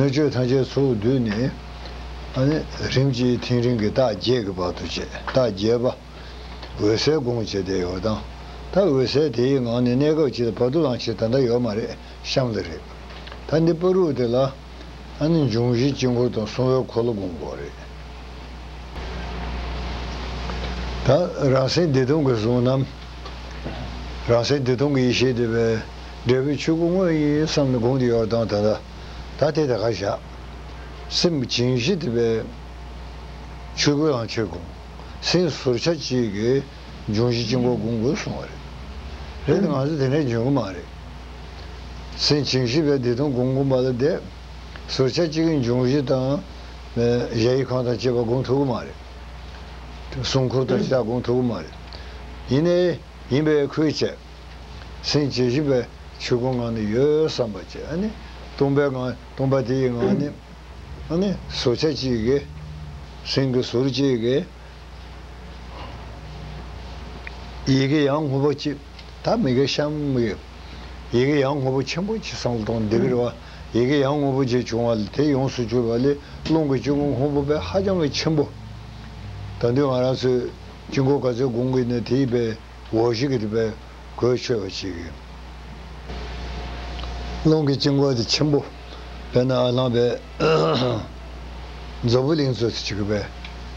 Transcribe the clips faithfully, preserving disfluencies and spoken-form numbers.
སྣོད་བཅུད་ཐམས་ཅད་ཚུར་བསྡུས་ནས། ཨ་ནི་རིམ་གྱིས་ཐིམ་རིམ་གྱིས་རྟགས་བརྒྱད་ཀྱི་བར་དུ་བྱས། རྟགས་བརྒྱད་པ། འོད་གསལ་སྒོམ་བྱས་བསྡད་ཡོད་དང་། ད་འོད་གསལ་དེའི་ངང་ནས་གནས་སྐབས་ཅིག་ལ་བར་དུ་ལངས་བྱས་ད་ལྟ་ཡོད་མ་རེད། གཤམ་ལ་རེད། ད་འདི་བར་དུ་དེ་ལ། ཨ་ནི་འབྱུང་བཞི་དཀྱིལ་འཁོར་དང་གསང་བའི་འཁོར་ལོ་སྒོམ་དགོས་རེད། ད་རང་སེམས་བདེ་སྟོང་གི་གཟུང་རྣམ། རང་སེམས་བདེ་སྟོང་གི་ཡེ་ཤེས་དེ་བས་འབྲས་བུའི་ཆོས་སྐུ་དངོས་ཡིན་བསམ་ནས་སྒོམ་དུ་ཡོད་དང་། ད་ལྟ་ད་དེ་དེ་ག་བཞག་སེམས་བྱིང་གཞི་དེ་བས་ཆོས་སྐུ་ལ་ཆོས་སྒོམ། སེམས་ཟུར་ཆ་གཅིག་གིས་འབྱུང་བཞི་དཀྱིལ་འཁོར་སྒོམ་དགོས་གསུང་བ་རེད། རེད་དེ་ང་ཚོ་དེ་འདྲ་འབྱུང་གི་མ་རེད། སེམས་བྱིང་གཞི་བས་བདེ་སྟོང་སྒོམ་དགོས་པ་ལ་བསྡད། ཟུར་ཆ་གཅིག་གིས་འབྱུང་བཞི་དང་། གཞལ་ཡས་ཁང་དང་བཅས་པ་སྒོམ་ཐུབ་ཀྱི་མ་རེད། གསང་འཁོར་དང་བཅས་པ་སྒོམ་ཐུབ་ཀྱི་མ་རེད། ཡིན་ནའི་ཡིན་པའི་ཁུལ་བྱས། སེམས་བྱིང་གཞི་བས་ཆོས་སྐུ་ངང་ནས་ཡོད་བསམ་པ་བྱས། ཨ་ནི་སྟོང་པའི་ངང་སྟོང་པ་དེ་ཡི་ངང་ནས། ཨ་ནི་ཟུར་ཆ་གཅིག་གིས། སེམས་ཀྱི་ཟུར་གཅིག་གིས། ཡི་གེ་ཡང་སྔོན་པོ་གཅིག་ད་མི་དགེ་གཤམ་གྱི། ཡི་གེ་ཡང་སྔོན་པོ་ཆེན་པོ་གཅིག་བསམ་བློ་གཏོང་འདི་གི་རེད་བ། ཡི་གེ་ཡང་སྔོན་པོ་གཅིག་བྱུང་བ་ལ་དེ་ཡོངས་སུ་གྱུར་པ་ལས་རླུང་གི་དཀྱིལ་འཁོར་སྔོན་པོ་བས་ཧ་ཅང་གི་ཆེན་པོ། ད་དུང་ང་རང་ཚོས་དཀྱིལ་འཁོར་ག་ཚོད་སྒོམ་གྱི་ནས་དེའི་བས་འོག་གཞི་གི་དེ་བས་གོས་ཆོད་པ་ཞིག་གི། རླུང་གི་དཀྱིལ་འཁོར་དེ་ཆེན་པོ། དཔེར་ན་ཨ་ལང་བས། འཛམ་བུ་གླིང་ཚོ་ཅིག་བས་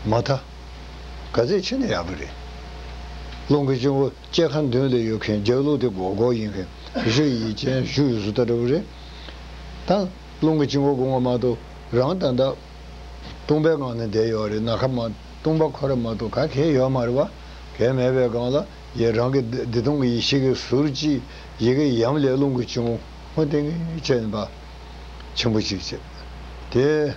མ་མཐའ། ག་ཚད་ཆེ་ན་ཡག་གི་རེད། རླུང་གི་དཀྱིལ་འཁོར་ལྕེ་ཁ་མདུན་ལ་ཡོད་མཁན་རྒྱབ་ལོགས་དེ་སྒོར་སྒོར་ཡིན་མཁན་གཞུ་ཡི་ཅན་གཞུ་ཡི་བཟོ་ལྟ་འདྲ་བོ་རེད། ད་རླུང་གི་དཀྱིལ་འཁོར་སྒོམ་པ་མ་གཏོགས་རང་ད་ལྟ་སྟོང་པའི་ངང་ནས་བསྡད་ཡོད་རེད། ནམ་མཁའ་མ་སྟོང་པ་ཁོ་ར་མ་གཏོགས་ག་གེ་ཡོད་མ་རེད་བ། གེ་མེད་པའི་སྒང་ལ་ཡི་རང་གི་བདེ་བདེ་སྟོང་གི་ཡེ་ཤེས་ཀྱི་ཟུར་གཅིག་ཡི་གེ་ཡམ་ལས་རླུང་གི་དཀྱིལ་འཁོར་ཧོ་ཏེ་ངེ་བྱས་ནས་པ་ཆེན་པོ་གཅིག་བྱས། དེ།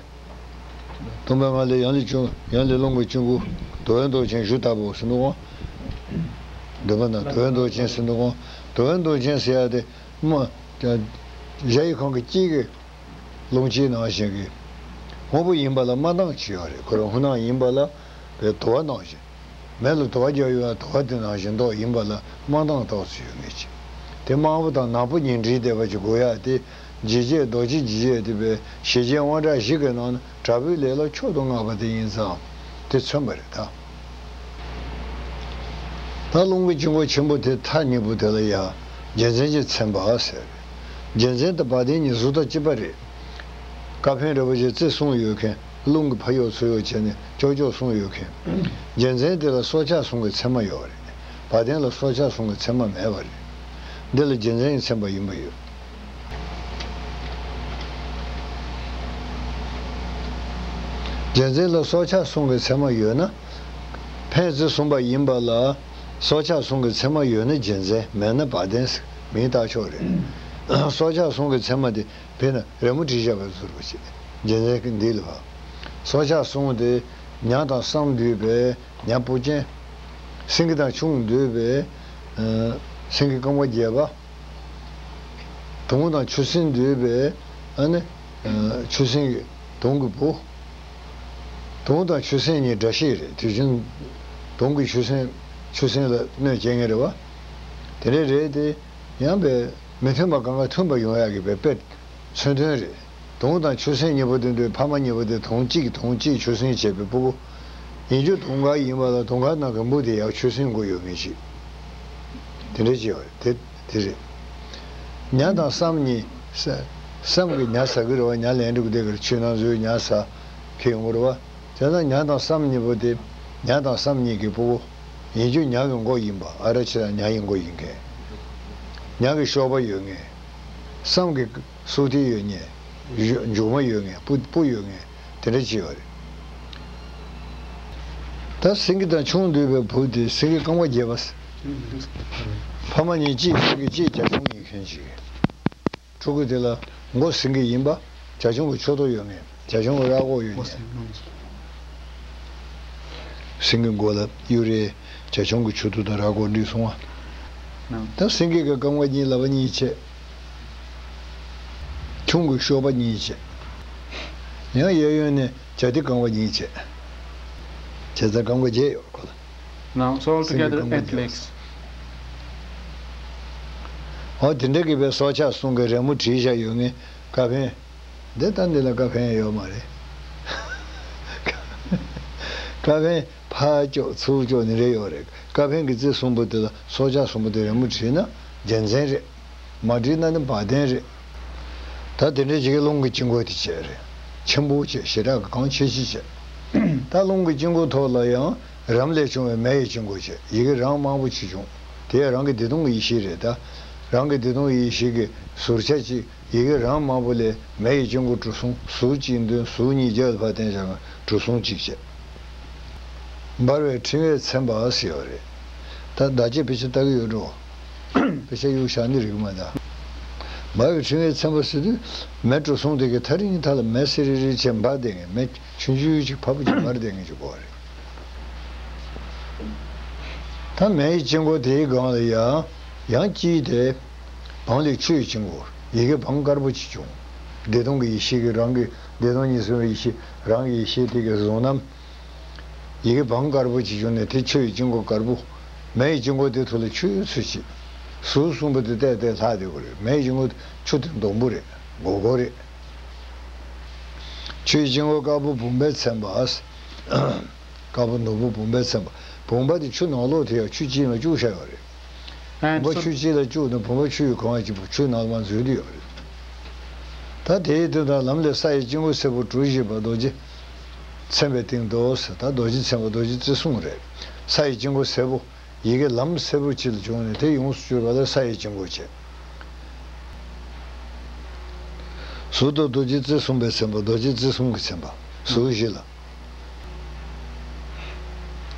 སྟོང་པའི་ངང་ལས་ཡང་ལས་བྱུང་ཡང་ལས་རླུང་གི་དཀྱིལ་འཁོར་དུ་བའི་མདོག་ཅན་བཞུ་ལྟ་བུ་ཟེར་འདུག་གོ། འདོད་པ་ན་དུ་བའི་མདོག་ཅན་ཟེར་འདུག་གོ། དུ་བའི་མདོག་ཅན་ཟེར་ཡ་དེ་མ། གཞལ་ཡས་ཁང་གི་དཀྱིལ་གྱི་རླུང་དཀྱིལ་ནང་བཞིན་གྱི་སྔོན་པོ་ཡིན་པ་ལ་མ་འདང་ཅི་ཡོད་རེད། ཁོ་རང་ཧུ་ནང་ཡིན་པ་ལ་བའི་དུ་བ་ནང་བཞིན། མེ་ལ་དུ་བ་རྒྱག་ཡོད་ཡ་དུ་བ་དེ་ནང་བཞིན་མདོག་ཡིན་པ་ལ་མ་འདང་རྟགས་སུ་ཡོད་ངེས་ཀྱི། དེ་དམར་པོ་དང་ནག་པོ་གཉིས་འདྲེས་བསྡད་པ་ཅིག་དགོས་ཡ་དེ། ཇི་བྱས་རྡོ་རྗེ་ཇི་བྱས་དེ་བས་ཞེས་བྱའི་དབང་དྲག་བཞི་གི་ནང་ན་དྲག་པོའི་ལས་ལ་མཆོག་ཏུ་བསྔགས་པ་དེ་ཡིན་ཙང་དེ་མཚོན་པ་རེད་ད། ད་རླུང་གི་དཀྱིལ་འཁོར་ཆེན་པོ་དེ་མཐའ་གཉིས་པོ་དེ་ལ་ཡང་རྒྱལ་མཚན་གྱིས་མཚན་པ་ཟེར། རྒྱལ་མཚན་དང་བ་དན་གཉིས་གཟུགས་ཐག་གཅིག་པ་རེད། ཀ་ཕན་རི་པོ་ཆེ་རྩེ་གསུམ་ཡོད་མཁན། རླུང་གི་ཕ་ཡོག་ཚུར་ཡོག་བྱས་ནས་ཅོག་ཅོག་གསུམ་ཡོད་མཁན། རྒྱལ་མཚན་དེ་ལ་སྲོག་ཆགས་གསུམ་གྱི་མཚན་མ་ཡོད་རེད། བ་དན་ལ་སྲོག་ཆགས་གསུམ་གྱི་མཚན་མ་མེད་པ་རེད། འདི་ལ་རྒྱལ་མཚན་གྱི་མཚན་པ་ཡིན་པ་ཡོད། རྒྱལ་མཚན་ལ་སྲོག་ཆགས་གསུམ་གྱི་མཚན་མ་ཡོད་ན། ཕན་ཚུན་གསུམ་པ་ཡིན་པ་ལ། སྲོག་ཆགས་གསུམ་གྱི་མཚན་མ་ཡོད་ན་རྒྱལ་མཚན་མེད་ན་བ་དན་ཟེར་མིང་བཏགས་ཆོག་རེད། སྲོག་ཆགས་གསུམ་གྱི་མཚན་མ་དེ། དཔེར་ན་རི་མོ་བྲིས་བཞག་པའི་ཟུར་བ་ཞིག་རྒྱལ་མཚན་གྱི་འདི་ལ་བ། སྲོག་ཆགས་གསུམ་དེ་ཉ་དང་སྲམ་འདུས་པས་ཉ་སྤུ་ཅན། སེང་གེ་དང་ཁྱུང་འདུས་པས་སེང་གེ་རྐང་པ་བརྒྱད་པ། དུང་དང་ཆུ་སྲིན་འདུས་པས་ཨ་ནི་ཆུ་སྲིན་གྱི་དུང་གི་བུ། དུང་དང་ཆུ་སྲིན་གཉིས་འདྲ་ཤེས་རེད། དུས་རྒྱུན་དུང་གི་ཆུ་སྲིན་ཆུ་སྲིན་ལ་གནོད་སྐྱེལ་ངེས་རེད་བ། དེ་འདྲ་རེད་དེ། ཡང་པས་མི་མཐུན་པ་གང་ག་མཐུན་པ་ཡོང་ཡག་གི་པའི་དཔེ་མཚོན་དོན་རེད། དུང་དང་ཆུ་སྲིན་གཉིས་པོ་དེ་འདྲའི་ཕ་མ་གཉིས་པོ་དེ་དུང་གཅིག་དུང་གཅིག་ཆུ་སྲིན་བྱས་པའི་སྤུ་གུ། ཡིན་རྒྱུ་དུང་དཀར་ཡིན་པ་ལ་དུང་དཀར་ནང་གི་འབུ་དེ་ཡང་ཆུ་སྲིན་དགོས་ཡོད་ངེས་ཤིག་དེ་འདྲ་ཅིག་ཡོད་རེད། དེ་དེ་རེད། ཉ་དང་སྲམ་གཉིས། ས་སྲམ་གྱི་ཉ་ཟ་གི་རེད་བ། ཉ་ལན་འགྲིག་དེ་གར་ཆུ་ནང་འཛུལ་ཉ་ཟ་ཁེ་ཡོང་གི་རེད་བ། དེ་ན་ཉ་དང་སྲམ་གཉིས་པོ་དེ། ཉ་དང་སྲམ་གཉིས་ཀྱི་སྤུ་གུ། ཡིན་རྒྱུ་ཉ་གི་མགོ་ཡིན་པ། ཨ་ར་ཆི་དང་ཉ་ཡི་མགོ་ཡིན་མཁན། ཉ་གི་གཤོག་པ་ཡོད་ངེས། སྲམ་གི་སུག་ཐིག་ཡོད་ངེས། མཇུག་མཇུག་མ་ཡོད་ངེས། སྤུ་སྤུ་ཡོད་ངེས། དེ་འདྲ་ཅིག་ཡོད་རེད། ད་སེང་གེ་དང་ཁྱུང་འདུས་པའི་བུ་དེ་སེང་གེ་རྐང་པ་བརྒྱད་པ། ཕ་མ་གཉིས་གཅིག་སེང་གེ་གཅིག་བྱ་ཁྱུང་ཡིན་མཁན་ཅིག་ཕྲུ་གུ་དེ་ལ་མགོ་སེང་གེ་ཡིན་པ། བྱ་ཁྱུང་གི་མཆུ་ཏོ་ཡོད་ངེས། བྱ་ཁྱུང་གི་རྭ་ཅོ་ཡོད་ངེས། སེང་གེ་མགོ་ལ་གཡུ་རལ། བྱ་ཁྱུང་གི་མཆུ་ཏོ་དང་རྭ་ཅོ་འདྲེས་སོང་བ། ད་སེང་གེ་གི་རྐང་པ་གཉིས་ལག་པ་གཉིས་བྱས། ཁྱུང་གི་གཤོག་པ་གཉིས་བྱས། ཡང་གཡས་གཡོན་ནས་བྱ་དེ་རྐང་པ་གཉིས་བྱས། བྱས་ཙང་རྐང་པ་བརྒྱད་ཡོད་ཁོ་ལ། Now it's all together eight legs. ཨོ་དེ་འདྲ་གི་བའི་སྲོག་ཆགས་གསུམ་གྱི་རི་མོ་བྲིས་བཞག་ཡོད་ངེས། ཀ་ཕན། འདི་ལྟ་འདི་ལ་ཀ་ཕན་ཡོད་མ་རེད། ཀ་ཕན་ཕར་ལྕོག་ཚུར་ལྕོག་ནི་རེ་ཡོད་རེད། ཀ་ཕན་གྱི་རྩི་གསུམ་པོ་དེ་ལ་སྲོག་ཆགས་གསུམ་པོ་དེ་རི་མོ་བྲིས་ན་རྒྱལ་མཚན་རེད། མ་བྲིས་ན་ནི་བ་དན་རེད། ད་དེ་འདྲའི་ཅིག་གི་རླུང་གི་དཀྱིལ་འཁོར་དེ་བྱས་རེད། ཆེན་པོ་བྱས་ཞེ་དྲག་གི་གང་ཆེ་ཆེ་བྱས། ད་རླུང་གི་དཀྱིལ་འཁོར་ཐོག་ལ་ཡང་རམ་ལས་བྱུང་བའི་མེ་ཡི་དཀྱིལ་འཁོར་བྱས། ཡི་གེ་རང་མང་པོ་ཅིག་བྱུང་། དེ་ཡང་རང་གི་བདེ་སྟོང་གི་ཡེ་ཤེས་རེད། ད་རང་གི་བདེ་སྟོང་གི་ཡེ་ཤེས་ཀྱི་ཟུར་ཆ་གཅིག་ཡི་གེ་རང་མང་པོ་ལས་མེ་ཡི་དཀྱིལ་འཁོར་གྲུ་གསུམ། ཟུར་གཅིག་མདུན། ཟུར་གཉིས་རྒྱབ་ལ་ཕར་བསྟན་བྱས་ན་གྲུ་གསུམ་གཅིག་བྱས། འབར་བའི་ཕྲེང་བས་མཚན་པ་ཟེར་བ་རེད། ད་བརྡ་ཆད་དཔེ་ཆ་ལྟ་གི་ཡོད་འགྲོ། དཔེ་ཆ་གཡུག་བཞག་ནི་རིག་མ་ད། འབར་བའི་ཕྲེང་བས་མཚན་པ་ཟེར་དུས་མེ་གྲུ་གསུམ་དེ་གི་ཐག་རིང་ཐག་ལ་མེ་སེར་རི་རི་བྱས་འབར་བསྡད་མཁན། མེ་ཆུང་ཆུང་ཅིག་ཕ་བུ་ཅིག་འབར་བསྡད་མཁན་ཅིག་གོ་བ་རེད། ད་མེ་ཡི་དཀྱིལ་འཁོར་དེའི་སྒང་ལ་ཡང་ཡང་དཀྱིལ་དེ་བང་ལས་ཆུ་ཡི་དཀྱིལ་འཁོར། ཡི་གེ་བང་དཀར་པོ་ཅིག་བྱུང་། བདེ་སྟོང་གི་ཡེ་ཤེས་ཀྱི་རང་གི་བདེ་སྟོང་གཉིས་སུ་མེད་པའི་ཡེ་ཤེས། རང་གི་ཡེ་ཤེས་དེ་གི་གཟུང་རྣམ། ཡི་གེ་བང་དཀར་པོ་ཅིག་བྱུང་ནས་དེ་ཆུ་ཡི་དཀྱིལ་འཁོར་དཀར་པོ། མེ་ཡི་དཀྱིལ་འཁོར་དེ་ཐོག་ལ་ཆུ་ཡོད་ཚུལ་གྱིས། ཟུར་གསུམ་པོ་དེ་བལྟས་བལྟས་ལྷག་བསྡད་ཀྱི་རེད། མེ་ཡི་དཀྱིལ་འཁོར་ཆུ་དེ་ཟླུམ་པོ་རེད། སྒོར་སྒོར་རེད། ཆུ་ཡི་དཀྱིལ་འཁོར་དཀར་པོ་བུམ་པས་མཚན་པ། དཀར་པོ་ཟླུམ་པོ་བུམ་པས་མཚན་པ། བུམ་པ་དེ་ཆུ་ནང་ལོགས་དེ་ཡང་ཆུ་དཀྱིལ་ལ་བཅུག་བཞག་ཡོད་རེད། ཨ་བུམ་པ་ཆུ་དཀྱིལ་ལ་བཅུག་ནས་བུམ་པ་ཆུ་ཡི་གང་བ་གཅིག་པུ་ཆུ་ནང་ལ་མར་འཛུལ་བསྡད་ཡོད་རེད། ད་དེའི་དོན་དག་ལམ་ལས་ས་ཡི་དཀྱིལ་འཁོར་སེར་པོ་གྲུ་བཞི་པ་རྡོ་རྗེ་མཚན་པའི་སྟེང་དུ་ཟེར། ད་རྡོ་རྗེ་མཚན་པ་རྡོ་རྗེ་རྩེ་གསུམ་རེད། ས་ཡི་དཀྱིལ་འཁོར་སེར་པོ། ཡི་གེ་ལམ་སེར་པོ་ཅིག་ལ་བྱུང་ནས་དེ་ཡོངས་སུ་གྱུར་པ་ལ་ས་ཡི་དཀྱིལ་འཁོར་བྱས། ཟུར་དུ་རྡོ་རྗེ་རྩེ་གསུམ་པས་མཚན་པ། རྡོ་རྗེ་རྩེ་གསུམ་གྱིས་མཚན་པ། ཟུར་བཞི་ལ།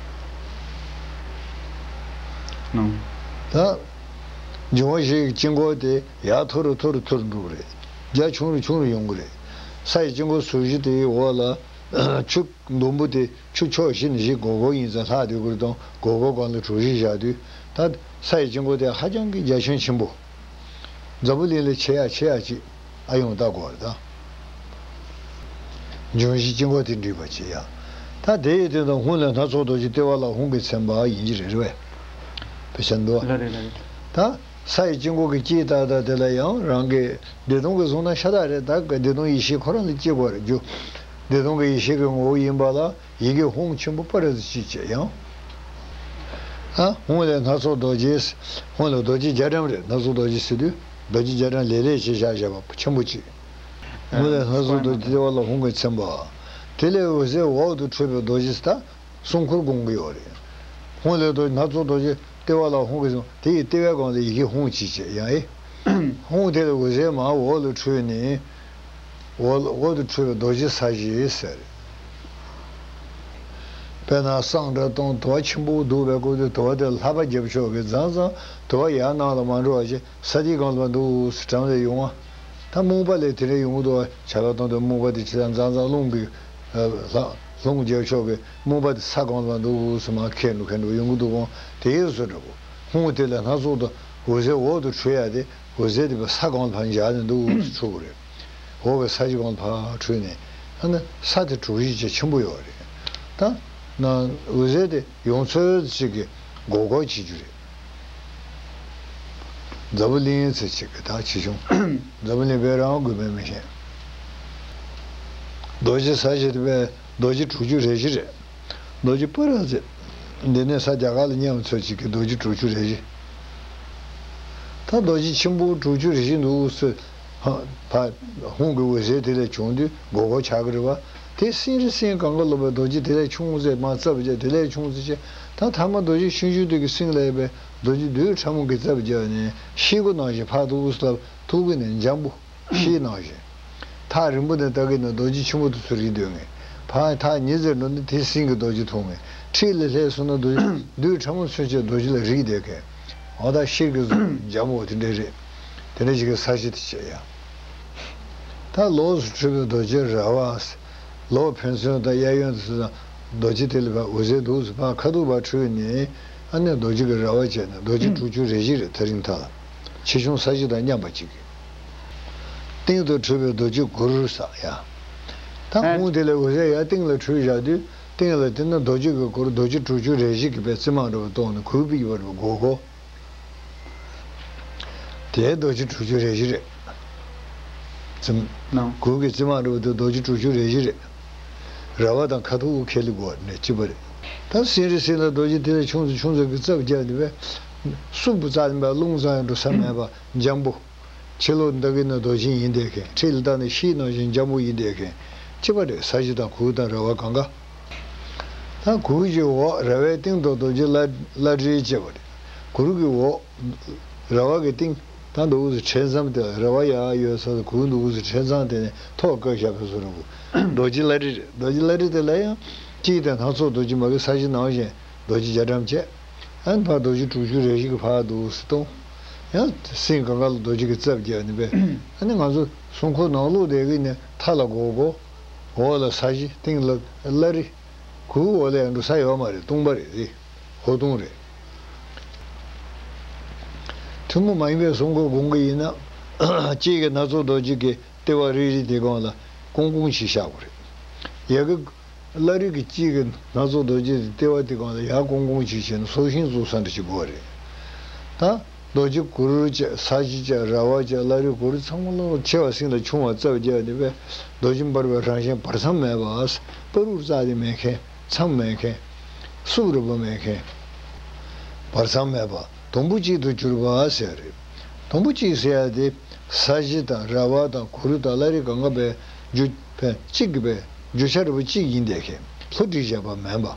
ནང་། ད་འབྱུང་བ་བཞི་ཡི་དཀྱིལ་འཁོར་དེ་ཡར་མཐོ་རུ་མཐོ་རུ་མཐོ་རུ་འགྲོ་གི་རེད། རྒྱ་ཆུང་རུ་ཆུང་རུ་ཡོང་གི་རེད། ས་ཡི་དཀྱིལ་འཁོར་ཟུར་བཞི་དེའི་འོག་ལ་ཆུ་ཟླུམ་པོ་དེ་ཆུ་ཕྱོགས་བཞི་ནས་བཞི་སྒོར་སྒོར་ཡིན་ཙང་ལྷག་བསྡད་ཀྱི་རེད། དང་སྒོར་སྒོར་སྒང་ལ་གྲུ་བཞི་བཞག་དུས་ད་ས་ཡི་དཀྱིལ་འཁོར་དེ་ཧ་ཅང་གི་རྒྱ་ཁྱོན་ཆེན་པོ། འཛམ་བུ་གླིང་ལས་ཆེ་ཡག་ཆེ་ཡག་ཅིག་ཨ་ཡོང་ལྟ་དགོས་རེད་ད། འབྱུང་བཞིའི་དཀྱིལ་འཁོར་དེ་འགྲིག་པ་བྱེད་ཡ། ད་དེ་ཡི་དོན་དུ་ཧཱུྃ་ལས་སྣ་ཚོགས་རྡོ་རྗེ་ལྟེ་བ་ལ་ཧཱུྃ་གིས་མཚན་པ་ཡིན་གྱི་རེད། རེད་པས། དཔེ་ཆ་འདུག་ལ་རེད་ལ་རེད། ད་ས་ཡི་དཀྱིལ་འཁོར་གྱི་དཀྱིལ་ཏག་ཏག་དེ་ལ་ཡང་རང་གི་བདེ་སྟོང་གི་གཟུང་རྣམ་ཤ་སྟག་རེད། ད་ག་བདེ་སྟོང་ཡེ་ཤེས་ཁོ་རང་ལ་སྐྱེ་དགོས་རེད་རྒྱུ། བདེ་སྟོང་གི་ཡེ་ཤེས་ཀྱི་ངོ་བོ་ཡིན་པ་ལ། ཡི་གེ་ཧཱུྃ་ཆེན་པོ་པ་ར་ཛི་ཅིག་བྱས་ཡང་། ཨ། ཧཱུྃ་ལས་སྣ་ཚོགས་རྡོ་རྗེ། ཧཱུྃ་ལས་རྡོ་རྗེ་རྒྱ་གྲམ་རེད། སྣ་ཚོགས་རྡོ་རྗེ་ཟེར་དུས་རྡོ་རྗེ་རྒྱ་གྲམ་ལེབ་ལེབ་བྱས་བཞག་བཞག་པ་ཆེན་པོ་ཅིག་ཧཱུྃ་ལས་སྣ་ཚོགས་རྡོ་རྗེ་ལྟེ་བ་ལ་ཧཱུྃ་གིས་མཚན་པ། དེ་ལས་འོད་ཟེར་འོག་ཏུ་འཕྲོས་པའི་རྡོ་རྗེ་ཟེར་ད་སྲུང་འཁོར་སྒོམ་གྱི་ཡོད་རེད། ཧཱུྃ་ལས་རྡོ་སྣ་ཚོགས་རྡོ་རྗེ་ལྟེ་བ་ལ་ཧཱུྃ་གིས་མཚན། དེ་ཡི་ལྟེ་བའི་སྒང་ལ་ཡི་གེ་ཧཱུྃ་ཅིག་བྱས་ཡང་ཨེ། ཧཱུྃ་དེ་ལས་འོད་ཟེར་མར་འོག་ལ་འཕྲོས་ནས། འོག་འོག་ཏུ་འཕྲོས་པའི་རྡོ་རྗེ་ས་གཞི་ཟེར། དཔེར་ན་གསང་སྒྲ་གཏོང་དུ་བ་ཆེན་པོ་འདུག་པའི་སྐབས་དུ་དུ་བ་དེ་ལྷ་པ་རྒྱབ་ཕྱོགས་ཀྱི་ཛང་ཛང་དུ་བ་ཡར་ནང་ལ་མ་འགྲོ་བ་ཞིག་ས་དེའི་སྒང་ལ་འདུག་སེ་གྲམ་ལ་ཡོང་བ། ད་རྨོངས་པ་ལས་དེ་འདྲ་ཡོང་གི་འདུག་བ། བྱ་ལ་གཏོང་དུ་རྨོངས་པ་དེ་ཇི་ལྟར་ཛང་ཛང་རླུང་གི་ལྷ་རླུང་རྒྱབ་ཕྱོགས་ཀྱི་རྨོངས་པ་དེ་ས་སྒང་ལ་འདུག་སེ་མར་ཁད་འགྲོ་ཁད་འགྲོ་ཡོང་གི་འདུག་གོ། དེ་ཡི་བཟོ་འདྲ་པོ། ཧཱུྃ་དེ་ལས་སྣ་ཚོགས་རྡོ་འོད་ཟེར་འོག་ཏུ་འཕྲོས་ཡ་དེ་འོད་ཟེར་དེ་བས་ས་སྒང་ལ་ཕར་འཇགས་ནས་འདུག་སེ་འཕྲོ་གི་རེད། འོག་གི་ས་གཞི་སྒང་ལ་ཕར་འཕྲོས་ནས་ཨ་ནི་ས་དེ་གྲུ་བཞི་ཅིག་ཆེན་པོ་ཡོད་རེད། ད་ན་འོད་ཟེར་དེ་ཡོང་ཚུལ་ཅིག་གི་སྒོར་སྒོར་བྱེད་རྒྱུ་རེད། འཛམ་བུ་གླིང་ཚེ་གཅིག་གི་ད་ཆེ་ཆུང་། འཛམ་བུ་གླིང་བས་རང་དགོས་པས་མི་ཤེས། རྡོ་རྗེ་ས་གཞི་དེ་བས་རྡོ་རྗེ་དྲུག་ཅུ་རེ་བཞི་རེད། རྡོ་རྗེ་པ་ར་ཛི། འདི་ནས་ས་རྒྱ་གར་ལ་མཉམ་ཚོད་ཅིག་གི་རྡོ་རྗེ་དྲུག་ཅུ་རེ་བཞི། ད་རྡོ་རྗེ་ཆེན་པོ་དྲུག་ཅུ་རེ་བཞི་འདུག་སེ། ཧ་ཕ་ཧཱུྃ་གི་འོད་ཟེར་དེ་ལས་བྱུང་དུས་སྒོར་སྒོར་ཆགས་ཀྱི་རེད་བ། དེ་སེང་རི་སེང་གང་ག་ལོ་པའི་རྡོ་རྗེ་དེ་ལས་ཆུང་ཟེར་མ་རྩབ་རྒྱག་དེ་ལས་ཆུང་ཟེར་བྱས། ད་ཐ་མ་རྡོ་རྗེ་ཤིང་ཤུན་དེ་གི་སེང་ལས་པའི་རྡོ་རྗེ་རྡུལ་ཕྲ་མོ་གི་རྩབ་རྒྱག་ནས་ཤེལ་སྒོ་ནང་བཞིན་ཕར་འདུག་སེ་ཐུག་གི་ནས་འཇམ་པོ། ཤེལ་ནང་བཞིན། ཐག་རིང་པོ་ནས་ལྟ་གི་ན་རྡོ་རྗེ་ཆེན་པོ་དེ་ཚོ་རིག་སྡོད་ངེས། ཕར་ཐག་ཉེ་ཟེར་འགྲོ་ན་དེ་སེང་གི་རྡོ་རྗེ་མཐོང་ངེས། འཁྲིས་ལ་སླེབས་སོང་ན་རྡོ་རྗེ་རྡུལ་ཕྲ་མོ་ཚུན་ཆད་རྡོ་རྗེ་ལ་རིག་བསྡད་མཁན། འོ་ད་ཤེལ་གྱི་བཟོ་འཇམ་པོ་དེ་འདྲ་རེད། དེ་འདྲ་ཞིག་གི་ས་གཞི་དེ་བྱས་ཡ། ད་ལོགས་སུ་འཕྲོས་པའི་རྡོ་རྗེ་ར་བ། ལོགས་ཕན་ཚུན་དང་གཡས་གཡོན་དུ་སུ་དང་རྡོ་རྗེ་དེ་ལ་ཕར་འོད་ཟེར་འདུག་སེ་ཕར་ཁ་ཐུག་ཕར་འཕྲོས་ནས་ཨ་ནི་རྡོ་རྗེ་གི་ར་བ་བྱས་ནས་རྡོ་རྗེ་དྲུག་ཅུ་རེ་བཞི་རེད་ད་རིང་ཐག་ལ། ཆེ་ཆུང་ས་གཞི་དང་མཉམ་པ་གཅིག་གི། སྟེང་དུ་འཕྲོས་པའི་རྡོ་རྗེ་གུར་ཟེར་ཡ། ད་ཧཱུྃ་དེ་ལས་འོད་ཟེར་ཡར་སྟེང་ལ་འཕྲོས་བཞག་དུས་སྟེང་ལ་དེ་ན་རྡོ་རྗེ་གི་གུར་རྡོ་རྗེ་དྲུག་ཅུ་རེ་བཞི་གི་པའི་རྩི་མ་འདྲ་བ་གཏོང་ནས་གུར་པའི་བར་བ་སྒོར་སྒོར། དེའི་རྡོ་རྗེ་དྲུག་ཅུ་རེ་བཞི་རེད། ཙི་ནང་། གུར་གྱི་རྩིབ་མ་འདྲ་བོ་དེ་རྡོ་རྗེ་དྲུག་ཅུ་རེ་བཞི་རེད། ར་བ་དང་ཁ་ཐུག་ཁེ་ལི་གོ་ནས་གཅིག་པ་རེད། ད་སིང་རི་སིང་ལ་རྡོ་རྗེ་དེ་ལས་ཆུང་ཙམ་ཆུང་ཙམ་གྱི་རྩབ་རྒྱག་ནས་པས། སུབ་རྩ་ནས་པས་རླུང་རྩ་ཡང་འགྲོ་ས་མེད་པ་འཇམ་པོ། ཕྱི་ལོགས་ལྟ་གི་ན་རྡོ་རྗེ་ཡིན་བསྡད་མཁན། འཁྲིས་ལ་ལྟ་ན་ཤིང་ནང་བཞིན་འཇམ་པོ་ཡིན་བསྡད་མཁན། གཅིག་པ་རེད། ས་གཞི་དང་གུར་དང་ར་བ་གང་ག། ད་གུར་གྱི་འོག་ར་བའི་སྟེང་དུ་རྡོ་རྗེ་བླ་བླ་རི་བྱས་པ་རེད། གུར་གྱི་འོག་ར་བ་གི་སྟེང་། ད་འདུག་སེ་བྲེལ་མཚམས་དེ་ར་བ་ཡར་ཡོད་ས་དང་གུར་འདུག་སེ་བྲེལ་མཚམས་དེ་ནས་ཐོག་བཀབ་བཞག་པའི་བཟོ་འདྲ་བོ། རྡོ་རྗེ་བླ་རི་རེད། རྡོ་རྗེ་བླ་རི་དེ་ལ་ཡང་དཀྱིལ་དེ་སྣ་ཚོགས་རྡོ་རྗེ་མ་གི་ས་གཞི་ནང་བཞིན་རྡོ་རྗེ་རྒྱ་གྲམ་བྱས། ཨ་ནི་ཕར་རྡོ་རྗེ་དྲུག་ཅུ་རེ་བཞི་གི་ཕར་འདུག་སེ་གཏོང་། ཡང་སེང་གང་ག་ལ་རྡོ་རྗེ་གི་རྩབ་རྒྱག་ནས་པས། ཨ་ནི་ང་ཚོ་སྲུང་འཁོར་ནང་ལོགས་དེ་གི་ནས་མཐའ་ལ་སྒོར་སྒོར། འོག་ལ་ས་གཞི། སྟེང་ལ་བླ་རི། གུར་འོག་ལ་ཡང་འགྲོ་ས་ཡོད་མ་རེད། སྟོང་པ་རེད། རེད། ཧོ་སྟོང་རེད། ཐུན་མོང་མ་ཡིན་པའི་སྲུང་འཁོར་སྒོམ་གི་ཡིན་ན། དཀྱིལ་གྱི་སྣ་ཚོགས་རྡོ་རྗེ་གི་ལྟེ་བ་རེ་རེ་དེ་སྒང་ལ་ཀོང་ཀོང་ཞིག་བཞག་དགོས་རེད། ཡ་གི་བླ་རི་གི་དཀྱིལ་གྱི་སྣ་ཚོགས་རྡོ་རྗེ་དེ་ལྟེ་བ་དེ་སྒང་ལ་ཡར་ཀོང་ཀོང་ཞིག་བྱས་ནས་སྲོག་ཤིང་བཙུགས་ས་འདྲ་ཞིག་དགོས་རེད། ད་རྡོ་རྗེ་གུར་བཅས། ས་གཞི་བཅས། ར་བ་བཅས། བླ་རི་གུར་ཚང་མ་ལོ་ཆེ་བ་སེང་ལ་ཆུང་བ་རྩབ་རྒྱག་ནས་པས། རྡོ་རྗེ་འབར་བའི་རང་བཞིན་བར་མཚམས་མེད་པ། སྤ་རུར་རྩ་ནས་མེད་མཁན། མཚམས་མེད་མཁན། སྲུབ་རུབ་པ་མེད་མཁན། བར་མཚམས་མེད་པ། དུམ་བུ་གཅིག་ཏུ་གྱུར་པ་ཟེར་རེད། དུམ་བུ་གཅིག་ཟེར་ཡ་དེ། ས་གཞི་དང་ར་བ་དང་གུར་དང་བླ་རི་གང་ག་པའི་རྒྱུ་ཕན་གཅིག་གི་པའི་རྒྱུ་ཆ་འདྲ་བོ་གཅིག་ཡིན་བསྡད་མཁན། ལྷུ་བྲིས་བཞག་པ་མིན་པ།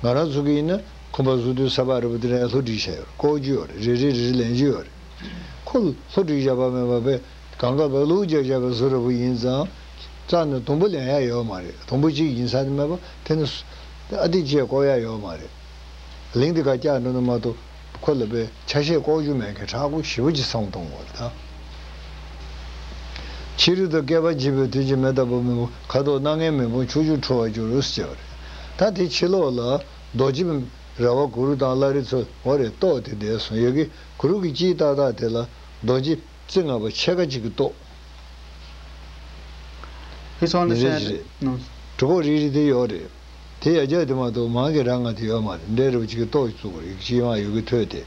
ང་རང་ཚོ་གི་ཡིན་ན་ཁང་པ་བཟོ་དུས་ས་ཕག་འདྲ་བོ་དེ་ལ་ལྷུ་བྲིས་བཞག་ཡོད་རེད། ལྐོག་རྒྱུ་ཡོད་རེད། རེ་རེ་རེ་རེ་ལེན་རྒྱུ་ཡོད་རེད། ཁོ་ལྷུ་བྲིས་བཞག་པ་མིན་པ་པས། གང་ག་པའི་ལྷུ་རྒྱག་བཞག་པའི་བཟོ་འདྲ་བོ་ཡིན་ཙང་། རྩ་ནས་དུམ་བུ་ལེན་ཡ་ཡོད་མ་རེད། དུམ་བུ་གཅིག་ཡིན་ས་དེ་མེད་པ། དེ་ནི་ཨ་ཏི་ཅེ་བཀོག་ཡ་ཡོད་མ་རེད། གླིང་འདི་ག་སྐྱག་འགྲོ་ན་མ་གཏོགས་ཁོ་ལ་པའི་ཆ་ཤས་ལྐོག་རྒྱུ་མེད་མཁན་མཁྲེགས་པོ་ཞེ་པོ་ཅིག་བསམ་གཏོང་དགོས་རེད་ད། ཕྱི་རོལ་དུ་བསྐལ་པ་འཇིག་པའི་དུས་ཀྱི་མེ་ལྟ་བུ་མི་འོང་། ཁ་དོག་སྣ་ལྔའི་མེ་དཔུང་ཕྱོགས་བཅུར་འཕྲོ་བར་འགྱུར་ཟེར་བ་རེད། ད་དེ་ཕྱི་ལོགས་ལ་རྡོ་རྗེ་ར་བ་གུར་དང་བླ་རི་ཚོ་འོ་རེད། གཏོགས་དེ་བསྡད་སོང་། ཡ་གི་གུར་གྱི་དཀྱིལ་ཏག་ཏག་དེ་ལ་རྡོ་རྗེ་རྩེ་ལྔ་པ་ཕྱེད་ཀ་གཅིག་གིས་གཏོགས། It's on the རེད་རེད། གྲུ་གོ་རིལ་རིལ་དེ་ཡོད་རེད། དེ་ཡ་རྒྱ་དེ་མ་གཏོགས་མང་གི་རང་ང་དེ་ཡོད་མ་རེད། འདྲེ་རུ་གཅིག་གིས་གཏོགས་བཙུགས་རེད། གཅིག་མ་ཡོད་གི་ཐོད་དེ་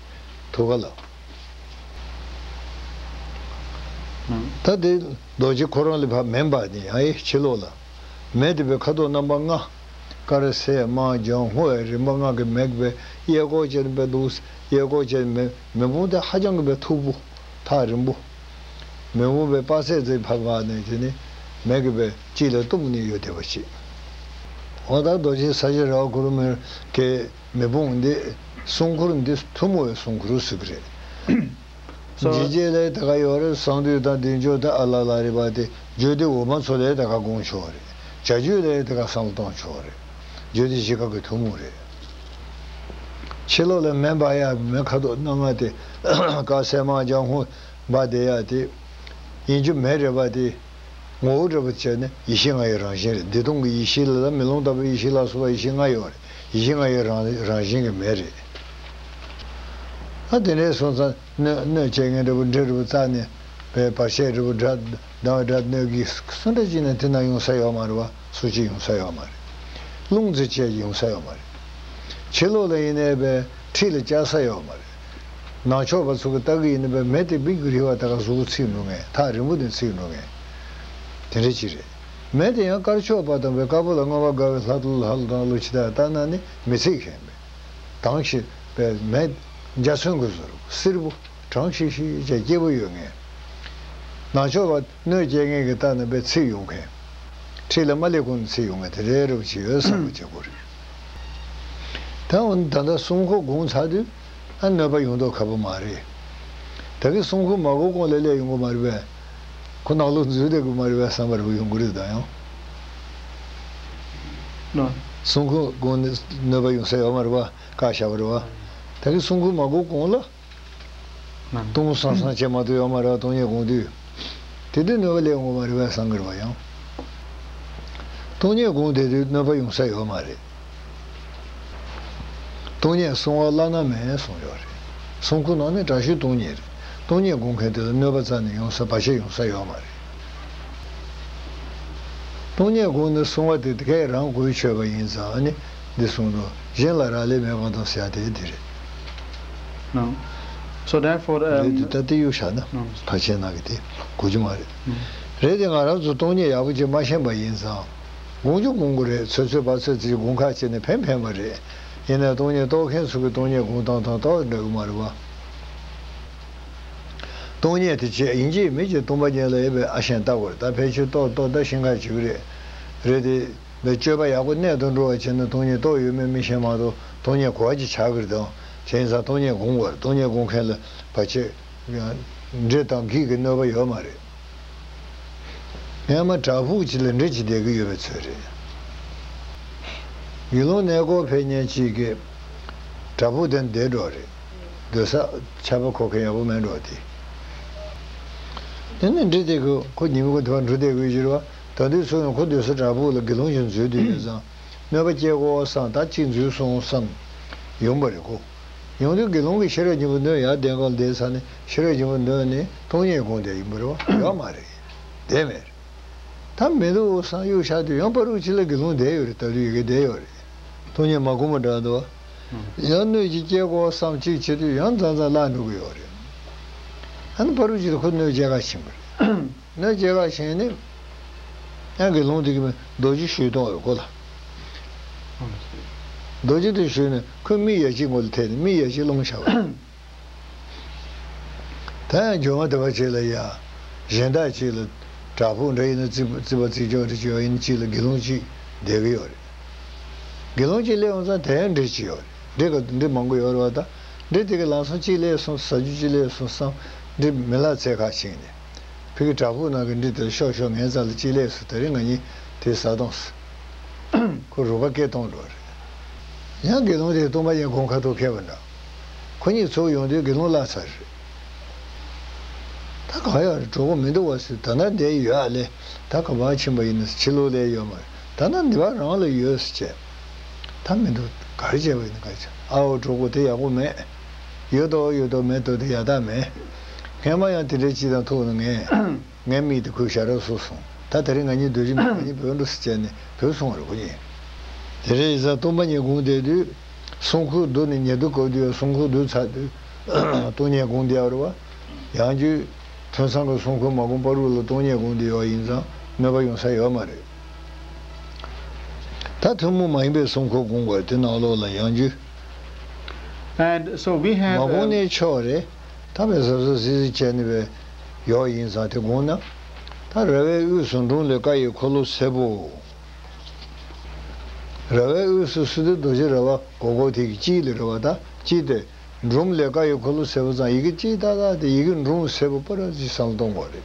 ཐུག་ག་ལ། ད་དེ་རྡོ་རྗེ་ཁོ་རང་ལས་ཕར་མེ་འབར་ནས་ཡང་ཨེ་ཕྱི་ལོགས་ལ། མེ་དེ་པའི་ཁ་དོག་རྣམ་པ་ལྔ། དཀར་སེར་དམར་ལྗང་སྔོ་བའི་རིམ་པ་ལྔ་གི་མེ་གི་པའི་གཡས་སྐོར་བྱས་ནས་པའི་འདུག་གཡས་སྐོར་བྱས་ནས་མེ་མེ་དཔུང་དེ་ཧ་ཅང་གི་པའི་མཐུག་པོ། ཐག་རིང་པོ། མེ་དཔུང་པའི་དཔག་ཚད་ཙམ་ཕར་བབས་ནས་དེ་ནི་མེ་གི་པའི་དཀྱིལ་ལ་གཏུམ་ནས་ཡོད་བསྡད་པ་ཞིག་འོ་ད་རྡོ་རྗེ་ས་གཞི་ར་བ་གུར་མེ་གི་མེ་དཔུང་འདི་སྲུང་འཁོར་འདི་ཐུན་མོང་བའི་སྲུང་འཁོར་ཟེར་གི་རེད། So འཇིགས་བྱེད་ལ་ཡང་དེ་ག་ཡོད་རེད། གསང་འདུས་དང་བདེ་མཆོག་དང་ཨ་ལ་ལ་རེད་པ། དེ་བརྗོད་བདེ་འོག་མ་ཚོ་ལ་ཡང་དེ་ག་སྒོམ་ཆོག་རེད། བྱ་རྒྱུད་ལ་ཡང་དེ་ག་བསམ་བློ་གཏོང་ཆོག་རེད། བརྗོད་བདེ་བཞི་ཀ་གི་ཐུན་མོང་རེད། ཕྱི་ལོགས་ལ་མེ་འབར་ཡ་མེ་ཁ་དོག་སྣ་ལྔ་དེ་དཀར་སེར་དམར་ལྗང་སྔོ་འབར་བསྡད་ཡ་དེ་ཡིན་རྒྱུ་མེད་རེད་པ། དེ་ངོ་བོ་འདྲ་པོ་བྱས་ནས་ཡེ་ཤེས་ལྔ་ཡི་རང་བཞིན་རེད། བདེ་སྟོང་གི་ཡེ་ཤེས་ལ་ལ་མེ་ལོང་ལྟ་བུའི་ཡེ་ཤེས་ལ་སོགས་པ་ཡེ་ཤེས་ལྔ་ཡོད་རེད། ཡེ་ཤེས་ལྔ་ཡི་རང་རང་བཞིན་གྱི་མེ་རེད། ཨ་དེ་འདྲའི་སོང་ཙང་གནོད་གནོད་བྱེད་མཁན་འདྲ་པོ་འདྲེ་འདྲ་པོ་རྩ་ནས་པའི་བར་ཆད་འདྲ་པོ་དགྲ་སྡང་བའི་དགྲ་གནོད་ཀྱི་སུ་འདྲ་ཅིག་ནས་དེ་ན་ཡོང་ས་ཡོད་མ་རེད་པ། སུ་གཅིག་ཡོང་ས་ཡོད་མ་རེད། རླུང་རྩེ་བཅས་ཡོང་ས་ཡོད་མ་རེད། ཕྱི་ལོགས་ལ་ཡིན་ནའི་པའི་འཁྲིས་ལ་བཅར་ས་ཡོད་མ་རེད། ནང་ཕྱོགས་པ་ཚོ་གི་ལྟ་གི་ཡིན་ནའི་པའི་མེ་དེ་མིག་གི་རིལ་བ་དེ་ག་གཟུགས་པོ་ཚིག་འགྲོ་མཁན། ཐག་རིང་པོ་ནས་ཚིག་འགྲོ་མཁན་དེ་འདྲ་ཅིག་རེད། མེ་དེ་ཡང་དཀར་ཕྱོགས་པ་དང་པའི་དཀར་པོ་ལ་མངོན་པར་དགའ་བའི་ལྷ་ལྷ་ལུ་དང་ལུ་ཇི་ལྟར་ལྟ་ན་ནི་མི་ཚིག་མཁན་པའི་དྭངས་ཤིང་པའི་མེ་འཇའ་ཚོན་གྱི་བཟོ་རུ་སེར་པོ་གྲང་ཤིག་ཤིག་བྱས་སྐྱིད་པོ་ཡོད་མཁན། ནང་ཕྱོགས་པ་གནོད་སྐྱེལ་མཁན་གྱིས་ལྟ་ན་པའི་ཚིག་ཡོང་མཁན། འཁྲིས་ལ་མ་སླེབས་གོང་ནས་ཚིག་ཡོང་མཁན་དེ་འདྲའི་རབ་ཅིག་ཡོད་བསམ་པ་བྱེད་དགོས་རེད། ད་འོ་ན་ད་ལྟ་སྲུང་འཁོར་སྒོམ་ཚར་དུས་ཨ་གནོད་པ་ཡོང་མདོག་ཁ་པོ་མ་རེད། ད་གིན་སྲུང་འཁོར་མ་སྒོམ་གོང་ལ་སླེབས་ཡོང་གི་མ་རེད་པས། ཁོ་ནང་ལོགས་འཛུལ་བསྡད་དགོས་མ་རེད་པས་བསམ་པ་རེ་བ་ཡོང་གི་རེད། ད་ཡང་ལགས། སྲུང་འཁོར་སྒོམ་ནས་གནོད་པ་ཡོང་ས་ཡོད་མ་རེད་པ། བཀག་བཞག་པ་རེད་པ། ད་གིན་སྲུང་འཁོར་མ་སྒོམ་གོང་ལ། སྟོང་སང་སང་བྱེད་མ་ཐུབ་ཡོད་མ་རེད་པ། སྟོང་ཉིད་སྒོམ་དུས། དེ་དུས་གནོད་པ་སླེབས་འོང་མ་རེད་པས་བསམ་གི་རེད་པ། ཡང་སྟོང་ཉིད་སྒོམ་བསྡད་དུས་གནོད་པ་ཡོང་ས་ཡོད་མ་རེད། སྟོང་ཉིད་སྲུང་བ་བླ་ན་མེད་གསུངས་ཡོད་རེད། སྲུང་འཁོར་ནང་ནས་དྲག་ཤོས་སྟོང་ཉིད་རེད། སྟོང་ཉིད་སྒོམ་མཁན་དེ་ལ་གནོད་པ་རྩ་ནས་ཡོང་ས་བར་ཆད་ཡོང་ས་ཡོད་མ་རེད། སྟོང་ཉིད་སྒོམ་ནས་སྲུང་བ་དེ་དེ་གས་རང་གོས་ཆོད་པ་ཡིན་ཙང་ཨ་ནི་འདི་གསུངས་འདུག་གཞན་ལ་རག་ལས་མེད་གང་དང་ཟེར་ཡ་དེ་འདི་རེད། No. So therefore, འདི་um, འདི་ལྟ་སྟེ་གཡུག་བཞག་ན། No. ཕལ་ཆེར་ནང་གི་དེ་གོ་རྒྱུ་མ་རེད། No. རེད་དེ། ང་རང་ཚོ་སྟོང་ཉིད་ཡག་པོ་ཅིག་མ་ཤེས་པ་ཡིན་ཙང་། སྒོམ་རྒྱུ་སྒོམ་དགོས་རེད། ཚོད་ཚོད་པ་ཚོད་ཚོད་སྒོམ་ཁ་བྱས་ནས་ཕན་ཕན་པ་རེད། ཡིན་ནའི་སྟོང་ཉིད་རྟོགས་མཁན་ཚོ་གིས་སྟོང་ཉིད་སྒོམ་སྟངས་དང་ཏོག་འདྲ་གི་མ་རེད་བ། སྟོང་ཉིད་དེ་བྱས་ཡིན་གཅིག་མིན་གཅིག་སྟོང་པ་ཉིད་ལ་ཡོད་པའི་ཨ་ཞེན་ལྟ་དགོས་རེད། ད་ཕལ་ཆེར་ཏོག་ཏོག་ད་ཤེས་ཁ་བྱེད་ཀྱི་རེད། རེད་དེ། མི་སྤྱོད་པ་ཡག་པོ་གནད་དུ་འགྲོ་བ་བྱས་ན་སྟོང་ཉིད་རྟོགས་ཡོད་མེད་མི་ཤེས་མ་གཏོགས་སྟོང་ཉིད་གོ་བ་ཅིག་ཆགས་ཀྱི་རེད་དང་། དེ་ཡིན་ཙང་སྟོང་ཉིད་སྒོམ་དགོས་རེད། སྟོང་ཉིད་སྒོམ་མཁན་ལ་ཕལ་ཆེར་འདྲེ་དང་བགེགས་ཀྱི་གནོད་པ་ཡོད་མ་རེད། སྔན་མ་བྲག་ཕུག་ཅིག་ལ་འདྲེ་ཅིག་བསྡད་ཀྱི་ཡོད་པའི་ཚོད་རེད། དགེ་སློང་གནས་སྐོར་ཕེབས་མཁན་ཅིག་གིས་བྲག་ཕུག་དེར་བསྡད་འགྲོ་རེད། སྡོད་ས་ཆར་པ་ཁོག་མཁན་ཡག་པོ་མེད་འགྲོ་དེ། དེ་ནས་འདྲེ་དེ་གིས་ཁོ་ཉིན་མོ་དེ་བར་འགྲོ་བསྡད་དགོས་ཀྱི་རེད་བ། ད་དུས་ཚོད་ཡང་ཁོ་སྡོད་ས་བྲག་ཕུག་ལ་དགེ་སློང་ཞིག་འཛུལ་དུ་ཡོད་ཙང་། གནོད་པ་སྐྱེལ་དགོས་བསམ། ད་གཅིག་འཛུལ་སོང་བསམ་ཡོང་པ་རེད་ཁོ། ཡོང་དུས་དགེ་སློང་གིས་ཤེས་རབ་སྙིང་པོ་འདོན་ཡར་གདན་ཁ་ལ་བསྡད་ཚར་ནས་ཤེས་རབ་སྙིང་པོ་འདོན་ནས་སྟོང་ཉིད་སྒོམ་བསྡད་ཡིན་པ་རེད་བ། ཡོད་མ་རེད། བསྡད་མེད་རེད། ད་མི་འདུག་བསམ་གཡུག་བཞག་དུས་ཡང་ཕ་རུ་ཅིག་ལ་དགེ་སློང་བསྡད་ཡོད་རེད། ད་དུས་ཡི་གེ་བསྡད་ཡོད་རེད། སྟོང་ཉིད་མ་སྒོམ་པ་འདྲ་འདུག་བ། ཡང་གནོད་ཅིག་སྐྱེལ་དགོས་བསམ་གཅིག་བྱེད་དུས་ཡང་མཚམས་མཚམས་བརླག་འགྲོ་གི་ཡོད་རེད། ཨ་ནི་ཕ་རུ་ཅིག་ལ་ཁོ་གནོད་སྐྱེལ་ག་ཕྱིན་པ་རེད། གནོད་སྐྱེལ་ག་ཕྱིན་ནས། ཡང་དགེ་སློང་དེ་གིས་རྡོ་རྗེ་ཞུས་གཏོང་བའི་སྐོར་ལ། རྡོ་རྗེ་དེ་ཞུས་ནས་ཁོས་མིག་ཡ་གཅིག་མགོ་ལ་ཐེབས་ནས་མིག་ཡ་གཅིག་སློང་བཞག་པ་རེད། ད་ཡང་སྒྱུ་མ་དེ་བ་ཅིག་ལ་ཡ། གཞན་དག་ཅིག་ལ། བྲག་ཕུག་འདྲ་ཡིན་ན་རྩིག་རྩིག་པ་རྩིག་ཅོག་འདྲ་ཅིག་ཡོད་ཡིན་ན་གཅིག་ལ་དགེ་སློང་གཅིག་བསྡད་ཀྱི་ཡོད་རེད། དགེ་སློང་གཅིག་སླེབས་འོང་ཙང་དེ་ཡང་འདྲེ་གཅིག་ཡོད་རེད། འདྲེ་ག་འདྲེ་མང་པོ་ཡོད་རེད་བ། ད་འདྲེ་དེ་གིས་ལམ་སང་གཅིག་སླེབས་སོང་། ཟ་རྒྱུ་གཅིག་སླེབས་སོང་བསམ། འདྲེ་མི་ལ་ཚད་ཁ་ཕྱིན་ནས། ཕ་གི་བྲག་ཕུག་ནང་གི་འདྲེ་དེ་ལ་ཤོག་ཤོག་ངའི་རྩ་ལ་གཅིག་སླེབས་སོང་། དེ་རིང་ང་གཉིས་དེ་ཟ་གཏོང་ཟེར། ཁོ་རུ་ཁ་སྐད་གཏོང་འགྲོ་རེད། ཡང་དགེ་སློང་དེ་སྟོང་པ་ཉིད་སྒོམ་ཁ་ཐུག་མཁས་པ་འདྲ། ཁོ་གཉིས་ཚུར་ཡོང་དུས་དགེ་སློང་བརླག་ཚར་རེད། ད་གང་ཡོད་རེད། གྲོགས་པོ་མི་འདུག་བ་ཟེར། ད་ལྟ་འདིར་ཡོད་ཨ་ལེ། ད་ག་པར་ཕྱིན་པ་ཡིན་ན་ཕྱི་ལོགས་ལ་ཡོད་མ་རེད། ད་ལྟ་འདི་པར་རང་ལ་ཡོད་ཟེར་བྱས། ད་མི་འདུག་ག་རེ་བྱས་པ་ཡིན་ན་ག་རེ་བྱས། ཨ་འོ་གྲོགས་པོ་དེ་ཡག་པོ་མེད། ཡོད་དོ་ཡོད་དོ་མེད་དོ་དེ་ཡག་རྟགས་མེད། སྔན་མ་ཡང་དེ་འདྲ་ཅིག་དང་ཐུག་ནས་ངས། ངའི་མིག་དེ་ཁོས་ཞར་ར་བཟོས་སོང་། ད་དེ་རིང་ང་གཉིས་སྡོད་ཀྱི་མེད། ང་གཉིས་བུད་འགྲོ་ཟེར་བྱས་ནས་བུད་སོང་བ་རེད་ཁོ་གཉིས། དེ་རེད་ཡིན་ཙང་སྟོང་པ་ཉིད་སྒོམ་བསྡད་དུས། སྲུང་འཁོར་བསྡུ་ནས་ཉལ་དུ་བཀབ་དུས་སྲུང་འཁོར་བསྡུ་ཚར་དུས། སྟོང་ཉིད་སྒོམ་བསྡད་ཡོད་རེད་བ། ཡང་རྒྱུ། ཐུན་སང་གི་སྲུང་འཁོར་མ་སྒོམ་པ་རུ་ལ་སྟོང་ཉིད་སྒོམ་བསྡད་ཡོད་ཡིན་ཙང་གནོད་པ་ཡོང་ས་ཡོད་མ་རེད། ད་ཐུན་མོང་མ་ཡིན་པའི་སྲུང་འཁོར་སྒོམ་དགོས་དེ་ནང་ལོགས་ལ་ཡང་རྒྱུ། And so we have, མ་སྒོམ་um, ནས་ཆོག་རེད། ད་བས་ཟབ་ཟབ་ཟིག་ཟིག་བྱས་ནས་བས་ཡོག་ཡིན་ཙང་དེ་དགོངས་ན། ད་ར་བའི་དབུས་སུ་འབྲོང་ལས་དཀར་ཡི་འཁོར་ལོ་སེར་པོ། ར་བའི་དབུས་སུ་ཟེར་དུས་རྡོ་རྗེ་ར་བ་གོ་གོ་དེ་གི་དཀྱིལ་ལ་རེད་བ། ད་དཀྱིལ་དེ་འབྲོང་ལས་དཀར་ཡི་འཁོར་ལོ་སེར་པོ་ཙང་ཡི་གེ་གཅིག་ཏག་ཏག་དེ་ཡི་གེ་འབྲོང་སེར་པོ་པ་ར་ཅིག་བསམ་བློ་གཏོང་དགོས་རེད།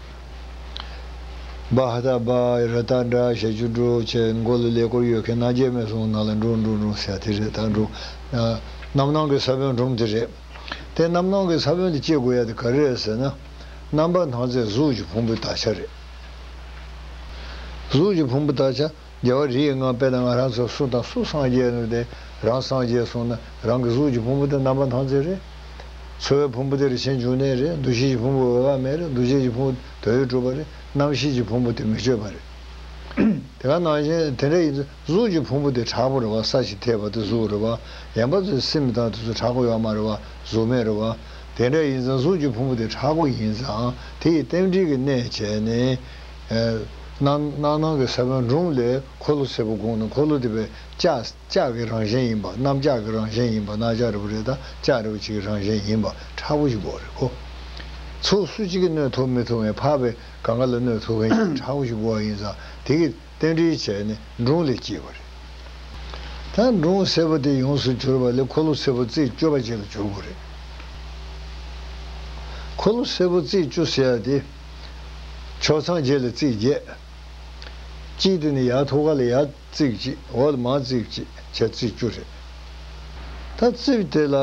བ་ཧ་ད་བ་ར་ད་འདྲ་ཞ་ཅུ་འགྲོ་བྱས་མགོ་ལ་ཀླད་ཀོར་ཡོད་མཁན་སྣ་བརྒྱ་མེད་སོང་ནང་ལ་འབྲོང་འབྲོང་འབྲོང་ཟེར་དེ་རེད། ད་འབྲོང་། རྣམ་སྣང་གི་ས་བོན་འབྲོང་དེ་རེད། དེ་རྣམ་སྣང་གི་ས་བོན་དེ་སྐྱེ་དགོས་ཡ་དེ་ག་རེ་རེད་ཟེར་ན། རྣམ་པར་སྣང་མཛད་གཟུགས་ཀྱི་ཕུང་པོའི་དག་ཆ་རེད། གཟུགས་ཀྱི་ཕུང་པོའི་དག་ཆ། རྒྱལ་བ་རིའི་ལྔ་དཔེར་ན་ང་རང་ཚོ་སུ་དང་སུ་སངས་རྒྱས་ནོ་དེ། རང་སངས་རྒྱས་སོང་ན་རང་གི་གཟུགས་ཀྱི་ཕུང་པོ་དེ་རྣམ་པར་སྣང་མཛད་རེད། ཚོར་བའི་ཕུང་པོ་དེ་རིན་ཆེན་འབྱུང་གནས་རེད། འདུ་ཤེས་ཀྱི་ཕུང་པོ་འོད་དཔག་མེད་རེད། འདུ་བྱེད་ཀྱི་ཕུང་པོ་དོན་ཡོད་གྲུབ་པ་རེད། རྣམ་ཤེས་ཀྱི་ཕུང་པོ་དེ་མི་བསྐྱོད་པ་རེད། དེ་ག་ནང་བཞིན་དེ་འདྲ་ཡིན་ཙང་གཟུགས་ཀྱི་ཕུང་པོ་དེ་མཁྲེགས་པོ་རེད་བ། ས་ཞིག་ཐེབས་པ་དེ་གཟུགས་རེད་བ། ཡན་པ་ཚོའི་སེམས་དང་དེ་ཚོ་མཁྲེགས་པོ་ཡོད་མ་རེད་བ། གཟུགས་མེད་རེད་བ། དེ་འདྲ་ཡིན་ཙང་གཟུགས་ཀྱི་ཕུང་པོ་དེ་མཁྲེགས་པོ་ཡིན་ཙང་དེ་ཡི་རྟེན་འབྲེལ་གྱི་གནད་བྱས་ནས། རྣམ་རྣམ་སྣང་གི་ས་བོན་འབྲོང་ལས་འཁོར་ལོ་སེར་པོ་བསྒོམས་ནས་འཁོར་ལོ་དེ་བས་ལྕགས་ལྕགས་ཀྱི་རང་བཞིན་ཡིན་པ། གནམ་ལྕགས་ཀྱི་རང་བཞིན་ཡིན་པ། གནམ་ལྕགས་རིལ་པོ་རེད། ད་ལྕགས་རིལ་པོ་ཅིག་གི་རང་བཞིན་ཡིན་པ་མཁྲེགས་པོ་ཞིག་དགོས་རེད་གོ། ཚོགས་སུ་གཅིག་གིས་གནོན་ཐུབ་མི་ཐུབ་མཁན། འཕགས་པའི་གང་ག་ལ་གནོན་ཐུབ་མཁན་མཁྲེགས་པོ་ཞིག་དགོས་པ་ཡིན་ཙང་དེ་གི་རྟེན་འབྲེལ་བྱས་ནས་འབྲོང་ལས་སྐྱེས་པ་རེད། ད་འབྲོང་སེར་པོ་དེ་ཡོངས་སུ་གྱུར་པ་ལས་འཁོར་ལོ་སེར་པོ་རྩིབས་བཅུ་པ་ཅིག་ལ་གྱུར་དགོས་རེད། འཁོར་ལོ་སེར་པོ་རྩིབས་བཅུ་ཟེར་ཡ་དེ། ཕྱོགས་མཚམས་བརྒྱད་ལ་རྩིབས་བརྒྱད། དཀྱིལ་དེ་ནས་ཡར་ཐུག་ག་ལ་ཡར་རྩིབས་གཅིག་འོག་ལ་མར་རྩིབས་གཅིག་བྱས་རྩིབས་བཅུ་རེད། ད་རྩིབས་དེ་ལ་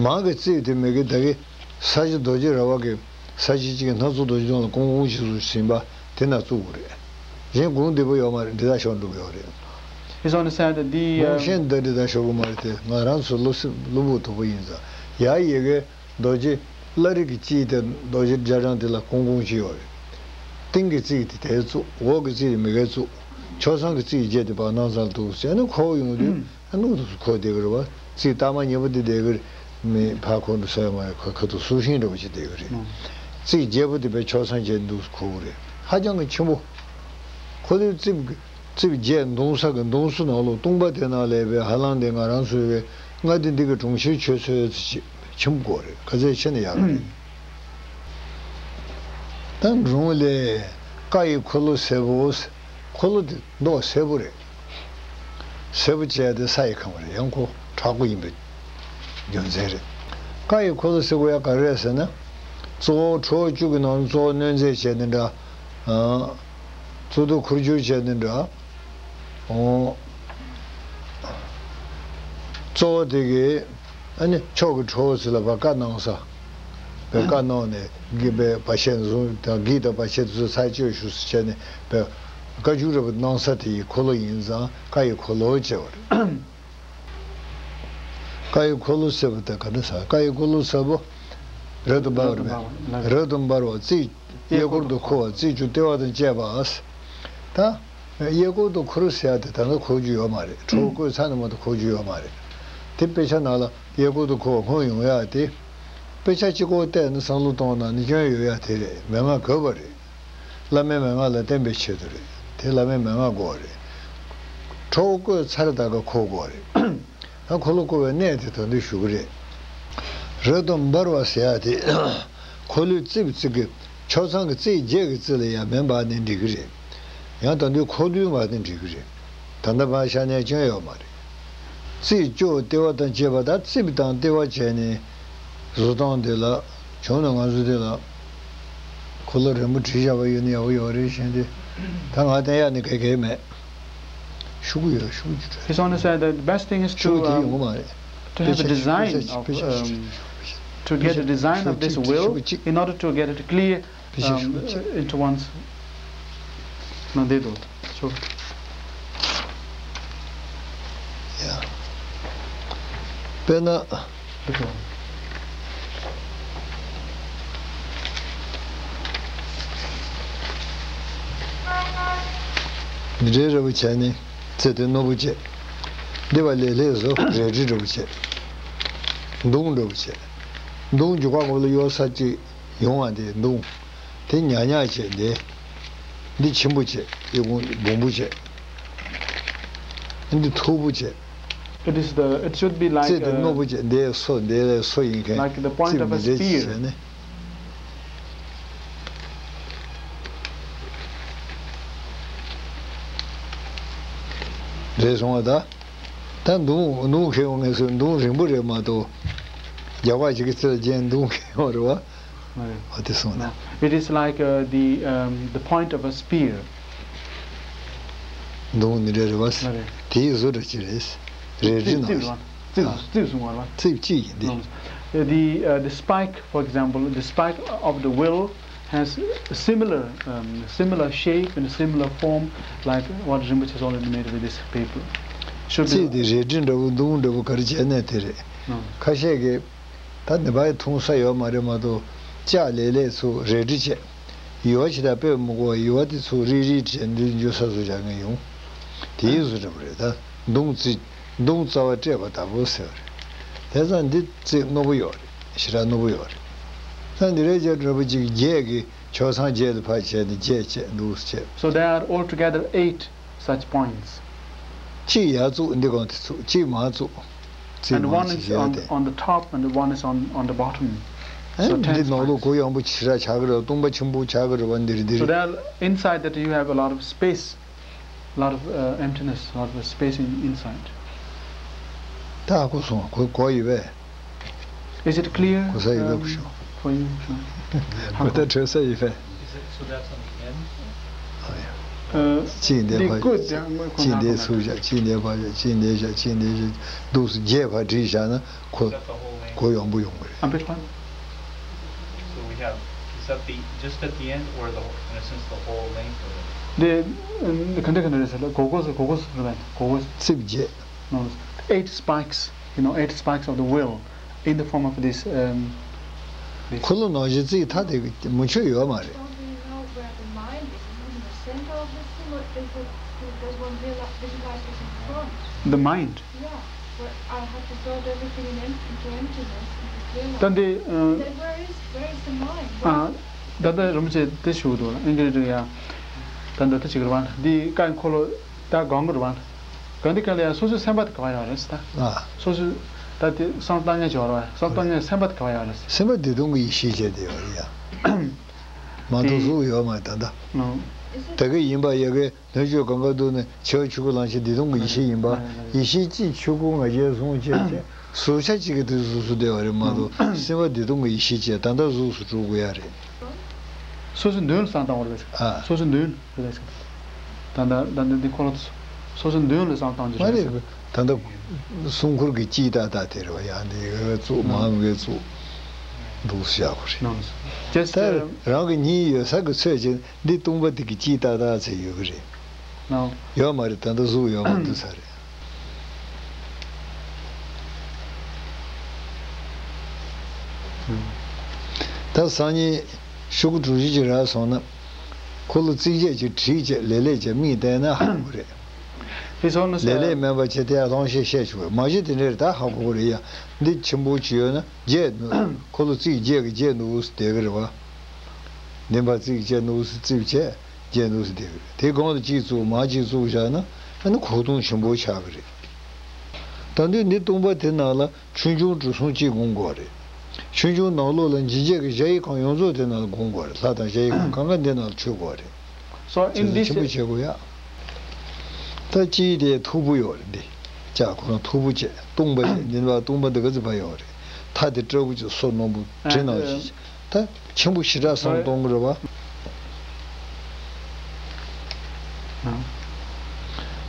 མར་གྱི་རྩིབས་དེ་མི་དགེ་ད་གི་ས་གཞི་རྡོ་རྗེ་ར་བ་གི་ས་གཞི་གཅིག་གི་སྣ་ཚོགས་རྡོ་རྗེ་གདན་ལ་ཀོང་ཀོང་ཞིག་བཟོས་ཟིན་པ་དེ་ན་བཙུགས་དགོས་རེད། གཞན་སྒོམ་བདེ་པོ་ཡོད་མ་རེད། འདི་དག་ཤོར་འགྲོ་གི་ཡོད་རེད། It's understand that the, སྒོམ་uh, ཤེས་འདི་འདི་དག་ཤོར་གི་མ་རེད་དེ། ང་རང་ཚོ་བློ་སེམས་བློ་སྦུག་དོག་པོ་ཡིན་ཙང་ཡ་ཡི་གེ་རྡོ་རྗེ་བླ་རི་གི་དཀྱིལ་དེ་རྡོ་རྗེ་རྒྱ་གྲམ་དེ་ལ་ཀོང་ཀོང་ཞིག་ཡོད་རེད། སྟེང་གི་རྩིབས་དེ་དེར་བཙུགས། འོག་གི་རྩིབས་དེ་མི་དགེར་བཙུགས། ཕྱོགས་མཚམས་ཀྱི་རྩིབས་བརྒྱད་དེ་བར་སྣང་ཚང་ལ་འདུག་ཟེར་ནས་འཁོར་ཡོང་དུས། ཨ་ནུ་དུ་སུ་འཁོར་བསྡད་ཀྱི་རེད་བ། རྩིབས་སྟག་མ་ཉེ་པོ་དེ་བསྡད་ཀྱི་རེད། མི་ཕར་འཁོར་འགྲོ་ས་ཡོད་མ་རེད། ཁ་ཁ་ཐུག་སུ་ཤིང་འདྲ་བོ་ཞིག་བསྡད་ཀྱི་རེད། ཨང་། རྩིབས་བརྒྱད་པོ་དེ་བས་ཕྱོགས་མཚམས་བརྒྱད་འདུག་སུ་འཁོར་གྱི་རེད། ཧ་ཅང་གི་ཆེན་པོ། འཁོར་ལོའི་རྩིབས་ཀྱི་རྩིབས་བརྒྱད་མདུང་ས་གི་མདུང་སོ་ནང་ལོགས་སྟོང་པ་དེ་ནང་ལས་པའི་ཧ་ལམ་དེ་ང་རང་ཚོའི་བའི་ལྔ་སྡེ་འདི་གི་གྲོང་ཁྱེར་ཆོད་ཚོད་ཅིག་ཆེན་པོ་དགོས་རེད། ག་ཚད་ཆེ་ན་ཡག་རེད། ད་འབྲོང་ལས་ཀ་ཡི་འཁོར་ལོ་སེར་པོ། འཁོར་ལོ་དེ་མདོག་སེར་པོ་རེད། སེར་པོ་བྱས་ཏེ་ས་ཡི་ཁམས་རེད། ཡང་ཁོ་དྲག་པོ་ཡིན་པའི་རྒྱུ་མཚན་རེད། ཀ་ཡི་འཁོར་ལོ་སེར་པོ་ཡང་ག་རེ་རེད་ཟེར་ན། གཙོ་བོ་ཁྲོ་བོ་བཅུ་གི་ནང་གཙོ་བོ་གནོད་མཛེས་བྱས་ནི་འདྲ། ཨ། གཙུག་ཏོར་འཁོར་སྒྱུར་བྱས་ནི་འདྲ། ཨོ། གཙོ་བོ་དེ་གི་ཨ་ནི་ཕྱོགས་ཀྱི་ཁྲོ་བོ་ཟེར་ལ་བ་བཀའ་གནང་ས། བའི་བཀའ་གནང་ནས་དགེ་བའི་བ་ཤད་བཟུང་དང་དགེ་དང་བ་ཤད་དེ་ཚོ་ཚར་གཅོད་ཞུ་ཟེར་བྱས་ནས་བའི་བཀའ་བརྒྱུད་རབ་གནང་ས་དེ་ཡི་འཁོར་ལོ་ཡིན་ཙང་བཀའ་ཡི་འཁོར་ལོ་ཅེས་པ་རེད། བཀའ་ཡི་འཁོར་ལོ་ཟེར་བ་དེ་ག་འདྲ་ཟེར། བཀའ་ཡི་འཁོར་ལོ་ཟེར་བ་རབ་ཏུ་འབར་བ་རེད། རབ་ཏུ་འབར་བ་རྩིབས་གཡས་སྐོར་དུ་འཁོར་བ་རྩིབས་བཅུ་ལྟེ་བ་དང་བཅས་པ། ད། གཡས་སྐོར་དུ་འཁོར་ཟེར་ཡ་དེ་ད་ལྟ་འཁོར་རྒྱུ་ཡོད་མ་རེད། ཁྲོ་བོ་བཀོད་ཚར་ནས་མ་གཏོགས་འཁོར་རྒྱུ་ཡོད་མ་རེད། དེ་དཔེ་ཆ་ནང་ལ་གཡས་སྐོར་དུ་འཁོར་བ་སྔོན་ཡོང་ཡ་དེ། དཔེ་ཆ་གཅིག་པོ་བལྟས་ནས་བསམ་བློ་གཏོང་ན་ནི་སྐྱོན་ཡོད་ཡ་དེ་རེད། མན་ངག་དགོས་པ་རེད། བླ་མའི་མན་ངག་ལ་བརྟེན་པའི་ཆེད་དུ་རེད། དེ་བླ་མའི་མན་ངག་དགོས་པ་རེད། ཁྲོ་བོ་བཀོད་ཚར་ད་ག་འཁོར་དགོས་པ་རེད། ད་འཁོར་ལོ་བསྐོར་བའི་གནས་དེ་ད་དུང་ཞུ་གི་རེད། རབ་ཏུ་འབར་བ་ཟེར་ཡ་དེ། འཁོར་ལོའི་རྩིབས་རྩིབས་ཀྱི་ཕྱོགས་མཚམས་ཀྱི་རྩིབས་བརྒྱད་ཀྱི་རྩིབས་ལ་ཡང་མེ་འབར་ནས་འགྲིག་གི་རེད། ཡང་ད་དུང་འཁོར་ལོས་འབར་ནས་འགྲིག་གི་རེད། ད་ལྟ་མར་བཞག་ནས་སྐྱོན་ཡོད་མ་རེད། རྩིབས་བཅུ་ལྟེ་བ་དང་བཅས་པ་དང་རྩིབས་དང་ལྟེ་བ་བྱས་ནས་བཟོ་སྟངས་དེ་ལ་བྱུང་ན་ང་ཚོ་དེ་ལ་འཁོར་ལོ་རིང་པོ་བྲིས་བཞག་པ་ཡོད་ན་ཡག་པོ་ཡོད་རེད་བཞིན་ཏེ། ད་ང་བསྟན་ཡག་ནི་ག་གེ་མེད། ཤུ་གུ་ཡོད། ཤུ་གུ་ཅི་འདྲ། His Honour said that the best thing is to, ཤུ་གུ་དེ་ཡོང་གི་མ་རེད། To have a design of, um, to get a design of this will in order to get it clear, um, into one's mind. དཔེར་ན། འདི་འདྲའི་རེ་བ་བྱས་ནས་རྩེ་དེ་རྣོ་པོ་བྱས། འདི་བ་ལས་ལྷས་བཟོ་རལ་གྲི་འདྲ་པོ་བྱས། མདུང་འདྲ་པོ་བྱས། མདུང་རྒྱུག་པ་ངོ་ལ་གཡོ་ས་གཅིག་ཡོང་བ་འདི་མདུང་། དེ་ཉག་ཉག་བྱས་འདི། འདི་ཆེན་པོ་བྱས། འདི་སྦོམ་པོ་བྱས། འདི་མཐུག་པོ་བྱས། It is the, it should be like, རྩེ་འདི་རྣོ་པོ་བྱས། འདི་སོ་འདི་ལས་སོ་ཡིན་མཁན། Like the point of a spear. རྩེ་མི་འདྲ་བྱས་ནས། རེད་སོང་བ་ད། ད་མདུང་མདུང་ཁྱེར་ཡོང་ངེས་སུ་མདུང་རིང་པོ་རེད་མ་གཏོགས། རྒྱག་པ་ཞིག་གི་རྩེ་ལ་རྒྱན་མདུང་ཁྱེར་ཡོང་རེད་བ། ཨ་དེ་སོང་ན། No. It is like, uh, the, um, the point of a spear. མདུང་ནི་རེད་རེད་བ། རེད། དེའི་བཟོ་འདྲ་ཅིག་རེད། རལ་གྲི་ནང་བཞིན། རྩིབས་རྩིབས་བཟུང་བ་རེད་བ། རྩིབས་གཅིག་ཡིན་ཏེ། No. Uh, the, uh, the spike, for example, the spike of the will has a similar, um, similar shape and a similar form like what Rinpoche has already made with this paper. Should be རྩིབས་དེ་རལ་གྲི་འདྲ་བོ་མདུང་འདྲ་བོ་ག་རེ་བྱས་ནས་དེ་རེད། No. ཁ་ཤས་ཀྱིས། ད་ནི་བའི་འཐུང་ས་ཡོད་མ་རེད་མ་གཏོགས་ལྕགས་ལེབ་ལེབ་ཚུར་རལ་གྲི་བྱས། ཡུ་བ་ཞིག་དང་དཔེ་མི་གོ་བ་ཡུ་བ་དེ་ཚུར་རིལ་རིལ་བྱས་འདི་འཇུ་ས་ཚུར་བཞག་མཁན་ཡོང་། དེའི་བཟོ་འདྲ་པོ་རེད་ད། མདུང་རྩི། མདུང་རྩ་བ་སྤྲད་པ་ལྟ་བུ་ཟེར་བ་རེད། དེ་ཙང་འདི་རྩིབས་རྣོ་པོ་ཡོད་རེད། ཞེ་དྲག་རྣོ་པོ་ཡོད་རེད། ད་འདི་རེད་ཅེས་འདྲ་པོ་ཅིག་བརྒྱད་ཀྱི་ཕྱོགས་མཚམས་བརྒྱད་དུ་ཕར་བྱས་ནས་བརྒྱད་བྱས་འདུག་བྱས། So there are altogether eight such points. གཅིག་ཡར་བཙུགས། འདི་གོང་དེ་བཙུགས། གཅིག་མར་བཙུགས། རྩིབས་And མང་one ཆེ་is བཞག on, སྟེ། On the top and one is on, on the bottom. ཨེ། So འདི་ten ནང་ལོགས་spikes. གོ་ཡངས་པོ་ཞེ་དྲག་ཆགས་ཀྱི་རེད། སྟོང་པ་ཆེན་པོ་ཆགས་ཀྱི་རེད་བ། འདིར་འདིར། So there, inside that you have a lot of space, lot of, uh, emptiness, lot of space in, inside. ད་གོ་སོང་། གོ་གོ་ཡོད་པས། Is it clear, གོ་ས་ཡོད་པས། um, གོ་ཤོག for you? གོ་ད་གྲོལ་ས་ཡོད་པས། Is it, so that's on the end? ཨ་ཡ། Uh, གཅིག་འདི་the ཕར་good, བཞག yeah, གཅིག་འདི་ཚུར་བཞག་གཅིག་འདི་ཕར་བཞག་གཅིག་འདི་བཞག་གཅིག་འདི་བཞག་འདུག་སེ་བརྒྱད་ཕར་བསྒྲིགས་བཞག་ན་གོ། Is that the whole length? གོ་ཡངས་པོ་ཡོང་གི་རེད། I beg pardon? So we have, is that the, just at the end or the whole, in a sense, the whole length of it? དེ་ག་འདྲ་ག་འདྲ་རེད་ཟེར་ན་གོ་གོ་ཟེར། གོ་གོ་ཟེར་རེད་པས། གོ་གོ་ཟེར། རྩིབས་བརྒྱད། No, eight spikes, you know, eight spikes of the will in the form of this, um, this. འཁོར་ལོ་ནང་བཞིན་རྩིབས་མཐའ་དེ་མུ་མཆུ་ཡོད་མ་རེད། Don't we know where the mind is? Isn't it in the center of this thing? Or is it, does one realize, visualize it in front? The mind. Yeah, where I have dissolved everything in em-, into emptiness and just realize. ད་འདི། ཨ། Then where is, where is the mind? Where, uh, ད་ལྟ་རིན་པོ་ཆེ་དེ་ཞུ་གི་འདུག་ལ། ཨིན་ཇི་ནི་ཡང་ད་འདི་ལྟ་ཅིག་རེད་བ། འདི་ཀ་འཁོར་ལོ་ད་གང་གི་རེད་བ། གང་འདི་ག་ལ་ཡང་སོ་སོའི་སེམས་པ་དེ་ག་བ་ཡོད་རེད་ཟེར་ད། ཨ། སོ་སོའི་ད་དེ་བསམ་བློ་བཏང་མཁན་ཅིག་ཡོད་རེད་བ། བསམ་བློ་བཏང་མཁན་སེམས་པ་དེ་ག་བ་ཡོད་རེད་ཟེར། སེམས་པ་བདེ་སྟོང་གི་ཡེ་ཤེས་བྱས་བསྡད་ཡོད་རེད་ཡ། མ་གཏོགས་གཟུགས་ཡོད་མ་རེད་ད་ལྟ། ཨང་། ད་གི་ཡིན་པ་ཡ་གི་ལྷོད་ཆོས་གང་ག་འདུག་ནས་ཆེ་བ་ཆུང་ཀུ་ལང་ཆེ་བདེ་སྟོང་གི་ཡེ་ཤེས་ཡིན་པ། ཡེ་ཤེས་གཅིག་ཆུང་ཀུ་ང་རྒྱལ་སོང་བྱས་བྱས་གཟུགས་ཆ་གཅིག་གི་དུས་གཟུགས་སུ་བསྡད་པ་རེད་མ་གཏོགས་སེམས་པ་བདེ་སྟོང་གི་ཡེ་ཤེས་བྱས་ད་ལྟ་གཟུགས་སུ་གྲུབ་དགོས་ཡ་རེད། སོ་སོའི་མདུན་ལ་བསམ་བཏང་བ་རེད། ཨ། སོ་སོའི་མདུན་ལ་རེད། ད་ལྟ་ད་ལྟ་འདི་འཁོར་ལོ་སོ་སོའི་མདུན་ལ་བསམ་བཏང་རྒྱུ་མ་རེད། རེད། ད་ལྟ་སྲུང་འཁོར་གྱི་སྤྱི་ཏག་ཏག་དེ་རེད་བ། ཡང་འདི་ག་གཙུག་མང་གི་གཙུག་འདུག་བཞག་གོ་རེད། ད་རང་གི་གཉིད་ཡོད་ས་གི་ཚོད་ཅིག་འདི་སྟོང་པ་དེ་གི་སྤྱི་ཏག་ཏག་ཚེ་ཡོད་གི་རེད། ཡོད་མ་རེད། ད་ལྟ་གཟུགས་ཡོད་མ་འདུག་ས་རེད། ད་སང་ཉིན་ཤོག་གུ་དྲུག་ཅུ་ཅིག་རག་སོང་ན། འཁོར་ལོ་རྩིབས་བརྒྱད་ཅིག་བྲིས་བྱས་ལེ་ལེ་བྱས་མིག་བལྟས་ན་ཧ་གོ་གི་རེད། ལེ་ལེ་མིན་པ་བྱས་དེ་ཡང་ལྷོང་ཤེས་ཤེས་ཆོག་གི་རེད། མ་གཞི་དེ་འདྲས་ད་ཧ་གོ་གི་རེད་ཡ། འདི་ཆེན་པོ་ཅིག་ཡོད་ན་བརྒྱད་འདུག་འཁོར་ལོ་རྩིབས་བརྒྱད་ཀྱི་བརྒྱད་འདུག་སེ་བསྡད་གི་རེད་བ། འདི་མ་རྩིབས་བརྒྱད་འདུག་སེ་རྩིབས་བྱས་བརྒྱད་འདུག་སེ་བསྡད་གི་རེད། དེ་གོང་དུ་གཅིག་བཙུགས་མར་གཅིག་བཙུགས་བཞག་ན་ཨ་ནི་གོས་ཐུང་ཆེན་པོ་ཆགས་གི་རེད། ད་དུང་འདི་སྟོང་པ་དེ་ནང་ལ་ཆོས་འབྱུང་གྲུ་གསུམ་གཅིག་སྒོམ་དགོས་རེད། ཆོས་འབྱུང་ནང་ལོགས་ལ་འཇིགས་བྱེད་ཀྱི་གཞལ་ཡས་ཁང་ཡོངས་རྫོགས་དེ་ནང་ལ་སྒོམ་དགོས་རེད། ལྷ་དང་གཞལ་ཡས་ཁང་གང་ག་འདི་ནང་ལ་མཆོད་དགོས་རེད། So in བྱས་ཙང་this ཆེན་པོ་བྱེད་དགོས་ཡ། ད་སྤྱིའི་དེ་མཐུག་པོ་ཡོད་རེད་འདི། ལྕགས་ཁོ་རང་མཐུག་པོ་བྱས་སྟོང་པ་བྱས་འདི་ནི་བ་སྟོང་པ་འདི་ག་ཚོད་ཕ་ཡོད་རེད། མཐའ་དེ་སྤྲ་བོ་ཅིག་སོ་རྣོན་པོ་གྲི་ནང་བཞིན་ད་ཆེན་པོ་ཞེ་དྲག་བསམ་གཏོང་གི་རེད་བ།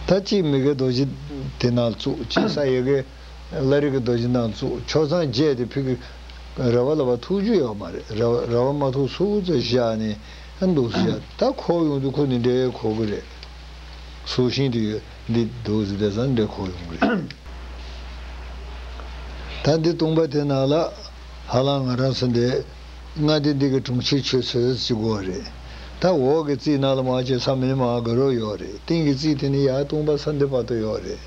ད་གཅིག་མི་དགེ་རྡོ་རྗེ་དེ་ནང་བཙུགས་གཅིག་ས་ཡ་གི་བླ་རི་གི་རྡོ་རྗེ་ནང་བཙུགས་ཕྱོགས་མཚམས་བརྒྱད་དེ་ཕི་གི་ར་བ་ལ་བ་ཐུག་རྒྱུ་ཡོད་མ་རེད། ར་བ་ར་བ་མ་ཐུག་སུག་ཙམ་བཞག་ནས་ཨ་འདུག་སེ་བཞག་ད་འཁོར་ཡོང་དུས་ཁོ་ནི་འདྲའི་འཁོར་གི་རེད། སུག་ཤིང་དེ་ཡོད་འདི་འདུག་སེ་བསྡད་ཙང་འདྲའི་འཁོར་ཡོང་གི་རེད། ད་འདི་སྟོང་པ་དེ་ནང་ལ་ཧ་ལམ་ང་རང་ཚོ་འདི་ལྔ་སྡེ་འདི་གི་གྲོང་ཁྱེར་ཆོས་ཚོད་ཅིག་དགོས་རེད། ད་འོག་གི་རྩིབས་ནང་ལ་མར་བྱས་ས་མིན་མར་དགའ་རབ་ཡོད་རེད། སྟེང་གི་རྩིབས་དེ་ནི་ཡར་སྟོང་པ་ས་འདི་བར་དུ་ཡོད་རེད།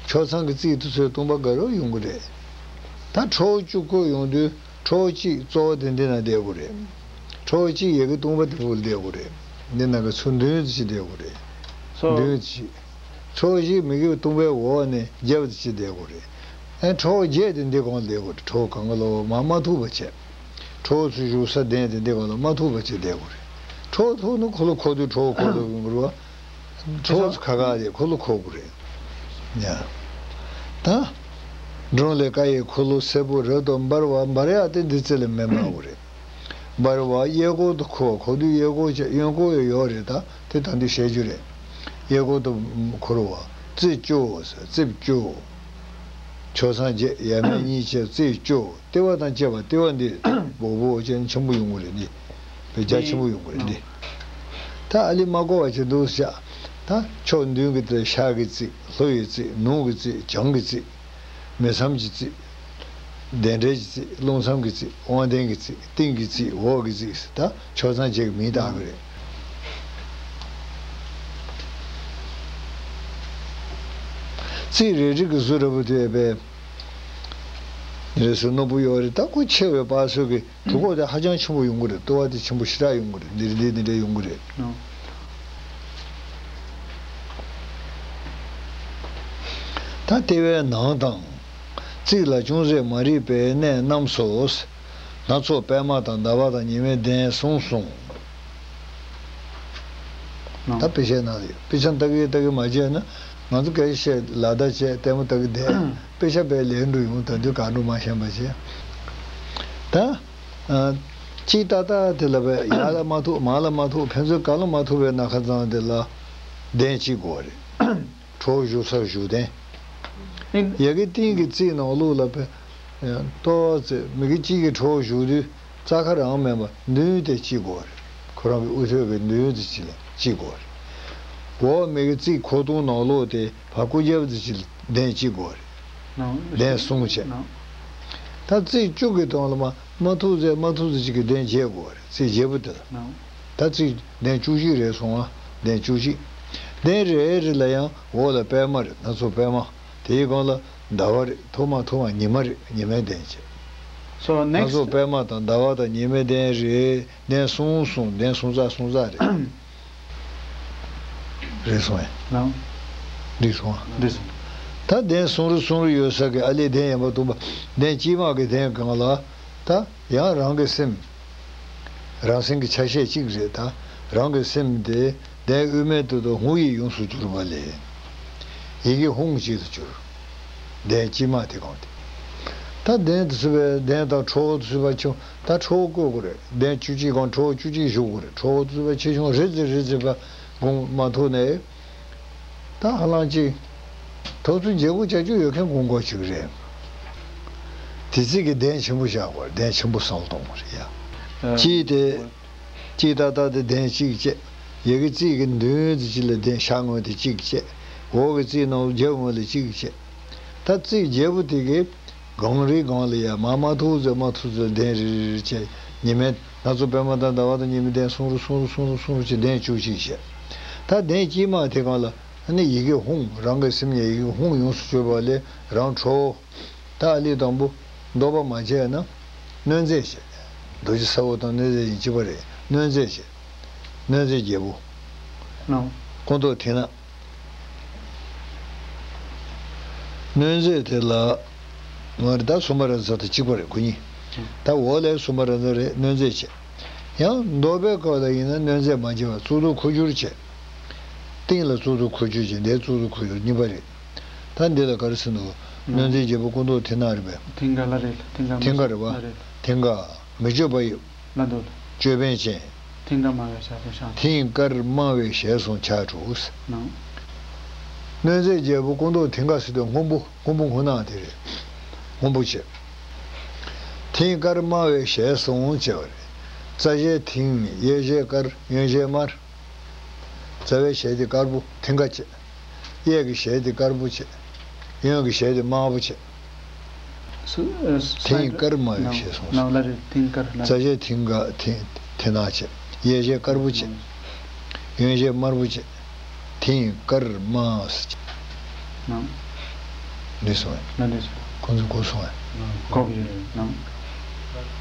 ཕྱོགས་མཚམས་ཀྱི་རྩིབས་དེ་ཚོས་སྟོང་པ་དགའ་རབ་ཡོང་གི་རེད། ད་ཁྲོ་བོ་བཅུ་བཀོད་ཡོང་དུས་ཁྲོ་བོ་གཅིག་གཙོ་བོ་དེ་འདི་ན་བསྡད་དགོས་རེད། ཁྲོ་བོ་གཅིག་ཡ་གི་སྟོང་པ་དེ་བུ་ལ་བསྡད་དགོས་རེད། འདི་ན་གི་ཚུར་མདུན་དུ་ཅིག་བསྡད་དགོས་རེད། མདུན་དུ་ཅིག་ཁྲོ་བོ་གཅིག་མི་དགེ་བའི་སྟོང་པའི་འོག་ནས་རྒྱབ་ཏུ་ཅིག་བསྡད་དགོས་རེད། ཨ་ཁྲོ་བོ་བརྒྱད་དེ་འདི་གོང་ལ་བསྡད་དགོས་རེད། ཁྲོ་བོ་གང་ག་ལ་མ་མ་ཐུག་པ་བྱས། ཁྲོ་བོ་ཚོའི་བཞུགས་ས་གདན་དེ་འདི་གོང་ལ་མ་ཐུག་པ་བྱས་བསྡད་དགོས་རེད། ཁྲོ་བོ་ཐུག་ན་འཁོར་ལོ་འཁོར་དུས་ཁྲོ་བོ་འཁོར་དུ་ཡོང་གི་རེད་བ། ཁྲོ་བོ་ཚོ་ཁ་ཁ་དེ་འཁོར་ལོ་འཁོར་དགོས་རེད། ཡ། ད། འབྲོང་ལས་ཀ་ཡི་འཁོར་ལོ་སེར་པོ་རབ་ཏུ་འབར་བ་འབར་ཡག་དེ་འདི་རྩེ་ལ་མེ་འབར་དགོས་རེད། འབར་བ་གཡས་སྐོར་དུ་འཁོར་བ་འཁོར་དུས་གཡས་སྐོར་བྱས་གཡོན་སྐོར་ཡང་ཡོད་རེད། ད་དེ་ད་འདི་བཤད་རྒྱུ་རེད། གཡས་སྐོར་དུ་འཁོར་བ་རྩིབས་བཅུ་ཟེར་རྩིབས་བཅུ། ཕྱོགས་མཚམས་བརྒྱད་ཡ་མེད་གཉིས་བྱས་རྩིབས་བཅུ། ལྟེ་བ་དང་བཅས་པ་ལྟེ་བ་འདི་སྦུག་སྦུག་ཅན་ཆེན་པོ་ཡོང་གི་རེད་འདི། དཔེ་རྒྱ་ཆེན་པོ་ཡོང་གི་རེད་འདི། ད་ཨ་ལི་མ་གོ་བ་བྱས་འདུག་བཞག་ད་ཕྱོགས་མདུན་གྱི་དེ་ཤར་གྱི་རྩིབས་ལྷོ་ཡི་རྩིབས་ནུབ་ཀྱི་རྩིབས་བྱང་གི་རྩིབས། མེ་མཚམས་ཀྱི་རྩིབས། བདེན་བྲལ་གྱི་རྩིབས་རླུང་མཚམས་ཀྱི་རྩིབས་དབང་ལྡན་གྱི་རྩིབས་སྟེང་གི་རྩིབས་འོག་གི་རྩིབས་ཟེར་ད་ཕྱོགས་མཚམས་བརྒྱད་ཀྱི་མིང་བཏགས་ཀྱི་རེད། རྩིབས་རེ་རེ་གི་ཟུར་རེ་བོ་དེ་བས་རེ་ཟུར་རྣོ་པོ་ཡོད་རེད། ད་ཁོ་ཆེ་བའི་བར་སོ་གི་གྲུ་ཁོག་དེ་ཧ་ཅང་ཆེན་པོ་ཡོང་གི་རེད། ལྟོ་བ་དེ་ཆེན་པོ་ཞེ་དྲག་ཡོང་གི་རེད། འདིར་འདི་འདི་འདྲ་ཡོང་གི་རེད། ཨོ། ད་ལྟེ་བའི་ནང་དང་། རྩིབས་ལ་ཅུང་ཟད་མ་རིག་པའི་གནས་རྣམས་སོ། སྣ་ཚོགས་པད་མ་དང་ཟླ་བ་དང་ཉི་མའི་གདན་གསུངས་གསུངས། ད་དཔེ་ཆའི་ནང་ལ་ཡོད། དཔེ་ཆ་ལྟ་གི་ལྟ་གི་མ་བྱས་ན་ང་ཚོ་སྐད་ཆ་བཤད་ལ་བརྡ་བྱས་ལྟད་མོ་ལྟ་གི་བསྡད། དཔེ་ཆ་དཔེ་ལེན་འགྲོ་ཡོང་། ད་དུས་གང་འགྲོ་མ་ཤེས་པ་བྱས། ད། ཨ། གཅིག་ཏག་ཏག་དེ་ལ་བས་ཡར་ལ་མ་ཐུག་མར་ལ་མ་ཐུག་ཕན་ཚུན་གང་ལ་མ་ཐུག་པའི་ནམ་མཁའ་གཙང་དེ་ལ་གདན་གཅིག་དགོས་རེད། ཁྲོ་བོ་བཞུགས་སར་བཞུགས་གདན། ཡ་གི་སྟེང་གི་རྩིབས་ནང་ལོགས་ལ་བས་ཏོག་ཙེ་མི་དགེ་གཅིག་གི་ཁྲོ་བོ་བཞུགས་དུས་རྩ་ཁ་རང་མེད་པ་མདུན་དེ་གཅིག་དགོས་རེད། ཁོ་རང་གི་དབུ་ཐོད་ཀྱི་མདུན་དེ་གཅིག་ལ་གཅིག་དགོས་རེད། འོག་མི་དགེ་རྩིབས་ཁོག་སྟོང་ནང་ལོགས་དེ་ཕར་སྐུ་རྒྱབ་དེ་གཅིག་ལ་གདན་གཅིག་དགོས་རེད། གདན་གསུམ་བྱས། ད་རྩིབས་བཅུ་གི་སྟེང་ལ་མ་མ་ཐུག་ཚེ་མ་ཐུག་ཚེ་གཅིག་གི་གདན་བརྒྱད་དགོས་རེད། རྩིབས་བརྒྱད་པོ་དེ་ལ། ད་རྩིབས་གདན་བཅུ་གཅིག་རེད་སོང་ང་། གདན་བཅུ་གཅིག་གདན་རེ་རེ་ལ་ཡང་འོག་ལ་པད་མ་རེད། སྣ་ཚོགས་པད་མ། དེའི་སྒང་ལ་ཟླ་བ་རེད། ཐོག་མ་ཐོག་མ་ཉི་མ་རེད། ཉི་མའི་གདན་བྱས། So ང next ཚོ་པད་མ་དང་ཟླ་བ་དང་ཉི་མའི་གདན་རེད། གདན་གསུམ་གསུམ། གདན་གསུམ་ཚར་གསུམ་ཚར་རེད། རེད་སོང་ངས། ལགས། འགྲིག་སོང་ཨ། འགྲིག་སོང་། ད་གདན་གསུམ་རུ་གསུམ་རུ་ཡོད་ས་གི་ཨ་ལས་གདན་ཡན་པ་བདུན་པ། གདན་དཀྱིལ་མ་གི་གདན་སྒང་ལ། ད་ཡང་རང་གི་སེམས། རང་སེམས་ཀྱི་ཆ་ཤས་གཅིག་རེད། ད་རང་གི་སེམས་དེ་གདན་དབུས་མའི་སྟེང་དུ་ཧཱུྃ་ཡིག་ཡོངས་སུ་གྱུར་པ་ལས། ཡི་གེ་ཧཱུྃ་གཅིག་ཏུ་གྱུར། གདན་དཀྱིལ་མ་དེ་གང་དེ། ད་གདན་དེ་ཚུད་པའི་གདན་དང་ཁྲོ་བོ་དེ་ཚུད་པ་ཆུང་། ད་ཁྲོ་བོ་བཀོད་དགོས་རེད། གདན་བཅུ་གཅིག་སྒང་ཁྲོ་བོ་བཅུ་གཅིག་བཞུགས་དགོས་རེད། ཁྲོ་བོ་དེ་ཚུད་པ་ཆེ་ཆུང་རེ་ཙི་རེ་ཙི་བ་སྒོམ་མ་ཐུབ་ནས། ད་ཧ་ལམ་ཅིག་ཐོབ་ཚུལ་བརྗེ་པོ་བྱ་རྒྱུ་ཡོད་མཁན་དགོངས་སྐོར་ཞིག་རེད། དེ་ཚིག་གི་གདན་ཆེན་པོ་བཞག་དགོས། གདན་ཆེན་པོ་བསམ་བློ་གཏོང་དགོས་རེད་ཡ། ཨ། གཅིག་དེ། གཅིག་ཏག་ཏག་དེ་གདན་གཅིག་བྱས། ཡ་གི་རྩིབས་ཀྱི་མདུན་དེ་གཅིག་ལ་གདན་ཤར་ངོས་དེ་གཅིག་བྱས། འོག་གི་རྩིབས་ནང་རྒྱབ་ངོས་ལ་གཅིག་བྱས། ད་རྩིབས་བརྒྱད་པོ་དེ་གི་སྒང་རེ་སྒང་ལ་ཡ་མར་མར་ཐུག་ཙམ་མར་ཐུག་ཙམ་གདན་རེ་རེ་རེ་བྱས། ཉི་མའི་ང་ཚོ་པད་མ་དང་ཟླ་བ་དང་ཉི་མའི་གདན་གསུམ་རུ་གསུམ་རུ་གསུམ་རུ་གསུམ་རུ་བྱས་གདན་བཅུ་གཅིག་བྱས། ད་གདན་དཀྱིལ་མ་དེ་སྒང་ལ་ཨ་ནི་ཡི་གེ་ཧཱུྃ། རང་གི་སེམས་ཉིད་ཡི་གེ་ཧཱུྃ་ཡོངས་སུ་གྱུར་པ་ལས་རང་ཁྲོ་བོ། ད་ཨ་ལི་དང་པོ་བཟློག་པ་མ་བྱས་ན་གནོད་མཛེས་བྱས། རྡོ་རྗེ་ས་འོག་དང་གནོད་མཛེས་གཉིས་གཅིག་པ་རེད། གནོད་མཛེས་བྱས། གནོད་མཛེས་བརྒྱད་པོ། ལགས། སྐུ་མདོག་མཐིང་ནག། གནོད་མཛེས་དེ་ལ་ང་རེ་ད་གསུམ་པ་ར་ཛ་དང་གཅིག་པ་རེད། དགུ་གཉིས། ད་འོག་ལས་གསུམ་པ་ར་ཛ་རེད། གནོད་མཛེས་བྱས། ཡང་ཟློག་པའི་སྐབས་ལ་ཡིན་ན་གནོད་མཛེས་མ་བྱས་པ་གཙུག་ཏོར་འཁོར་སྒྱུར་བྱས། སྟེང་ལ་གཙུག་ཏོར་འཁོར་སྒྱུར་བྱས། འདིར་གཙུག་ཏོར་འཁོར་སྒྱུར་གཉིས་པ་རེད། ད་འདི་ལ་ག་རེ་ཟེར་འདུག་གནོད་མཛེས་བརྒྱད་པོ་སྐུ་མདོག་མཐིང་ནག་རེད་པས། མཐིང་ག་ལ་རེད། མཐིང་ག་མཐིང་ག་རེད་པ། ལ་རེད། མཐིང་ག་མི་བསྐྱོད་པ་ཡི། ལ་འདོད། ཅོད་པན་ཅན། མཐིང་ག་དམར་བའི་ཞལ་གསུམ་ཕྱག་དྲུག་མཐིང་དཀར་དམར་བའི་ཞལ་གསུམ་ཕྱག་དྲུག་ནང་། གནོད་མཛེས་བརྒྱད་པོ་སྐུ་མདོག་མཐིང་ག་ཟེར་དུས་སྔོན་པོ། སྔོན་པོ་སྔོ་ནག་དེ་རེད། སྔོན་པོ་བྱས། མཐིང་དཀར་དམར་བའི་ཞལ་གསུམ་བྱས་པ་རེད། རྩ་ཞལ་མཐིང་། གཡས་ཞལ་དཀར། གཡོན་ཞལ་དམར། རྩ་བའི་ཞལ་དེ་དཀར་པོ་མཐིང་ག་བྱས། གཡས་ཀྱི་ཞལ་དེ་དཀར་པོ་བྱས། གཡོན་གྱི་ཞལ་དེ་དམར་པོ་བྱས། སུ་ཨ། མཐིང་དཀར་དམར་བའི་ཞལ་གསུམ། ནང་ལ་རེད། མཐིང་དཀར་ལ། རྩ་ཞལ་མཐིང་ག་མཐིང་མཐིང་ནག་བྱས། གཡས་ཞལ་དཀར་པོ་བྱས། གཡོན་ཞལ་དམར་པོ་བྱས། མཐིང་དཀར་དམར་བྱས། ནང་། ནུས་སོང་བས། ལ་ནུས་སོང་། ཁོང་ཚོ་གོ་སོང་བས། གོ་གི་ཡོད་ནང་།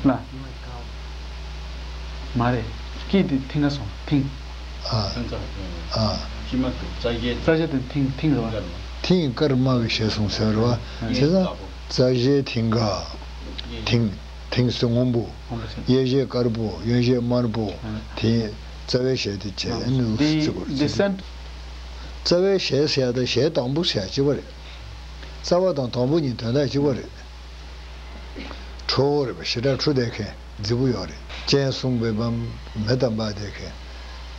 ལ། མ་རེད། སྐད་དེ་མཐིང་ག་སོང་། མཐིང་། ཨ། ཨ། ཕྱི་མ་རྩ་ཞལ། རྩ་ཞལ་དེ་མཐིང་། མཐིང་རེད་བ། མཐིང་དཀར་དམར་བའི་ཞལ་གསུམ་ཟེར་བ་རེད་བ། ཨ། བྱས་ཙང་རྩ་ཞལ་མཐིང་ག་མཐིང་། མཐིང་ཟེར་སྔོན་པོ། སྔོན་པོ་ཟེར། གཡས་ཞལ་དཀར་པོ། གཡོན་ཞལ་དམར་པོ། ཨ། དེ་རྩ་བའི་ཞལ་དེ་བྱས། ཨ་ནི་འདི་བརྩི་དགོས། འདི་སན། རྩ་བའི་ཞལ་ཟེར་ཡ་དང་ཞལ་དང་པོ་ཟེར་ཡ་གཅིག་པ་རེད། རྩ་བ་དང་དང་པོ་གཉིས་དོན་དག་གཅིག་པ་རེད། ཁྲོ་བོ་རེད་པ། ཞེ་དྲག་འཁྲུལ་བསྡད་མཁན་རྫིག་པོ་ཡོད་རེད། སྤྱན་གསུམ་པའི་བ་མེ་ལྟར་འབར་བསྡད་མཁན།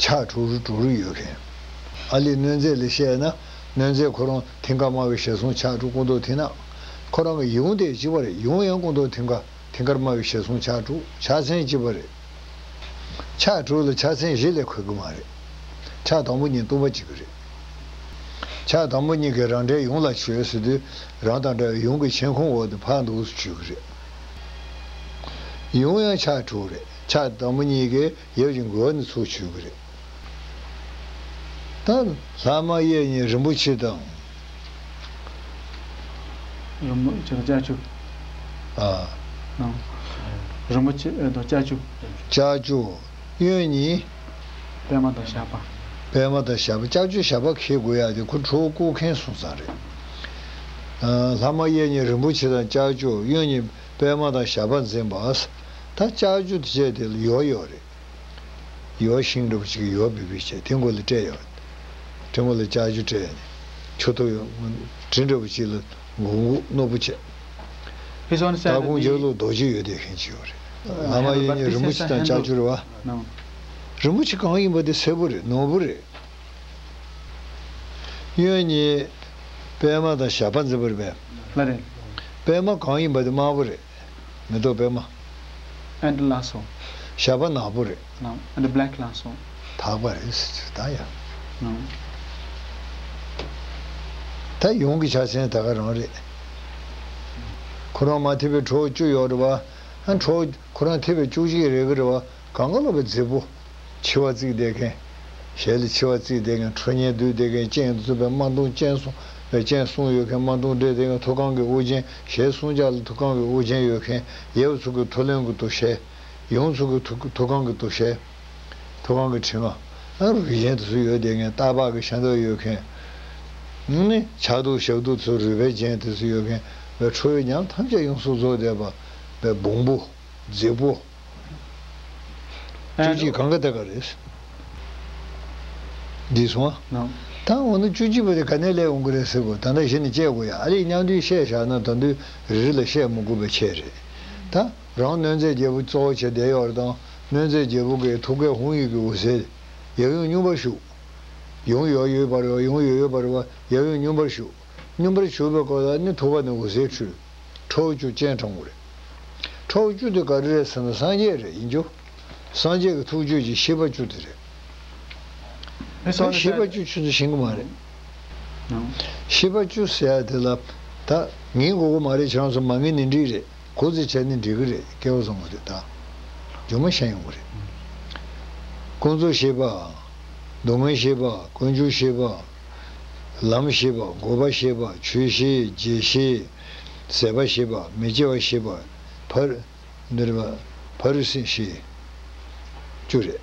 ཕྱག་དྲུག་རུ་དྲུག་རུ་ཡོད་མཁན། ཨ་ལི་གནོད་མཛེས་ལ་བཤད་ན་གནོད་མཛེས་ཁོ་རང་མཐིང་ག་དམར་བའི་ཞལ་གསུམ་ཕྱག་དྲུག་སྐུ་མདོག་མཐིང་ནག་ཁོ་རང་གི་ཡུམ་དེ་གཅིག་པ་རེད། ཡུམ་ཡང་སྐུ་མདོག་མཐིང་ག་མཐིང་དཀར་དམར་བའི་ཞལ་གསུམ་ཕྱག་དྲུག་ཕྱག་མཚན་གཅིག་པ་རེད། ཕྱག་དྲུག་ལ་ཕྱག་མཚན་བཞི་ལས་འཁོར་གི་མ་རེད། ཕྱག་དང་པོ་གཉིས་སྟོང་པ་གཅིག་གི་རེད། ཕྱག་དང་པོ་གཉིས་ཀྱིས་རང་འདྲའི་ཡུམ་ལ་མཆོད་ཟེར་དུས་རང་དང་འདྲ་བའི་ཡུམ་གྱི་མཆན་ཁུང་འོག་ཏུ་ཕར་འདུག་སེ་མཆོད་ཀྱི་རེད། ཡུམ་ཡང་ཕྱག་དྲུག་རེད། ཕྱག་དང་པོ་གཉིས་ཀྱིས་ཡབ་ཀྱི་མགུལ་ནས་ཚུར་མཆོད་ཀྱི་རེད། ད་ལྷག་མ་གཡས་གཉིས་རིན་པོ་ཆེ་དང་། རིན་པོ་ཆེ་དང་ལྕགས་ཀྱུ། ཨ། ནང་། རིན་པོ་ཆེ་ཨེ་དང་ལྕགས་ཀྱུ། ལྕགས་ཀྱུ། གཡོན་གཉིས། པདྨ་དང་ཞགས་པ། པདྨ་དང་ཞགས་པ། ལྕགས་ཀྱུ་ཞགས་པ་འཁྱེར་དགོས་ཡ་དེ་ཁོ་ཁྲོ་བོ་བཀུག་མཁན་སོང་ཙང་རེད། ཨ། ལྷག་མ་གཡས་གཉིས་རིན་པོ་ཆེ་དང་ལྕགས་ཀྱུ། གཡོན་གཉིས་པདྨ་དང་ཞགས་པ་འཛིན་པ། ད་ལྕགས་ཀྱུ་དེ་བྱས་དེ་ལ་ཡོལ་ཡོད་རེད། ཡོལ་ཤིང་འདྲ་པོ་ཅིག་གི་ཡོལ་བུད་བུད་བྱས་དེ་མགོ་ལ་སྤྲད་ཡོད། དེ་མགོ་ལ་ལྕགས་ཀྱུ་སྤྲད་ནས་མཆུ་ཏོ་གྲི་འདྲ་པོ་ཅིག་ལ་མགོ་མགོ་རྣོ་པོ་བྱས། This one is ད་ཁོང་རྒྱབ་ལོགས་རྡོ་རྗེ་ཡོད་བསྡད་མཁན་ཅིག་ཡོད་རེད། ལྷག་མ་གཡས་གཉིས་རིན་པོ་ཆེ་དང་ལྕགས་ཀྱུ་རེད་བ། No. རིན་པོ་ཆེ་གང་ཡིན་པ་དེ་སེར་པོ་རེད། ནོར་བུ་རེད། གཡོན་གཉིས་པདྨ་དང་ཞགས་པ་འཛིན་པ་རེད་པས། ལ་རེད། པདྨ་གང་ཡིན་པ་དེ་དམར་པོ་རེད། མེ་ཏོག་པདྨ། And ལགས་སོ། ཞགས་པ་ནག་པོ་རེད། ལགས། And black ལགས་སོ། དག་པ་རེད་ཟེར་ད་ཡ། ལགས། ད་ཡུམ་གྱི་ཕྱག་མཚན་ད་ག་རང་རེད། ཁོ་རང་མ་ཐེབས་པའི་ཁྲོ་བོ་བཅུ་ཡོད་རེད་བ། ཨ། ཁྲོ་བོ་ཁོ་རང་ཐེབས་པའི་བཅུ་གཅིག་རེད་གི་རེད་བ། གང་ག་ལོག་པའི་རྫིག་པོ། མཆེ་བ་གཙིགས་བསྡད་མཁན། ཞལ་ལ་མཆེ་བ་གཙིགས་བསྡད་མཁན། ཁྲོ་གཉེར་བསྡུས་བསྡད་མཁན། སྤྱན་འདི་ཚོ་བས་དམར་མདོག་སྤྱན་གསུམ་ སྤྱན་གསུམ་ཡོད་མཁན། རྨ་དུང་འདྲེ་དེ་ཡང་ཐུགས་ཀའི་དབུ་ཅན། ཞལ་གསུམ་ཆར་ལ་ཐུགས་ཀའི་དབུ་ཅན་ཡོད་མཁན། ཡབ་ཚུ་གི་ཐུགས་ལྷུན་གྱི་འདུ་ཤེས། ཡུམ་ཚུ་གི་ཐུགས་ཐུགས་ཀའི་འདུ་ཤེས། ཐུགས་ཀའི་དྲི་མ། ཨ་རུ་གཞན་དེ་ཚོ་ཡོད་དེ་མཁན། སྟག་ལྤགས་ཀྱི་ཤ་འདབ་ཡོད་མཁན། ནི་ཕྱག་དུང་ཞབས་དུང་ཚོ་རུས་སྦལ་ཅན་དེ་ཚོ་ཡོད་མཁན། བའི་ཁྲོ་བོའི་ཉམས་ཐམས་ཅད་ཡོངས་སུ་རྫོགས་བསྡད་པ། བའི་བོང་བུ། རྫིག་པོ། བཅུ་གཅིག་གང་ག་དེ་ག་རེད། འདི་སོང་ཨ། ད་འོ་ན་བཅུ་གཅིག་པ་དེ་ག་ནས་སླེབས་འོང་གི་རེད་ཟེར་གོ། ད་ལྟ་གཞི་ནས་དཔྱད་དགོས་ཡ། ཨ་ལས་མཉམ་དུ་བཤད་བཞག་ན་ད་དུང་རེ་རེ་ལ་བཤད་མི་དགོས་པའི་ཆེད་རེད། ད་རང་གནོད་མཛད་རྒྱལ་པོ་གཙོ་བོ་བྱས་བསྡད་ཡོད་རེད་དང་། གནོད་མཛད་རྒྱལ་པོ་གི་ཐུགས་ཀའི་དབང་ཡིག་གི་འོད་ཟེར། ཡབ་ཡུམ་སྙོམས་པར་ཞུགས། ཡུམ་ཡོད་ཡོད་པ་རེད་བ། ཡུམ་ཡོད་ཡོད་པ་རེད་བ། ཡབ་ཡུམ་སྙོམས་པར་ཞུགས། སྙོམས་པར་ཞུགས་པའི་སྐབས་ལ་ནི་ཐུགས་ཀ་ནས་འོད་ཟེར་འཕྲོས། ཁྲོ་བོ་བཅུ་སྤྱན་དྲངས་པ་རེད། ཁྲོ་བོ་བཅུ་དེ་ག་རེ་རེད་ཟེར་ན་སངས་རྒྱས་རེད་ཡིན་རྒྱུ། སངས་རྒྱས་ཀྱི་ཐུགས་བཅུད་ཀྱི་ཤེས་པ་བཅུ་དེ་རེད། ཨེ་སོ་ད་ནི་ཤེས་པ་ད་བཅུ་ཆུ་ཚོད་ཤེས་ཀྱི་མ་རེད། ཨང་། ཤེས་པ་བཅུ་ཟེར་ཡ་དེ་ལ་ད་ངེས་དགོས་ཀྱི་མ་རེད། ཁྱེད་རང་ཚོ་མ་ངེས་ནའི་འགྲིག་རེད། གོ་ཚོད་བྱས་ནའི་འགྲིག་གི་རེད། སྐལ་བ་བཟང་པོ་རེད། ད་རྗེས་མ་ཤེས་ཡོང་གི་རེད། ཀུན་རྫོབ་ཤེས་པ། སྡུག་བསྔལ་ཤེས་པ། ཀུན་འབྱུང་ཤེས་པ། ལམ་ཤེས་པ། འགོག་པ་ཤེས་པ། ཆོས་ཤེས། རྗེས་ཤེས། ཟད་པ་ཤེས་པ། མི་སྐྱེ་བ་ཤེས་པ། ཕར། འདིར་བ། ཕ་རུ་སི་ཤེས། བཅུ་རེད།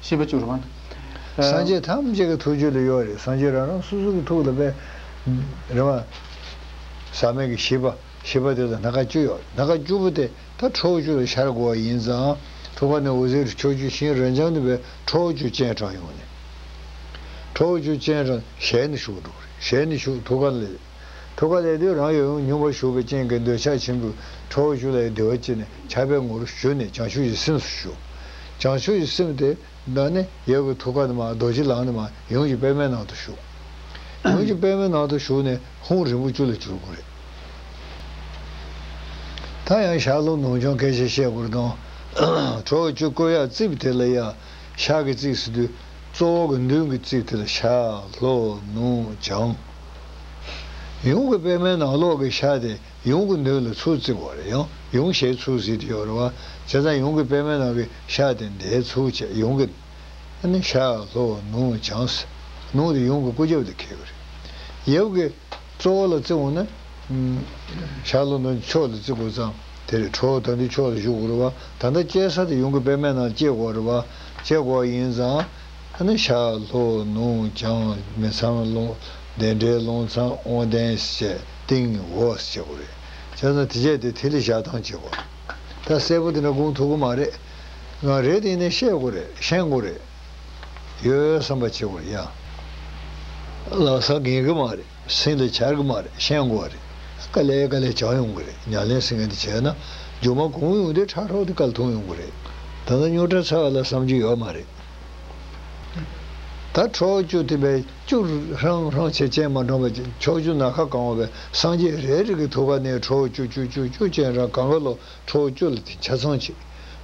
ཤེས་པ་བཅུ་རེད་བ། སངས་རྒྱས་ཐམས་ཅད་ཀྱི་ཐུགས་རྒྱུད་ལ་ཡོད་རེད། སངས་རྒྱས་རང་རང་སོ་སོ་གི་ཐུགས་ལ་དཔེ་རེད་བ། ཟག་མེད་ཀྱི་ཤེས་པ། ཤེས་པ་དེ་ལ་སྣ་ཁ་བཅུ་ཡོད། སྣ་ཁ་བཅུ་པོ་དེ་ད་ཁྲོ་བོ་བཅུ་ལ་ཤར་དགོས་པ་ཡིན་ཙང་། ཐུགས་ཀ་ནས་འོད་ཟེར་ཕྱོགས་བཅུའི་ཤིང་རབ་འབྱམས་ནས་བའི་ཁྲོ་བོ་བཅུ་སྤྱན་དྲངས་ཡོང་ནས། ཁྲོ་བོ་བཅུ་སྤྱན་དྲངས་ཞལ་ནས་ཞུགས་འགྲོ་གི་རེད། ཞལ་ནས་ཞུགས། ཐུགས་ཀ་ལ། ཐུགས་ཀ་ལ་དེ་རང་ཡབ་ཡུམ་སྙོམས་པར་ཞུགས་པའི་རྐྱེན་གྱིས་འདོད་ཆགས་ཆེན་པོས་ཁྲོ་བོ་བཅུ་ལ་བདེ་བ་སྐྱེས་ནས་ཆགས་པའི་ངོ་བོར་ཞུགས་ནས་བྱང་ཆུབ་ཀྱི་སེམས་སུ་ཞུགས། བྱང་ཆུབ་ཀྱི་སེམས་དེ་ད་ནི་ཡབ་ཀྱི་ཐུགས་ཀ་ནས་མར་རྡོ་རྗེ་ལག་ནས་མར་ཡུམ་གྱི་པདྨའི་ནང་དུ་ཞུགས། ཡུམ་གྱི་པདྨའི་ནང་དུ་ཞུགས་ནས་ཧཱུྃ་རིང་པོ་བཅུ་ལ་གྱུར་དགོས་རེད། ད་ཡང་ཞར་ལུང་ནུབ་བྱང་སྐད་ཆ་བཤད་དགོས་རེད་དང་། ཁྲོ་བོ་བཅུ་བཀོད་ཡག་རྩིབས་དེ་ལ་ཡ་ཤར་གྱི་རྩིབས་ཟེར་དུས། གཙོ་བོ་གི་མདུན་གྱི་རྩིབས་དེ་ལ་ཤར་ལྷོ་ནུབ་བྱང་། ཡུམ་གྱི་པདྨའི་ནང་ལོགས་ཀྱི་ཤར་དེ་ཡུམ་གྱི་མདུན་ལ་ཚུར་བརྩིགས་པ་རེད། ཡང་ཡུམ་ཞལ་ཚུར་གཟིགས་དེ་ཡོད་རེད་བ། བྱས་ཙང་ཡུམ་གྱི་པདྨའི་ནང་གི་ཤར་དེ་འདིར་ཚུར་བྱས། ཡུམ་གྱི་ཨ་ནི་ཤར་ལྷོ་ནུབ་བྱང་། ནུབ་དེ་ཡུམ་གྱི་སྐུ་རྒྱབ་དེ་འཁེལ་གྱི་རེད། ཡབ་ཀྱི་གཙོ་བོ་ལ་བརྩི་འོང་ན། ཤར་ལྷོ་ནུབ་ཕྱོགས་ལ་བརྩི་དགོས་ཙང་དེ་རེད། ཁྲོ་བོ་ད་འདི་ཕྱོགས་ལ་བཞུགས་དགོས་རེད་བ། ད་ལྟ་སྐྱེལ་ས་དེ་ཡུམ་གྱི་པདྨའི་ནང་སྐྱེལ་དགོས་རེད་བ། སྐྱེལ་དགོས་ཡིན་ཙང་། ཨ་ནི་ཤར་ལྷོ་ནུབ་བྱང་མི་ཚང་ལུང་བདེ་འབྲེལ་ལུང་ཚང་དབང་ལྡན་ཞེས་སྟེང་འོག་ཞེས་དགོས་རེད། བྱས་ཙང་དེ་བྱས་ཏེ་ཐིག་ལེ་བཞག་སྟངས་བྱེད་དགོས། ད་གསལ་པོ་དེ་འདྲ་དགོངས་ཐུབ་ཀྱི་མ་རེད། ང་རེད་དེ་ཡིན་ནའི་བཤད་དགོས་རེད། ཤེས་དགོས་རེད། ཡོད་བསམ་པ་བྱེད་དགོས་ཡ། ལག་ས་འགེལ་གི་མ་རེད། སེམས་ལ་འཆར་གི་མ་རེད། ཤེས་དགོས་རེད། དཀའ་ལས་དཀའ་ལས་བྱ་ཡོང་གི་རེད། ཉམས་ལེན་ཟེར་མཁན་དེ་བྱས་ན་མཇུག་མ་གང་ཡོང་དུས་ཁྲག་ཁྲོག་དེ་སྐལ་ཐོང་ཡོང་གི་རེད། ད་ལྟ་རྙོག་དྲ་ཚ་བ་ལ་བསམ་རྒྱུ་ཡོད་མ་རེད། ད་ཁྲོ་བོ་བཅུ་དེ་བས་བཅུ་ཧྲང་ཧྲང་བྱས་སྤྱན་མ་དྲངས་པ་ཅིག་ཕྱོགས་བཅུ་ནམ་མཁའ་གང་བ་བས་སངས་རྒྱས་རེ་རེ་གི་ཐུགས་ཀ་ནས་ཁྲོ་བོ་བཅུ་བཅུ་བཅུ་བཅུ་སྤྱན་དྲངས། གང་ག་ལོ་ཁྲོ་བོ་བཅུ་ལ་དེ་ཆ་ཚང་བྱེད།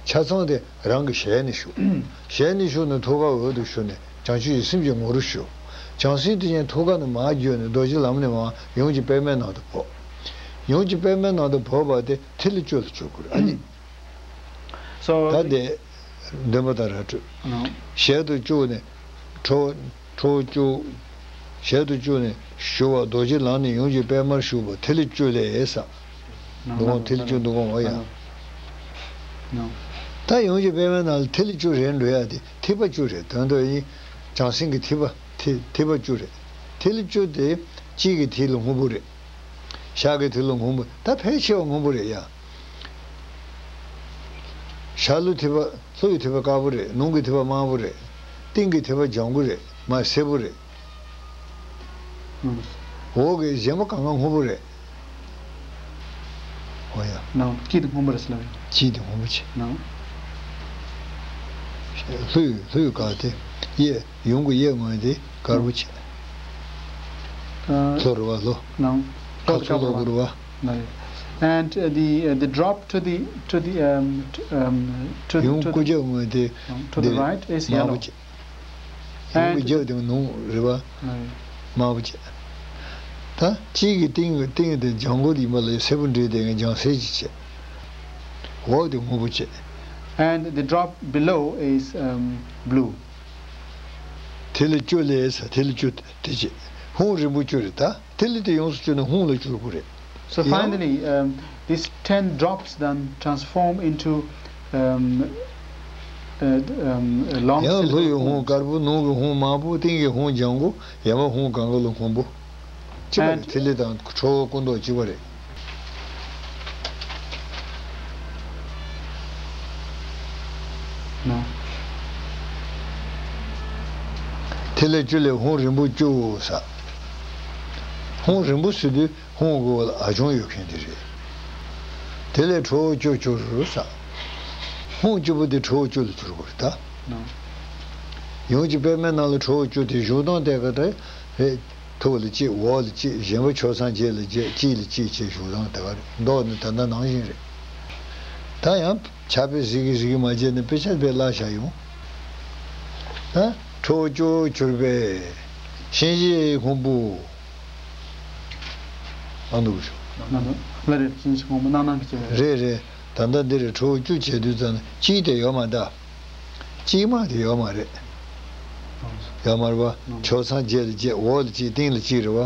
ཆ་ཚང་དེ་རང་གི་ཞལ་ནས་ཞུགས། ཞལ་ནས་ཞུགས་ནས་ཐུགས་ཀ་འོད་དུ་ཞུ་ནས་བྱང་ཆུབ་ཀྱི་སེམས་ཀྱི་ངོ་བོར་ཞུགས། བྱང་སེམས་དེ་ཉིད་ཐུགས་ཀ་ནས་མར་བརྒྱུད་ནས་རྡོ་རྗེ་ལམ་ནས་མར་ཡུམ་གྱི་པདྨའི་ནང་དུ་བབས། ཡུམ་གྱི་པདྨའི་ནང་དུ་བབས་པ་དེ་ཐིག་ལེ་བཅུ་ལ་གྱུར་དགོས་རེད། ཨ་ནི། So ད་དེ་འདོན་པ་དང་ར་སྤྲོད། ཞལ་དུ་བཅུག་ནས་ཁྲོ་བོ། ཁྲོ་བོ་བཅུ། ཞལ་དུ་བཅུག་ནས་ཞུ་བ། རྡོ་རྗེ་ལམ་ནས་ཡུམ་གྱི་པདྨར་ཞུགས་པ། ཐིག་ལེ་བཅུ་ལས་ས། འདུ་ཁང་ཐིག་ལེ་བཅུ་འདུ་ཁང་བ་ཡ། ད་ཡུམ་གྱི་པདྨའི་ནང་ལ་ཐིག་ལེ་བཅུ་རེད་འགྲོ་ཡ་དེ་ཐིགས་པ་བཅུ་རེད། དོན་དུ་ཡིན། བྱང་སེམས་ཀྱི་ཐིགས་པ། ཐིག་ཐིགས་པ་བཅུ་རེད། ཐིག་ལེ་བཅུ་དེ་དཔྱིད་ཀྱི་ཐིག་ལེ་སྔོན་པོ་རེད། ཞག་གི་ཐིག་ལེ་སྔོན་པོ། ད་ཕལ་ཆེ་བ་སྔོན་པོ་རེད་ཡ། ཤར་ལྷོའི་ཐིགས་པ། ལྷོ་ཡི་ཐིགས་པ་དཀར་པོ་རེད། ནུབ་ཀྱི་ཐིགས་པ་དམར་པོ་རེད། སྟེང་གི་ཐིགས་པ་ལྗང་གུ་རེད། མར་སེར་པོ་རེད། འོག་གི་གཞན་པ་གང་ག་སྔོན་པོ་རེད། འོ་ཡ། ནང་དཀྱིལ་དེ་སྔོན་པོ་རེད་ཟེར་ལབ་ཡིན། དཀྱིལ་དེ་སྔོན་པོ་བྱས། ནང་། ལྷོའི་ལྷོའི་དཀར་དེ། གཡས། ཡུམ་གྱི་གཡས་ངོས་དེ་དཀར་པོ་བྱས། ཨ། ལྷོ་རུ་བ་ལྷོ། ནང་། ཁ་ཚུར་ལྷོ་གུ་རུ་བ། ནང་། And uh, the uh, the drop to the to the um, t- um to ཡུམ་the to སྐུ་རྒྱབ་ངོས་དེ། um, to the འདི་right is དམར་པོ་yellow. བྱས། ཡུམ་གྱི་རྒྱབ་དེ་ནུབ་རེད་བ། དམར་པོ་བྱས། ད་དཔྱིད་ཀྱི་སྟེང་གི་སྟེང་དེ་ལྗང་གུ་ཡིན་པ་ལས་སེར་པོ་འདྲེས་དེ་ལྗང་སེར་ཅིག་བྱས། འོག་དེ་སྔོན་པོ་བྱས། And the drop below is um, blue. ཐིག་ལེ་བཅུ་ལས་ས་ཐིག་ལེ་བཅུ་དེ་བྱེད། ཧཱུྃ་རིང་པོ་བཅུ་རེད་ད། ཐིག་ལེ་དེ་ཡོངས་སུ་བཅུ་ནས་ཧཱུྃ་ལ་བསྒྱུར་དགོས་རེད། So ཡང་། Finally, um, these ten drops then transform into, um, uh, um, a long ཡང་ལྷོ་ཡི་syllable ཧཱུྃ་hooms. དཀར་པོ། ནུབ་ཀྱི་ཧཱུྃ་དམར་པོ། སྟེང་གི་ཧཱུྃ་ལྗང་གུ། ཡ་མ་ཧཱུྃ་གང་ག་ལ་སྔོན་པོ། ཅི་བ་རེད། And ཐིག་ལེ་དང་ཁྲོ་བོ་སྐུ་མདོག་གཅིག་པ་རེད། ན། ཐིག་ལེ་བཅུ་ལས་ཧཱུྃ་རིང་པོ་བཅུ་ས། ཧཱུྃ་རིང་པོ་ཟེར་དུས་ཧཱུྃ་གི་འོག་ལ་ཨ་ཆུང་ཡོད་མཁན་དེ་རེད། དེ་ལས་ཁྲོ་བོ་བཅུ་བཅུ་རུ་ས། ཧཱུྃ་གཅིག་པོ་དེ་ཁྲོ་བོ་བཅུ་ལ་གྱུར་དགོས་རེད་ད། ན། ཡོངས་ཀྱི་པདྨའི་ནང་ལ་ཁྲོ་བོ་བཅུ་དེ་བཞུགས་སྟངས་དེ་ག་འདྲ་རེད། ཐུགས་ལ་གཅིག་འོག་ལ་གཅིག་གཞན་པ་ཕྱོགས་མཚམས་བརྒྱད་ལ་བརྒྱད། གཅིག་ལ་གཅིག་བྱས་བཞུགས་སྟངས་དེ་ག་རེད། མདོ་ནི་ད་ལྟ་ནང་བཞིན་རེད། ད་ཡང་ཕྱག་དཔེ་གཟིགས་ཀྱི་གཟིགས་ཀྱི་མ་བྱས་ནས་དཔེ་ཆ་དཔེ་བཀླགས་བཞག་ཡོང་། ད་ཁྲོ་བོ་བཅུ་གྱུར་པའི་གཤིན་རྗེའི་ཁུང་བུ། ཨ་འདུག་ཞུ། ལ་རེད། གཤིན་རྗེའི་ཁུང་བུ་སྣང་སྣང་གི་སྐྱེ་བ་རེད། རེད་རེད། ད་ལྟ་འདི་རེད། ཁྲོ་བོ་བཅུ་བྱས་དུས་ཙམ་ན་གཅིག་དེ་ཡོད་མ་ད། གཅིག་མ་དེ་ཡོད་མ་རེད། ཡོད་མ་རེད་བ། ཕྱོགས་མཚམས་བརྒྱད་ལ་བརྒྱད། འོག་ལ་གཅིག་སྟེང་ལ་གཅིག་རེད་བ།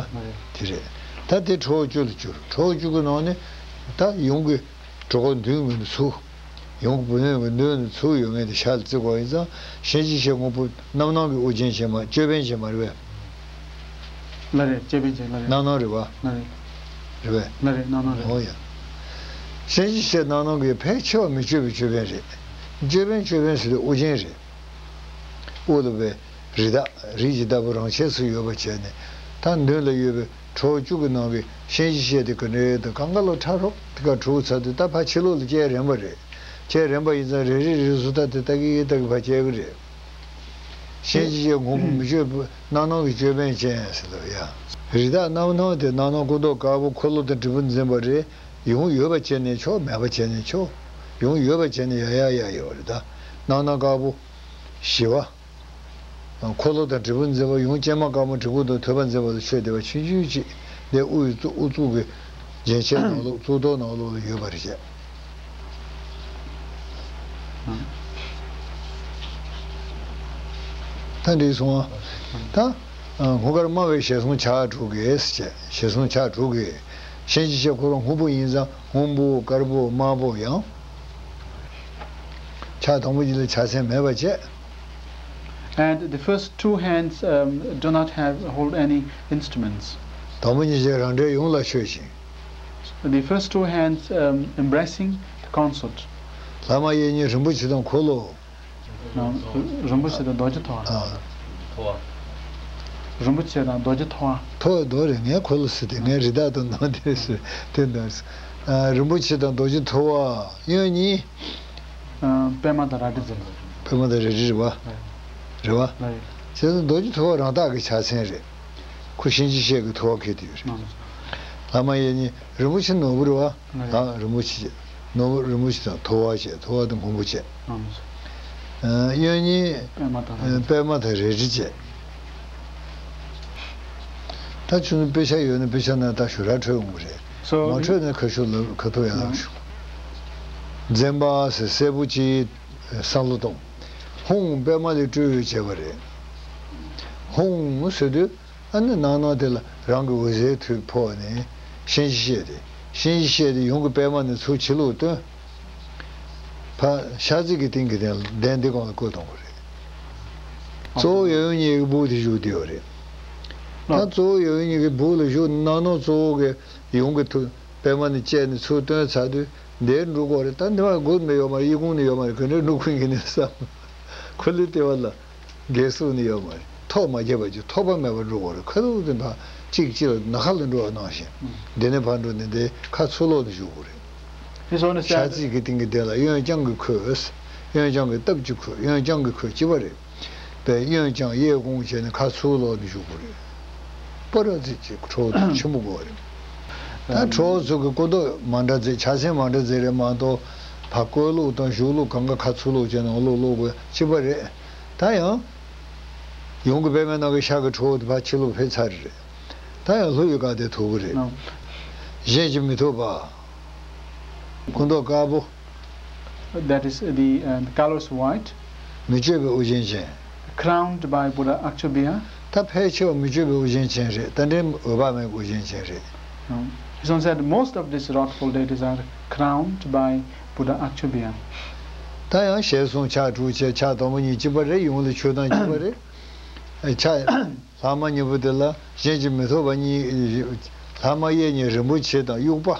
དེ་རེད། ད་དེ་ཁྲོ་བོ་བཅུ་ལ་གྱུར། ཁྲོ་བོ་བཅུ་གི་ནང་ནས་ད་ཡོངས་ཀྱི་གྲོགས་མདུན་ངོས་ནས་ཚུར། ཡོངས་ཀྱི་བུ་ལོན་གྱི་མདུན་ནས་ཚུར་ཡོད་མཁན་དེ་ཤར་ལ་བརྩི་དགོས་ཡིན་ཙང་། གཤིན་རྗེ་གཤེད་སྔོན་པོ་རྣམ་སྣང་གི་དབུ་ཅན་ཅན་མ། ཅོད་པན་ཅན་མ་རེད་པས། ལ་རེད། ཅོད་པན་ཅན་ལ་རེད། རྣམ་སྣང་རེད་བ། ལ་རེད། རེད་པས། ལ་རེད། རྣམ་སྣང་རེད། འོ་ཡ། གཤིན་རྗེ་གཤེད་རྣམ་སྣང་གི་ཕལ་ཆེ་བ་མི་བསྐྱོད་པའི་ཅོད་པན་རེད། ཅོད་པན་ཅོད་པན་ཟེར་དུས་དབུ་ཅན་རེད། དབུ་ལ་བའི་རི་དྭགས། རིགས་ཀྱི་བདག་པོ་རང་ཆས་སུ་ཡོད་པ་བྱས་ནས། ད་མདུན་ལ་ཡོད་པའི་ཁྲོ་བོ་བཅུ་གི་ནང་གི་གཤིན་རྗེ་གཤེད་དེ་ག་འདྲའི་དང་གང་ག་ལོ་ཕྲ་རོགས་དེ་ག་གྲུབ་ཚར་དུས། ད་ཕར་ཕྱི་ལོགས་ལ་བསྐྱལ་རན་པ་རེད། བསྐྱལ་རན་པ་ཡིན་ཙང་རེ་རེ་རེ་བཟོ་ལྟ་དེ་ལྟ་གི་ལྟ་གི་ཕར་བསྐྱལ་གི་རེད། གཤིན་རྗེ་གཤེད་སྔོན་པོ་མི་བསྐྱོད་པ་རྣམ་སྣང་གི་ཅོད་པན་ཅན་ཟེར་ལབ་ཡ། རི་དྭགས་རྣམ་སྣང་དེ་རྣམ་སྣང་སྐུ་མདོག་དཀར་པོ། འཁོར་ལོ་དང་དྲིལ་བུ་འཛིན་པ་རེད། ཡོངས་ཡོད་པ་བྱས་ནས་ཆོག་མེད་པ་བྱས་ནས་ཆོག་ཡོངས་ཡོད་པ་བྱས་ནས་ཡ་ཡ་ཡ་ཡོད་རེད་ད། རྣམ་སྣང་དཀར་པོ་ཞི་བ། འཁོར་ལོ་དང་དྲིལ་བུ་འཛིན་པ། ཡོངས་སྤྱན་མ་དཀར་མོ་དྲིལ་བུ་དང་ཐོད་པ་འཛིན་པ་ལ་ཆོས་འདི་པ་ཆུང་ཆུང་ཅིག་འདི་དབུ་ཡི་གཙུག་དབུ་གཙུག་གི་རྒྱན་ཆའི་ནང་ལོགས། གཙུག་ཏོར་ནང་ལོགས་ལ་ཡོད་པ་རེད་བྱས། ད་འགྲིག་སོང་ཨ། ད་སྔོ་དཀར་དམར་བའི་ཞལ་ཟུང་ཕྱག་དྲུག་གིས་བྱས། ཞལ་ཟུང་ཕྱག་དྲུག་གིས། གཤིན་རྗེ་གཤེད་ཁོ་རང་སྔོན་པོ་ཡིན་ཙང་སྔོན་པོ། དཀར་པོ། དམར་པོ། ཡང་ཕྱག་དང་པོ་གཉིས་ལ་ཕྱག་མཚན་མེད་པ་བྱས། And the first two hands, um, do not have, hold any instruments. དང་པོ་གཉིས་ཀྱིས་རང་འབྲེལ་ཡོངས་ལ་ཆོས་ཤིང་། The first two hands, um, embracing the consort. ལྷ་མ་ཡིན་གཉིས་རིན་པོ་ཆེ་དང་འཁོར་ལོ། རིན་པོ་ཆེ་དང་རྡོ་རྗེ་ཐོ་བ། ཨ། ཐོ་བ། རིན་པོ་ཆེ་དང་རྡོ་རྗེ་ཐོ་བ། ཐོ་བ་རྡོ་རེད། ངས་འཁོར་ལོ་ཟེར་ཏེ། ངས་རི་དྭགས་དང་ནང་དེ་ཟེར་དེ་འདྲ། ཨ། རིན་པོ་ཆེ་དང་རྡོ་རྗེ་ཐོ་བ། གཡོན་གཉིས། ཨ། པདྨ་དང་རལ་གྲི་འཛིན། པདྨ་དང་རལ་གྲི་རེད་བ། རེད་བ། བྱས་ཙང་རྡོ་རྗེ་ཐོ་བ་རང་རྟགས་ཀྱི་ཕྱག་མཚན་རེད། ཁོ་གཤིན་རྗེ་གཤེད་ཀྱི་ཐོ་བ་འཁྱེར་དུ་ཡོད་རེད། ལྷ་མ་ཡིན་གཉིས་རིན་པོ་ཆེ་ནོར་བུ་རེད་བ། ལ་རིན་པོ་ཆེ་བྱས། ནོར་བུ་རིན་པོ་ཆེ་དང་ཐོ་བ་བྱས། ཐོ་བ་དང་མགོན་པོ་བྱས། ཨ། གཡོན་གཉིས། པདྨ་དང་རལ་གྲི། པདྨ་དང་རལ་གྲི་བྱས། ད་ཁྱོད་ཚོ་དཔེ་ཆ་ཡོད་ན་དཔེ་ཆ་ནང་ད་ཞུ་ར་འཕྲོད་འོང་གི་རེད། So མ་འཕྲོད་ན་ཁ་ཤོ་ལབ། ཁ་ཐུག་ཡར་ལབ་ཤོག་འཛེམ་བག་ཟེར་སྲད་བུ་གཅིག་བསམ་བློ་གཏོང་། ཧཱུྃ་པདྨ་ལས་སྤྲོས་པའི་བྱས་པ་རེད། ཧཱུྃ་ཟེར་དུས། ཨ་ནི་ནང་ནང་དེ་ལ་རང་གི་འོད་ཟེར་ཐིགས་ཕོག་ནས་གཤིན་རྗེ་གཤེད་དེ། གཤིན་རྗེ་གཤེད་དེ་ཡོངས་ཀྱི་པདྨ་ནས་ཚུར་ཕྱི་ལོགས་བཏོན། ཕར་ཤར་རྩེ་གི་སྟེང་གི་གདན་ལ། གདན་འདི་སྒང་ལ་བཀོད་གཏོང་གི་རེད། གཙོ་བོ་ཡབ་ཡུམ་གཉིས་ཀྱི་སྦུག་དེ་བཞུགས་བསྡད་ཡོད་རེད། ད་གཙོ་བོ་ཡབ་ཡུམ་གཉིས་ཀྱི་སྦུག་ལ་བཞུགས། ནང་ནང་གཙོ་བོ་གི་ཡོངས་ཀྱི་ཐུགས་པདྨ་ནས་བཅད་ནས་ཚུར་བཏོན་ཚར་དུས་འདིར་འགྲོ་དགོས་རེད། ད་འདི་མ་སྒོ་ནས་ཡོད་མ་རེད། གཡས་གོང་ནས་ཡོད་མ་རེད། ག་འདྲ་འགྲོ་དགོས་ཀྱི་ནས་བསམ། ཁོ་ལས་ལྟེ་བ་ལ། འགལ་སོང་ནི་ཡོད་མ་རེད། ཐོག་མ་བརྒྱབ་པ་ཅིག་ཐོགས་པ་མེད་པར་འགྲོ་བ་རེད། ཁ་ཐུག་དེ་འཕགས་གཅིག་གཅིག་ལ་ནམ་མཁའ་ལ་འགྲོ་བ་ནང་བཞིན། འདི་ནས་ཕར་འགྲོ་ནས་འདི་ཁ་ཚུར་ལོག་ནས་བཞུགས་དགོས་རེད། Please ཤར་རྩེ་གི་སྟེང་གི་གདན་ལ་གཡོན་བརྐྱང་གི་འཁོད། གཡོན་བརྐྱང་གི་སྟབས་ཀྱིས་འཁོད། གཡོན་བརྐྱང་གི་འཁོད་གཅིག་པ་རེད། པས་གཡོན་བརྐྱང་གཡས་བསྐུམ་བྱས་ནས་ཁ་ཚུར་ལོག་ནས་བཞུགས་དགོས་རེད། པ་ར་ཙི་ཅིག་ཁྲོ་བོ་ཆེན་པོ་དགོས་རེད། ད་ཁྲོ་བོ་ཚོ་གི་སྐུ་མདོག་མ་འདྲ་ཙེ། ཕྱག་མཚན་མ་འདྲ་ཙེ་རེད་མ་གཏོགས། ཕར་བཀོད་ལུགས་དང་བཞུགས་ལུགས་གང་ག་ཁ་ཚུར་ལོག་བྱས་ནས་འོག་ལོག་ལོག་དགོས་གཅིག་པ་རེད། ད་ཡང་། ཡོངས་ཀྱི་པདྨའི་ནང་གི་ཤར་གྱི་ཁྲོ་བོ་དེ་ཕར་ཕྱི་ལོགས་ཕེབས་ཚར་རེད། ད་ཡང་ལྷོ་ཡི་ཀ་དེ་ཐུག་གི་རེད། ཨང་། གཞན་གྱིས་མི་ཐུབ་པ། སྐུ་མདོག་དཀར་པོ། That is the, uh, the colors white. མི་བསྐྱོད་པའི་དབུ་ཅན་ཅན། Crowned by Buddha Aksobhya. ད་ཕལ་ཆེ་བ་མི་བསྐྱོད་པའི་དབུ་ཅན་ཅན་རེད། རྟ་མགྲིན་འོད་དཔག་མེད་ཀྱི་དབུ་ཅན་ཅན་རེད། No. His son said most of these wrathful deities are crowned by Buddha Aksobhya. ད་ཡང་ཞལ་གསུམ་ཕྱག་དྲུག་བྱས། ཕྱག་དང་པོ་གཉིས་གཅིག་པ་རེད། ཡོངས་ལ་ཆོས་དང་གཅིག་པ་རེད། ཕྱག་ལྷག་མ་གཉིས་པོ་དེ་ལ་གཞན་གྱིས་མི་ཐུབ་པ་གཉིས། ལྷག་མ་གཡས་གཉིས་རིན་པོ་ཆེ་དང་དབྱུག་པ།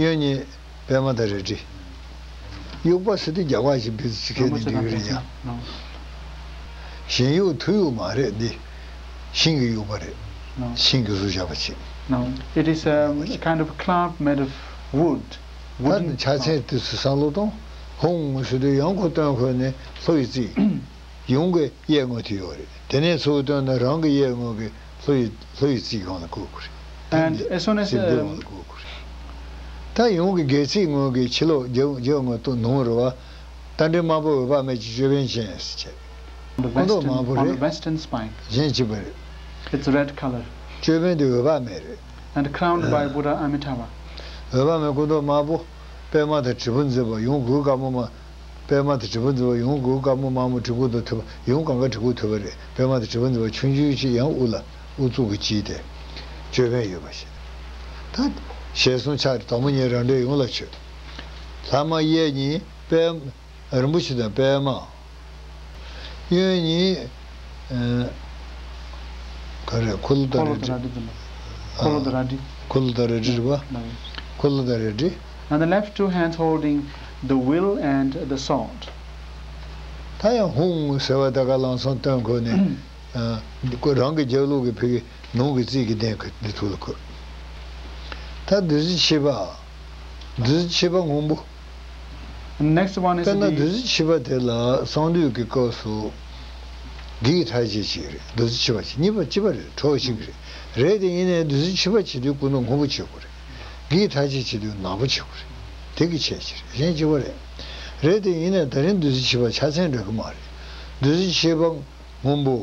གཡོན་གཉིས་པདྨ་དང་རལ་གྲི། དབྱུག་པ་ཟེར་དུས་རྒྱ་གར་གྱི་བི་ཙི་ཁེ་ནི་འགྲིག་གི་རེད་ཡ། ཞིང་དབྱུག་ཐུ་དབྱུག་མ་རེད་འདི། ཤིང་གི་དབྱུག་པ་རེད། No. ཤིང་གི་གཟུགས་བཞག་པ་ཅིག No, it is um, a kind of club made of wood, ད་wooden ཕྱག་མཚན་club. དེ་ཚོ་བསམ་བློ་གཏོང་། ཧཱུྃ་ཟེར་དུས་ཡང་ཁོ་སྟོན་ཁོ་ནས་ལྷོ་ཡི་རྩིས། ཡུམ་གྱི་གཡས་ངོས་དེ་ཡོད་རེད། དེ་ནས་ཚུར་བཏོན་ན་རང་གི་གཡས་ངོས་ཀྱི་ལྷོ་ཡི་ལྷོ་ཡི་རྩིས་སྒང་ལ་བཀོད་དགོས་རེད། And as soon as, སྲིད་པའི་um, འོག་ལ་བཀོད་དགོས་རེད། ད་ཡུམ་གྱི་སྒལ་ཚིགས་ངོས་ཀྱི་ཕྱི་ལོགས་རྒྱབ་རྒྱབ་ངོས་ཏུ་ནུབ་རེད་བ། རྟ་མགྲིན་དམར་པོ་འོད་དཔག་མེད་ཀྱི་ཅོད་པན་ཅན་ཟེར་བྱས། On the སྐུ་མདོག་དམར་པོ་western, on the རེད། Western spine. གཞན་གཅིག་པ་རེད། It's red color. ཅོད་པན་དེ་འོད་དཔག་མེད་རེད། And crowned by Buddha Amitabha. འོད་དཔག་མེད་སྐུ་མདོག་དམར་པོ། པདྨ་དང་དྲིལ་བུ་མཛེས་པ། ཡུམ་གོས་དཀར་མོ་མ། པདྨ་དང་དྲིལ་བུ་མཛེས་པ། ཡུམ་གོས་དཀར་མོ་དམར་མོ་གྲི་གུག་དང་ཐུབ་པ། ཡུམ་གང་ག་གྲི་གུག་ཐུབ་པ་རེད། པདྨ་དང་དྲིལ་བུ་མཛེས་པ། ཆུང་ཆུང་ཅིག་ཡང་དབུ་ལ་དབུ་གཙུག་གི་དཀྱིལ་དེ་ཅོད་པན་ཡོད་པ་ཞིག་ད་ཞལ་གསུམ་ཕྱག་དང་པོ་གཉིས་རང་འདྲའི་ཡུམ་ལ་མཆོད། ལྷག་མ་གཡས་གཉིས་པད། རིན་པོ་ཆེ་དང་པདྨ། གཡོན་གཉིས། ཨ། ག་རེ། འཁོར་ལོ་དང་རལ་གྲི། འཁོར་ལོ་དང་རལ་གྲི། འཁོར་ལོ་དང་རལ་གྲི་རེད་པ། No. འཁོར་ལོ་དང་རལ་གྲི། And the left two hands holding the wheel and the sword. ད་ཡང་ཧཱུྃ་ཟེར་བ་ད་ག་ལམ་སང་སྟོན་ཁོ་ནས། ཨ། ཁོ་རང་གི་རྒྱབ་ལོགས་ཀྱི་ཕ་གི་ནང་གི་རྩིས་ཀྱི་གདན་ཁ་འདི་ཐུགས་ལ་བཀོད། ད་བདུད་རྩི་ཆིབས་པ། བདུད་རྩི་ཆིབས་པ་སྔོན་པོ། Next one is དཔེར་ན་the བདུད་རྩི་ཆིབས་པ་དེ་ལ་གསང་འདུས་ཀྱི་སྐབས་སུ་གེགས་ཐག་ཆོད་ཅིག་རེད། བདུད་རྩི་ཆིབས་པ་ཅིག་གཉིས་པ་གཅིག་པ་རེད། གྲོགས་གཅིག་རེད། རེད་དེ་ཡིན་ནའི་བདུད་རྩི་ཆིབས་པ་བྱེད་དུས་སྐུ་མདོག་སྔོན་པོ་བྱེད་དགོས་རེད། གེགས་ཐག་ཆོད་བྱེད་དུས་ནག་པོ་བྱེད་དགོས་རེད། དེ་གི་ཆེད་ཅིག་རེད། གཞན་གཅིག་པ་རེད། རེད་དེ་ཡིན་ནའི་ད་རིང་བདུད་རྩི་ཆིབས་པ་ཆ་ཚང་འདྲ་གི་མ་རེད། བདུད་རྩི་ཆིབས་པ་སྔོན་པོ།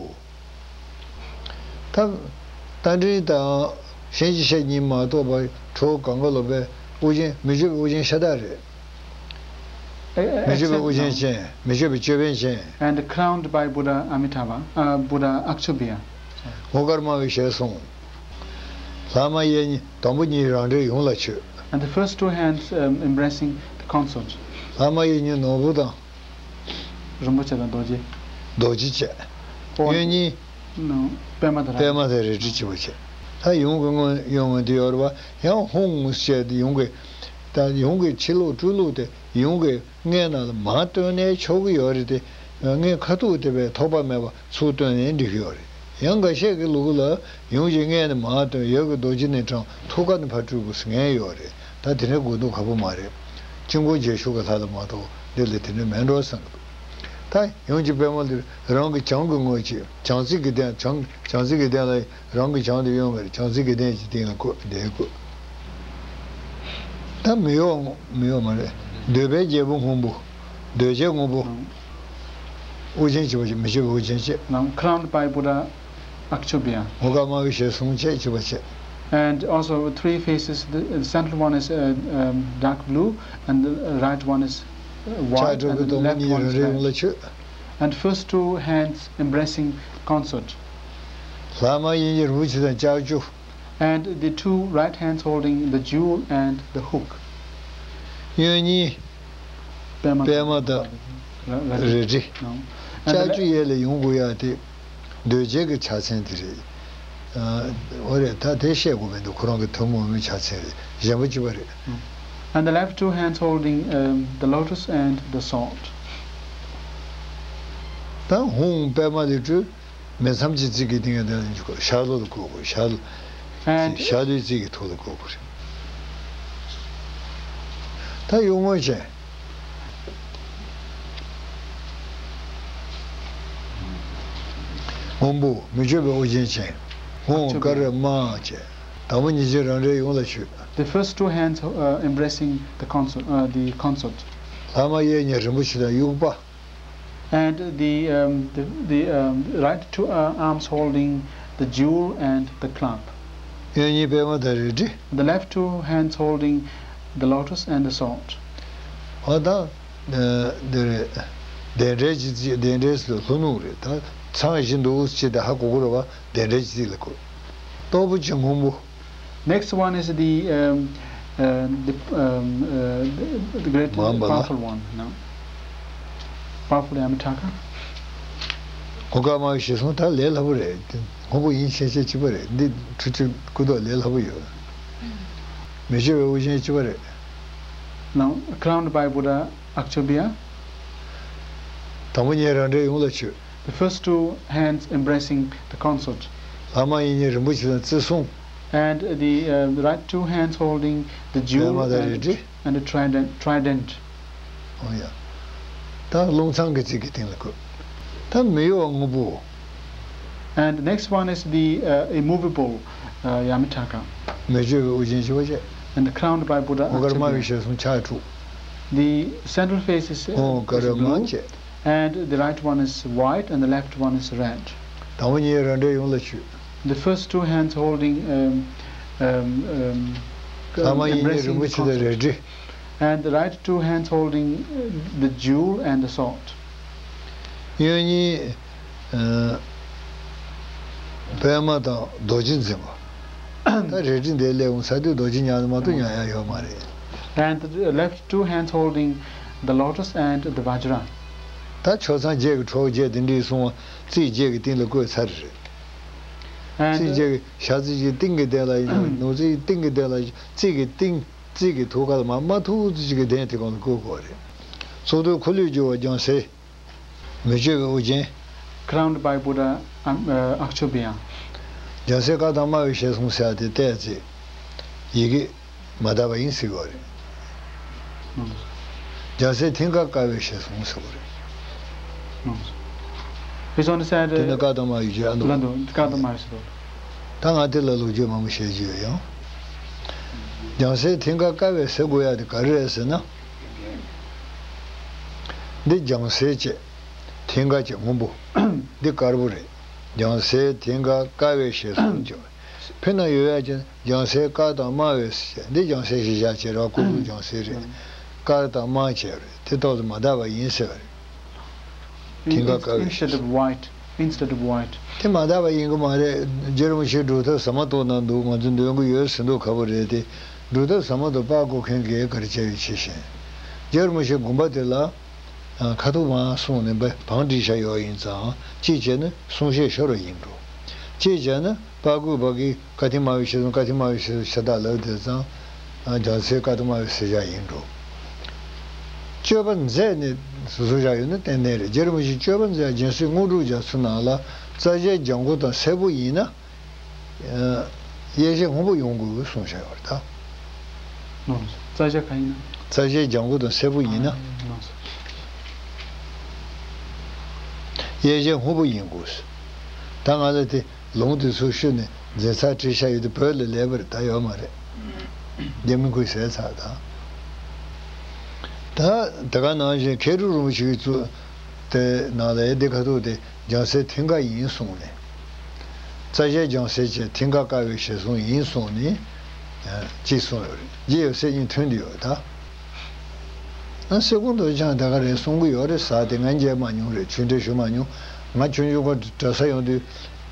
ད་རྟ་མགྲིན་དང་གཤིན་རྗེ་ཤ་གཉིས་མ་གཏོགས་པ་གྲོགས་གང་ག་ལོ་པའི་དབུ་ཅན། མི་བསྐྱོད་པའི་དབུ་ཅན་ཤ་སྟག་རེད། མི་བསྐྱོད་པའི་དབུ་ཅན་ཅན། མི་བསྐྱོད་པའི་ཅོད་པན་ཅན། And crowned by Buddha Amitabha, uh, Buddha Aksobhya. འོད་དཀར་དམར་པོའི་ཞལ་གསུམ། ལྷག་མ་གཡས་གཉིས། དང་པོ་གཉིས་རང་འདྲའི་ཡུམ་ལ་མཆོད། And the first two hands, um, embracing the consort. ལྷག་མ་གཡས་གཉིས་ནོར་བུ་དང་། རིན་པོ་ཆེ་དང་རྡོ་རྗེ། རྡོ་རྗེ་བཅས། ཨོ། གཡོན་གཉིས། ནང་པདྨ་དང་། པདྨ་དང་རལ་གྲི་བཅས་པ་བཅས། ད་ཡུམ་གྱི་ངོས་གཡོན་ངོས་དེ་ཡོད་རེད་པ། ཡང་ཧཱུྃ་ཟེར་དེ་ཡུམ་གྱི། ད་ཡུམ་གྱི་ཕྱི་ལོགས་སྤྲུལ་ལོགས་དེ་ཡུམ་གྱི་མངལ་ནང་ལ་མར་བཏོན་ནའི་ཆོག་གི་ཡོད་རེད་དེ། མངལ་ཁ་ཐུག་དེ་བས་ཐོགས་པ་མེད་པ་ཚུར་བཏོན་ནའི་འགྲིག་གི་ཡོད་རེད། ཡང་འགའ་ཤས་ཀྱི་ལུགས་ལ་ཡུམ་གྱི་མངལ་ནས་མར་བཏོན། འོད་ཀྱི་རྡོ་རྗེ་ནས་དྲངས། ཐུགས་ཀ་ནས་ཕར་སྤྲུལ་དགོས་ཟེར་མཁན་ཡོད་རེད། ད་དེ་འདྲའི་དགོས་འདུག་ག་པོ་མ་རེད། དཀྱིལ་འཁོར་རྒྱས་ཤོས་ཀྱི་ལྷ་ལ་མ་གཏོགས་འདི་ལ་དེ་འདྲ་མེད་འགྲོ་བསམ་གྱི་འདུག་ད་ཡུམ་གྱི་པདྨ་འདིར་རང་གི་བྱང་གི་ངོས་ཀྱི་བྱང་རྩིས་ཀྱི་གདན། བྱང་བྱང་རྩིས་ཀྱི་གདན་ལ་རང་གི་བྱང་དེ་གཡོན་ངོས་རེད། བྱང་རྩིས་ཀྱི་གདན་གྱི་སྟེང་ལ་བཀོད། འདིར་བཀོད། ད་མི་གཡོ། མི་གཡོ་མ་རེད། འདོད་པའི་རྒྱལ་པོ་སྔོན་པོ། འདོད་བྱེད་སྔོན་པོ། དབུ་ཅན་གཅིག་པ་བཅས། མི་བསྐྱོད་པའི་དབུ་ཅན་བཅས། Now crowned by Buddha Aksobhya. འོད་དཀར་དམར་པོའི་ཞལ་གསུམ་བཅས་གཅིག་པ་བཅས། And also three faces, the, the central one is, uh, um, dark blue, and the right one is, uh, white, and the left one is red. ཕྱག་དྲུག་གི་དང་པོ་གཉིས་རང་རེའི་ཡུམ་ལ་མཆོད། And first two hands embracing consort. ལྷག་མ་གཡས་གཉིས་རིན་པོ་ཆེ་དང་ལྕགས་ཀྱུ། And the two right hands holding the jewel and the hook. གཡོན་གཉིས། པདྨ་པདྨ་དང་རལ་གྲི། རལ་གྲི། No. And the ལྕགས་ཀྱུ་གཡས་ལ་ཡོང་དགོས་ཡ་དེ་འདོད་བྱེད་ཀྱི་ཕྱག་མཚན་དེ་རེད། ཨ། འོ་རེད། ད་དེ་བཤད་དགོས་མི་འདུག་ཁོ་རང་གི་ཐུན་མོང་མའི་ཕྱག་མཚན་རེད། གཞན་པ་གཅིག་པ་རེད། And the left two hands holding, um, the lotus and the sword. ད་ཧཱུྃ་པདྨ་ལས་སྤྲུལ། མེ་མཚམས་ཀྱི་རྩིས་ཀྱི་སྟེང་ཡང་དེ་ལ་འཇུག་དགོས། ཤར་ལྷོ་ལ་བཀོད་དགོས། ཤར་ལྷོ། And ཤར་ལྷོའི་རྩིས་ཀྱི་ཐོག་ལ་བཀོད་དགོས་རེད། ད་གཡོན་ངོས་ཅན། སྔོན་པོ། མི་བསྐྱོད་པའི་དབུ་ཅན་ཅན། འོད་དཀར་དམར་བཅས། དང་པོ་གཉིས་ཀྱིས་རང་རེའི་ཡུམ་ལ་མཆོད། The first two hands, uh, embracing the consort, uh, the consort. ལྷག་མ་གཡས་གཉིས་རིན་པོ་ཆེ་དང་དབྱུག་པ། And the, um, the, the, um, right two, uh, arms holding the jewel and the club. གཡོན་གཉིས་པདྨ་དང་རལ་གྲི། The left two hands holding the lotus and the sword. འོ་ད། ཨ། འདི་རེད། བདེན་བྲལ་གྱི་རྩིས། བདེན་བྲལ་ཟེར་ལྷོ་ནུབ་རེད། ད་ཚང་བཞིན་དུ་ཅི་སྟེ་ཧ་གོ་གོ་རེད་བ། བདེན་བྲལ་གྱི་རྩིས་ལ་གོ། སྟོབས་པོ་ཆེ་སྔོན་པོ། Next one is the, um, uh, the, um, uh, the, the great, uh, མང་པ་ལ། Powerful one, no? Powerful Yamathaka. གོ་སྐབས་མང་བའི་ཞེས་གསུངས། ད་ལས་སླ་པོ་རེད། སྔོན་པོ་ཡིན་ཤེས་བྱེད་གཅིག་པ་རེད། འདི་ཁྲུ་ཆུ་སྐུ་ཐོག་ལས་སླ་པོ་ཡོད། མི་བསྐྱོད་པའི་དབུ་ཅན་གཅིག་པ་རེད། Now, crowned by Buddha Akchubya. དང་པོ་གཉིས་རང་འདྲའི་ཡུམ་ལ་མཆོད། The first two hands embracing the consort. ལྷ་མ་ཡིན་གཉིས་རིན་པོ་ཆེ་དང་རྩིས་སྲུང་། And the, uh, right two hands holding the jewel པདྨ་དང་རལ་གྲི། And, and the trident, trident. ཨོ་ཡ། ད་རླུང་ཚང་གི་རྩིས་ཀྱི་སྟེང་ལ་བཀོད། ད་མི་གཡོ་བ་སྔོན་པོ། And the next one is the, uh, immovable, uh, Yamathaka. མི་བསྐྱོད་པའི་དབུ་ཅན་གཅིག་པ་བཅས། And crowned by Buddha Akchubya. དབུ་དཀར་དམར་བའི་ཞལ་གསུམ་ཕྱག་དྲུག། The central face is, uh, དབུ་དཀར་is དམར་blue, བཅས། And the right one is white and the left one is red. དང་པོ་གཉིས་རང་འདྲའི་ཡུམ་ལ་མཆོད། The first two hands holding, um, um, um, ལྷ་མ་ཡིན་གཉིས་རིན་པོ་ཆེ་དང་རལ་གྲི། And the right two hands holding, uh, the jewel and the sword. གཡོན་གཉིས། ཨ། པདྨ་དང་རྡོ་རྗེ་འཛིན་པ། ད་རལ་གྲི་འདི་སླེབས་འོང་ས་དུས་རྡོ་རྗེ་ཉར་མ་གཏོགས་ཉར་ཡ་ཡོད་མ་རེད། And the left two hands holding the lotus and the vajra. ད་ཆོས་ཚང་བརྒྱད་ཀྱི་གྲོགས་བརྒྱད་དེ་འདྲའི་གསུང་བ་རྩིས་བརྒྱད་ཀྱི་སྟེང་ལ་བཀོད་ཚར་རེད། And རྩིས་བརྒྱད་ཀྱི་ཞག་རྩིས་ཀྱི་སྟེང་གི་སྟེང་ལ་ཡིན། ནོར་རྩིས་ཀྱི་སྟེང་གི་སྟེང་ལ་ཡིན། རྩིས་ཀྱི་སྟེང་། རྩིས་ཀྱི་ཐུགས་ཀ་ལ་མ་མ་ཐུག་ཙི་ཅིག་གི་གདན་དེ་གང་ལ་བཀོད་དགོས་རེད། གཙུག་ཏོར་འཁོར་ལོས་སྒྱུར་བ་རྒྱལ་སྲས། མི་བསྐྱོད་པའི་དབུ་ཅན། Crowned by Buddha, um, uh, Akchubya. རྒྱལ་སྲས་བཀའ་དང་སྨྲ་བའི་ཞལ་གསུམ་ཟེར་ཡ་དེ་བལྟས་ཚེ། ཡི་གེ་མ་དག་པ་ཡིན་ཟེར་བ་རེད། ཨང་། རྒྱལ་སྲས་མཐིང་ག་དཀར་བའི་ཞལ་གསུམ་ཟེར་བ་རེད། ཨང་། This one is said, དེ་ནི་བཀའ་དང་སྨྲ་བའི་ཞལ་ཨ་འདུག་ལ་འདུག་བཀའ་དང་སྨྲ་བའི་ཞལ་འདུག་ད་ང་དེ་ལ་ལོ་རྒྱུས་མང་པོ་བཤད་རྒྱུ་ཡོད་ཡང་། རྒྱལ་སྲས་མཐིང་ག་དཀར་བའི་ཟེར་དགོས་ཡ་དེ་ག་རེ་རེད་ཟེར་ན། འདི་རྒྱལ་སྲས་བྱས། མཐིང་ག་བྱས་སྔོན་པོ། འདི་དཀར་པོ་རེད། རྒྱལ་སྲས་མཐིང་ག་དཀར་བའི་ཞལ་གསུམ་བྱས། ཕི་ན་ཡོད་ཡ་ཅན་རྒྱལ་སྲས་དཀར་དང་དམར་བའི་ཞལ། འདི་རྒྱལ་སྲས་ཞེས་བྱ་བྱེད་ར་སྐུ་གཟུགས་རྒྱལ་སྲས་རེད། དཀར་དང་དམར་བྱས་རེད། དེ་ཐོག་ཏུ་མ་དག་པ་ཡིན་ཟེར་བ་རེད། མཐིང་ག་དཀར་བའི་Instead of white, instead of white. དེ་མ་དག་པ་ཡིན་གི་མ་རེད། རྗེ་རིན་པོ་ཆེ་སྒྲུབ་ཐབས་ཟབ་མོ་ཐོག་ན་འདུག་ང་ཚོ་འདོན་གི་ཡོད་ཟེར་འདུག་ཁ་པོ་རེད་དེ། སྒྲུབ་ཐབས་ཟབ་མོ་དུ་དཔག་དགོས་མཁན་གྱི་ག་རེ་བྱས་ཡོད་ཆེ་ཞིང་། རྗེ་རིན་པོ་ཆེ་དགོངས་པ་དེ་ལ། ཨ། ཁ་ཐུག་མ་གསུངས་ནས་བ་བང་བསྒྲིགས་བཞག་ཡོད་ཡིན་ཙང་། གཅིག་བྱས་ན་གསུང་བཤད་ཤོར་བ་ཡིན་འགྲོ། གཅིག་བྱས་ན་དཔའ་རྒོད་པ་གིས་བཀའ་ཐིག་སྨྲ་བའི་ཞལ་གསུམ། བཀའ་ཐིག་སྨྲ་བའི་ཞལ་གསུམ་ཤ་སྟག་ལབ་བསྡད་ཙང་། ཨ། རྒྱལ་སྲས་བཀའ་ཐིག་སྨྲ་བའི་ཞལ་བཞག་ཡིན་འགྲོ། སྤྱོད་པ་མཛད་ནས་བཟོ་བཞག་ཡོད་ན་ཏན་ཏན་རེད། རྗེ་རིན་པོ་ཆེ་སྤྱོད་པ་མཛད་སྦྱིན་སྲེག་དངོས་གྲུབ་རྒྱ་མཚོའི་ནང་ལ་རྩ་ཞལ་ལྗང་གུ་དང་སེར་པོ་ཡིན་ན། ཨ། གཡས་ཞལ་སྔོན་པོ་ཡོང་དགོས་གསུངས་བཞག་ཡོད་རེད་ད། ལགས་སོ། རྩ་ཞལ་ག་ཡིན་ན། རྩ་ཞལ་ལྗང་གུ་དང་སེར་པོ་ཡིན་ན། ཨ། ལགས་སོ། གཡས་ཞལ་སྔོན་པོ་ཡིན་དགོས། ད་ང་ལ་དེ་ལུང་དེ་ཚོ་ཤོད་ནས་འཛིན་ཚར་བྲིས་བཞག་ཡོད་དུས་བོད་ལ་ལས་པར་ད་ཡོད་མ་རེད། རྒྱ་མི་ཁུལ་ཟས་ཚར་ད། ད་དེ་ག་ནང་བཞིན་མཁས་གྲུབ་རིན་པོ་ཆེ་གིས་བཙུགས་དེ་ནང་ལ་ཡ་འདི་ཁ་ཐུག་དེ་རྒྱལ་སྲས་མཐིང་ག་ཡིན་གསུངས་ནས། རྩ་ཞལ་རྒྱལ་སྲས་བྱས་མཐིང་ག་དཀར་བའི་ཞལ་གསུམ་ཡིན་གསུངས་ནས། ཨ། ཅེས་གསུངས་ཡོད་རེད། རྗེ་ཡབ་སྲས་གཉིས་མཐུན་དུ་ཡོད་ད། ཨ། སེ་ཀུན་རྡོ་རྗེ་འཆང་དེ་ག་རེ་གསུང་གི་ཡོད་རེད་ཟེར་དེ་ང་མཇལ་མ་མྱོང་རེད། ཆོས་འབྲེལ་ཞུ་མ་མྱོང་། ང་ཆུང་ཆུང་སྒང་གྲྭ་ས་ཡོང་དུས་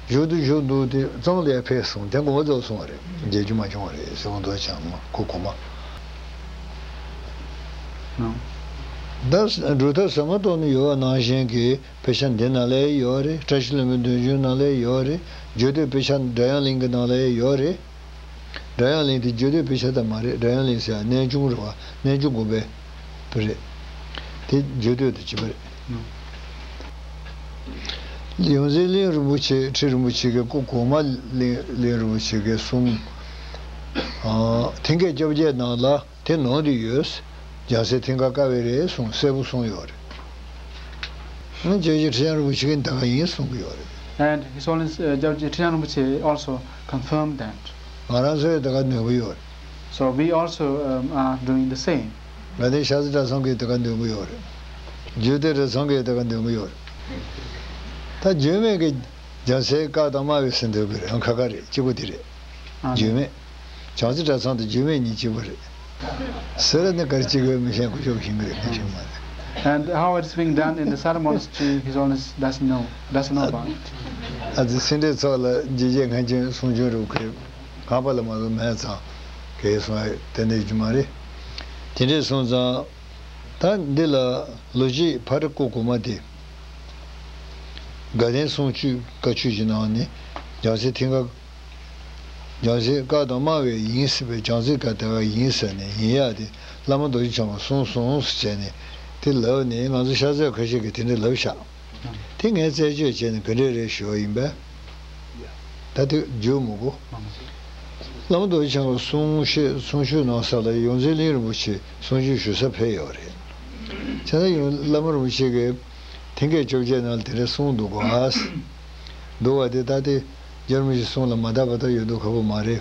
བཞུགས་དུ་བཞུགས་འདུག་དེ་ཙོང་ལས་ཕེབས་སོང་། དེ་མགོ་བོ་རྫོགས་སོང་བ་རེད། མཇལ་རྒྱུ་མ་བྱུང་བ་རེད། སེ་ཀུན་རྡོ་རྗེ་འཆང་ཁོ་གོང་མ། ད་སྒྲུབ་ཐབས་ཟབ་མོ་ཐོག་ནས་ཡོད་པ་ནང་བཞིན་གྱི་དཔེ་ཆ་འདི་ནང་ལ་ཡོད་རེད། བཀྲ་ཤིས་ལྷུན་པོའི་འདོད་འཇོའི་ནང་ལ་ཡོད་རེད། རྒྱུད་སྟོད་དཔེ་ཆ་སྒྲ་དབྱངས་གླིང་གི་ནང་ལ་ཡོད་རེད། སྒྲ་དབྱངས་གླིང་དེ་རྒྱུད་སྟོད་དཔེ་ཆ་ད་མ་རེད། སྒྲ་དབྱངས་གླིང་ཟེར་ཡ་གནས་ཆུང་རེད་བ། གནས་ཆུང་དགོན་པའི་དཔེ་རེད། དེ་རྒྱུད་སྟོད་དུ་བྱེད་པ་རེད། ཡོངས་འཛིན་གླིང་རིན་པོ་ཆེ། ཁྲི་རིན་པོ་ཆེ་གི་སྐུ་གོང་མ་གླིང་གླིང་རིན་པོ་ཆེ་གི་གསུང་། ཨ། མཐིང་ག་བཅོ་བརྒྱད་ནང་ལ་དེ་ནང་དུ་ཡོད། རྒྱལ་སྲས་མཐིང་ག་དཀར་བའི་རེད་གསུངས། སེར་པོ་གསུངས་ཡོད་རེད། ཨ། རྗེ་རྗེ་ཁྲི་བྱང་རིན་པོ་ཆེ་གིས་ད་ག་ཡིན་གསུང་གི་ཡོད་རེད། And His Holiness, uh, རྗེ་རྗེ་ཁྲི་བྱང་རིན་པོ་ཆེ also confirmed that. ང་རང་ཚོས་ད་ག་འདོན་གི་ཡོད་རེད། So we also, um, are doing the same. དགའ་ལྡན་ཤར་རྩེ་གྲྭ་ཚང་གིས་དེ་ག་འདོན་གི་ཡོད་རེད། རྒྱུད་སྟོད་གྲྭ་ཚང་གིས་དེ་ག་འདོན་གི་ཡོད་རེད། ད་རྒྱུད་སྨད་ཀྱི་རྒྱལ་སྲས་བཀའ་དང་སྨྲ་བའི་ཟེར་འདོན་གི་རེད། ཨང་། ཁ་ཁ་རེད། གཅིག་པོ་དེ་རེད། ཨ། རྒྱུད་སྨད། བྱང་རྩེ་གྲྭ་ཚང་དང་རྒྱུད་སྨད་གཉིས་གཅིག་པ་རེད། ཟེར་ནས་ག་རེ་གཅིག་གི་མི་ཤེས་ཁུ་ཤོག་ཤིང་གི་རེད། མི་ཤེས་མ་རེད། And how it's being done in the Sardar Monastery, His Holiness doesn't know, doesn't know about it. ཨ་ཙི་སེ་འབྲས་ཚོགས་ལ་རྗེ་བཙུན་མཁན་ཆེན་གསུང་ཆོས་རུ་ཁོས་གང་པ་ལ་མ་གཏོགས་མེད་ཙང་གལ་སོང་ཡ་དེ་འདྲ་རྒྱུ་མ་རེད། དེ་འདྲས་སོང་ཙང་ད་འདི་ལ་ལོ་རྒྱུས་ཕ་རི་སྐོར་གོང་མ་དེ་དགའ་ལྡན་གསུང་ཆོས་བཀའ་ཆོས་ཀྱི་ནང་ནས་རྒྱལ་སྲས་མཐིང་ག་རྒྱལ་སྲས་བཀའ་དང་སྨྲ་བའི་ཡིན་ཟེར་བའི་རྒྱལ་སྲས་བཀའ་དེ་བ་ཡིན་ཟེར་ནས་ཡིན་ཡག་དེ་བླ་མ་རྡོ་རྗེ་འཆང་གིས་གསུངས་སོང་ཟེར་བྱས་ནས་དེ་ལབ་ནས་ང་ཚོ་ཤ་ཚ་ཁ་ཤས་ཀྱིས་དེ་འདྲ་ལབ་བཞག་དེ་ངས་རྩད་གཅོད་བྱས་ནས་ག་འདྲས་རེད་ཞུ་བ་ཡིན་པས། ད་དེ་བརྗོད་མི་དགོས། བླ་མ་རྡོ་རྗེ་འཆང་གིས་གསུང་བཤད་གསུང་ཆོས་གནང་ས་ལ་ཡོངས་འཛིན་གླིང་རིན་པོ་ཆེ་གསུང་ཆོས་ཞུ་ས་ཕེབས་ཡོད་རེད། བྱས་ན་ཡང་བླ་མ་རིན་པོ་ཆེ་གིས་ཐེངས་བཅོ་བརྒྱད་ནང་ལ་དེ་འདྲ་གསུངས་འདུག་གོ་ཨ། འདུག་བ་དེ་ད་དེ་རྒྱལ་བ་རིན་པོ་ཆེ་གསུང་ལ་མ་དག་པ་ད་ཡོད་མདོག་ཁ་པོ་མ་རེད།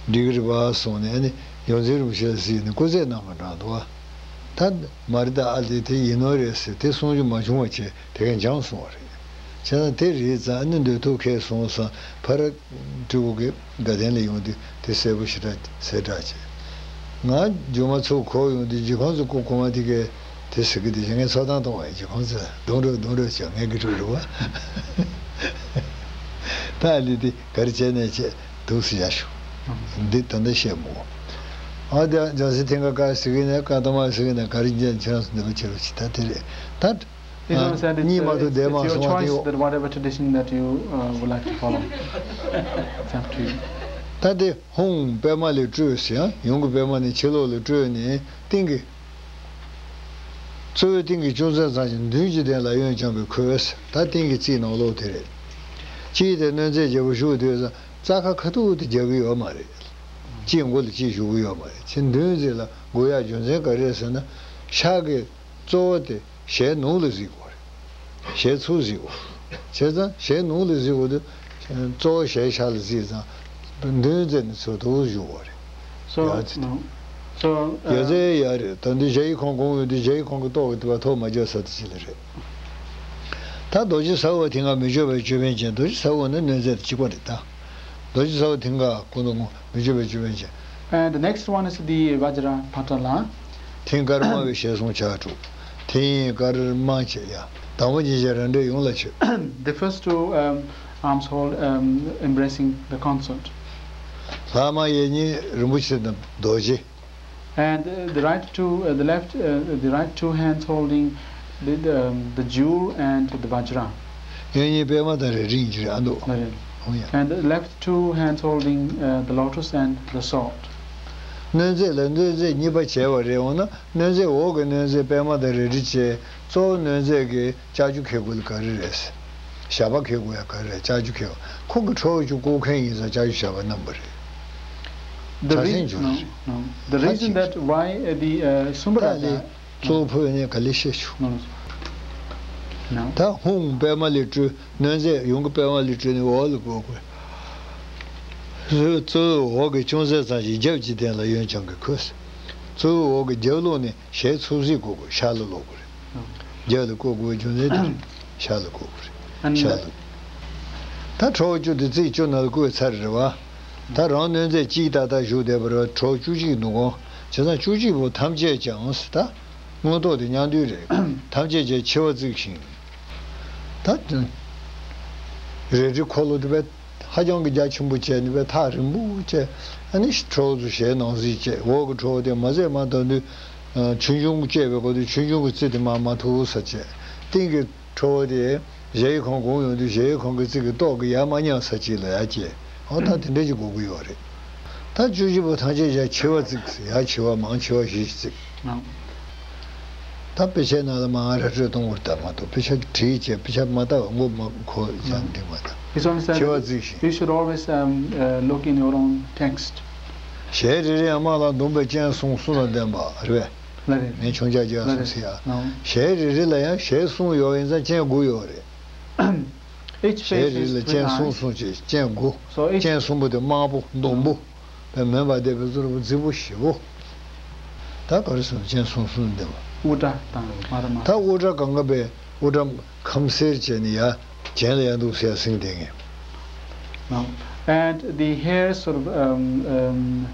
འགྲིག་གི་རེད་པ་གསུངས་ནས་ཨ་ནི་ཡོངས་འཛིན་རིན་པོ་ཆེ་ལ་གཟིགས་ནས་སྐུ་རྩེད་གནང་བ་འདྲ་འདུག་བ། ད་མ་རེད་ད་ཨ་ལེ་དེ་ཡིན་ནོ་རེད་ཟེར་དེ་གསུང་རྒྱུ་མ་བྱུང་བ་བྱས་དེ་གས་འགྱངས་སོང་བ་རེད། བྱས་ན་དེ་རེད་ཙང་ཨ་ནི་འདོད་ཐུག་ཁས་སོང་ཙང་ཕ་ར་སྤྲུལ་སྐུ་གི་དགའ་ལྡན་ལ་ཡོང་དུས་དེ་གསལ་པོ་ཞེ་དྲག་གསལ་བསྒྲགས་བྱས། ང་རྒྱུ་མ་ཚུར་འཁོར་ཡོང་དུས་རྗེ་ཁོང་ཚོ་སྐུ་གོང་མ་དེ་གས་དེ་ཟེར་གི་དེ་བྱས་ངས་ཚོགས་གཏམ་གཏོང་བ་ཡིན། རྗེ་ཁོང་ཚོས་རྡུང་རོགས་རྡུང་རོགས་བྱས་ངས་གི་ཁྲོད་རུ་བ། ད་ཨ་ལེ་དེ་ག་རེ་བྱས་ནས་བྱས་འདུག་སེ་བཞག་ཞུ། འདི་ད་ལྟ་བཤད་མོ། ཨ་དེ་རྒྱལ་སྲས་མཐིང་ག་བཀའ་ཟེར་གི་ནས་བཀའ་གཏམ་མ་ཟེར་གི་ནས་ག་རེ་བྱས་ཁྱེད་རང་ཚོ་འདི་མ་བྱེད་རོགས་བྱེད་ད་དེ་རེད་ད། He's always said it's, གཉིད་མ་ཐུབ་བསྡད་མ་it's your སོང་བ་དེ་choice ཡོད། That whatever tradition that you, uh, would like to follow. It's up to you. ད་དེ་ཧཱུྃ་པདྨ་ལས་སྤྲོས་ཟེར་ཡང་ཡུམ་གྱི་པདྨ་ནས་ཕྱི་ལོགས་ལ་སྤྲོས་ནས་སྟེང་གི་གཙོ་བོའི་སྟེང་གི་ཅུང་ཟད་ཙམ་ཞིག་མདུན་གྱི་སྟེང་ལ་གཡོན་བརྐྱང་བའི་ཁུ་བས་ད་སྟེང་གི་རྩིབས་ནང་ལོགས་དེ་རེད། གཅིག་དེ་གནོད་མཛེས་རྒྱལ་པོ་བཞུགས་དུས་ཙམ་རྩྭ་ཁ་ཁ་ཐུག་ཏུ་རྒྱག་གི་ཡོད་མ་རེད། གཅིག་མགོ་ལ་གཅིག་བཞུགས་ཀྱི་ཡོད་མ་རེད། ཚེ་མདུན་རྩེ་ལ་སྒུག་ཡག་རྒྱུ་མཚན་ག་རེ་རེད་ཟེར་ན་ཤག་གི་གཙོ་བོ་དེ་ཞལ་ནུབ་ལ་གཟིགས་དགོས་རེད། ཞལ་ཚུར་གཟིགས་དགོས། བྱས་ཙང་ཞལ་ནུབ་ལ་གཟིགས་དགོས་དུས་གཙོ་བོ་ཞལ་ཤར་ལ་གཟིགས་ཙང་མདུན་རྩེ་ནས་ཚུར་དུ་བཞུགས་དགོས་རེད། So, ཡ་ཚེ་དེ། No. So, ཡ་ཚེ་uh, ཡ་རེད། ད་འདི་གཞལ་ཡས་ཁང་གོང་ཡོད་དུས་གཞལ་ཡས་ཁང་གི་ཏོག་གི་དེ་བ་ཐོག་མ་རྒྱག་ས་དེ་ཅི་ལ་རེད། ད་རྡོ་རྗེ་ས་འོག་མཐིང་ག་མི་བསྐྱོད་པའི་ཅོད་པན་ཅན། རྡོ་རྗེ་ས་འོག་ནི་གནོད་མཛེས་དང་གཅིག་པ་རེད་ད། རྡོ་རྗེ་ས་འོག་མཐིང་ག་སྐུ་མདོག་སྔོ་མི་བསྐྱོད་པའི་ཅོད་པན་ཅན། And the next one is the Vajra Phatala. མཐིང་དཀར་དམར་བའི་ཞལ་གསུང་ཕྱག་དྲུག་མཐིང་དཀར་དམར་བྱས་ཡ། དང་པོ་གཉིས་ཀྱིས་རང་འདྲེན་ཡོངས་ལ་མཆོད། The first two, um, arms hold, um, embracing the consort. ལྷག་མ་གཡས་གཉིས་རིན་པོ་ཆེ་དང་རྡོ་རྗེ། And, uh, the right two, uh, the left, uh, the right two hands holding the, the, um, the jewel and the vajra. གཡོན་གཉིས་པད་མ་དང་རལ་གྲི་ཡིན་གྱི་རེད་ཨ་འདུག་འོང་ཡ། And the left two hands holding, uh, the lotus and the sword. གནོད་མཛེས་ལ་གནོད་མཛེས་གཉིས་པ་བྱས་པ་རེད། འོ་ན་གནོད་མཛེས་འོག་གི་གནོད་མཛེས་པད་མ་དང་རལ་གྲི་བྱས། གཙོ་བོ་གནོད་མཛེས་ཀྱི་ལྕགས་ཀྱུ་འཁྱེར་དགོས་ལ་ག་རེ་རེད། ཞགས་པ་འཁྱེར་དགོས་ཡ་ག་རེ་རེད། ལྕགས་ཀྱུ་འཁྱེར་བ་ཁོང་གི་ཁྲོ་བོ་ཅུ་བཀུག་མཁན་ཡིན་ཙང་ལྕགས་ཀྱུ་ཞགས་པ་བསྣམས་པ་རེད། The reason, no, no. The reason that why, uh, the, uh, Sumbharadha གཙོ་བོ་ཕུལ་ནས་ག་ལེ་བཤད་ཆུ། ད་ཧཱུྃ་པདྨ་ལས་སྤྲོས། གནོད་མཛེས་ཡུམ་གྱི་པདྨ་ལས་སྤྲོས་ནས་འོག་ལ་བཀུག་དགོས། གཙོ་བོ་འོག་གི་ཅུང་ཟད་ཙམ་ཞིག་རྒྱབ་ཀྱི་སྟེང་ལ་གཡོན་བརྐྱང་གི་ཁུ། གཙོ་བོ་འོག་གི་རྒྱབ་ལོགས་ནས་ཞལ་ཚུར་གཟིགས་དགོས་དགོས། ཤར་ལ་ལོག་དགོས་རེད། རྒྱབ་ལ་བཀུག་དགོས་རྒྱུ་མཚན་དེ་རེད། ཤར་ལ་བཀུག་དགོས་རེད། ཤར་ལ། ད་ཁྲོ་བོ་བཅུ་དེ་རྩིབས་བཅུ་ནང་ལ་བཀུག་ཚར་རེད་བ། ད་རང་གནོད་མཛེས་གཅིག་ཏག་ཏག་བཞུགས་བསྡད་པ་རེད་བ། ཁྲོ་བོ་བཅུ་གཅིག་འདུག་གོ། བྱས་ཙང་བཅུ་གཅིག་པོ་ཐམས་ཅད་ཀྱང་ཟེར་ད། མངོན་རྟོགས་དེ་མཉམ་འདུས་རེད། ཐམས་ཅད་ཀྱང་མཆེ་བ་གཙིགས་ཤིང་། ད་རལ་གྲིའི་འཁོར་ལོ་དེ་བས་ཧ་ཅང་གི་རྒྱ་ཆེན་པོ་བྱས་ནས་བས་ཐག་རིང་པོ་བྱས། ཨ་ནི་ཁྲོ་བོ་ཚོ་ཞལ་ནང་གཟིགས་བྱས། འོག་གི་ཁྲོ་བོ་དེ་མ་ཟད་མ་ད་དུས་ཆོས་འབྱུང་གི་བཅས་པའི་སྐོར་དུ་ཆོས་འབྱུང་གི་རྩི་དེ་མར་མ་ཐུག་ས་བྱས། སྟེང་གི་ཁྲོ་བོ་དེ་གཞལ་ཡས་ཁང་གོང་ཡོང་དུས་གཞལ་ཡས་ཁང་གི་རྩིབས་ཀྱི་ཏོག་གི་ཡར་མ་མཉམ་ས་གཅིག་ལ་ཡར་བསྐྱལ། འོ་ད་དེ་འདྲ་ཅིག་དགོས་ཀྱི་ཡོད་རེད། ད་བཅུ་གཅིག་པོ་ཐམས་ཅད་ཀྱང་མཆེ་བ་གཙིགས། ཡར་མཆེ་བ་མར་མཆེ་བ་བཞི་གཙིགས། ད་དཔེ་ཆའི་ནང་ལ་མར་ར་སྤྲོད་གཏོང་བར་ལྟ་མ་གཏོགས་དཔེ་ཆ་བྲིས་བྱས་དཔེ་ཆ་མ་ལྟ་བ་མགོ་མ་འཁོར་ཡང་འགྲིག་མ་གཏོགས། It's only said མཆེ་བ་གཙིགས་ཤིང་། You should always, um, uh, look in your own text. ཞལ་རེ་རེ་ཡང་དམར་ལ་ཟླུམ་པའི་སྤྱན་གསུམ་གསུམ་ལ་ལྡན་པ་རེད་པས། ལ་རེད། ངས་ཆུང་ཆ་རྒྱག་སོང་ཟེར་ཡ། ལ་རེད། ཞལ་རེ་རེ་ལ་ཡང་ཞལ་གསུམ་ཡོད་ཡིན་ཙང་སྤྱན་དགུ་ཡོད་རེད། Each ཞལ་face རེ་is ལ་three སྤྱན་གསུམ་eyes. གསུམ་བྱས་སྤྱན་དགུ། So each སྤྱན་གསུམ་པོ་དེ་དམར་པོ་ཟླུམ་པོ། དཔེ་མེད་པ་དེ་བས་གཙོ་བོ་རྫིག་པོ་ཞེ་པོ། ད་ག་རེ་ཟེར་ན་སྤྱན་གསུམ་གསུམ་ལྡན་པ། དབུ་སྐྲ་དང་དམར་དམར། ད་དབུ་སྐྲ་གང་ག་བས་དབུ་སྐྲ་ཁམ་སེར་བྱས་ནས་ཡ་གྱེན་ལ་ཡ་འདུག་ཟེར་ཡ་སེང་ལྡེང་ངེ། Now, and the hair sort of, um, um,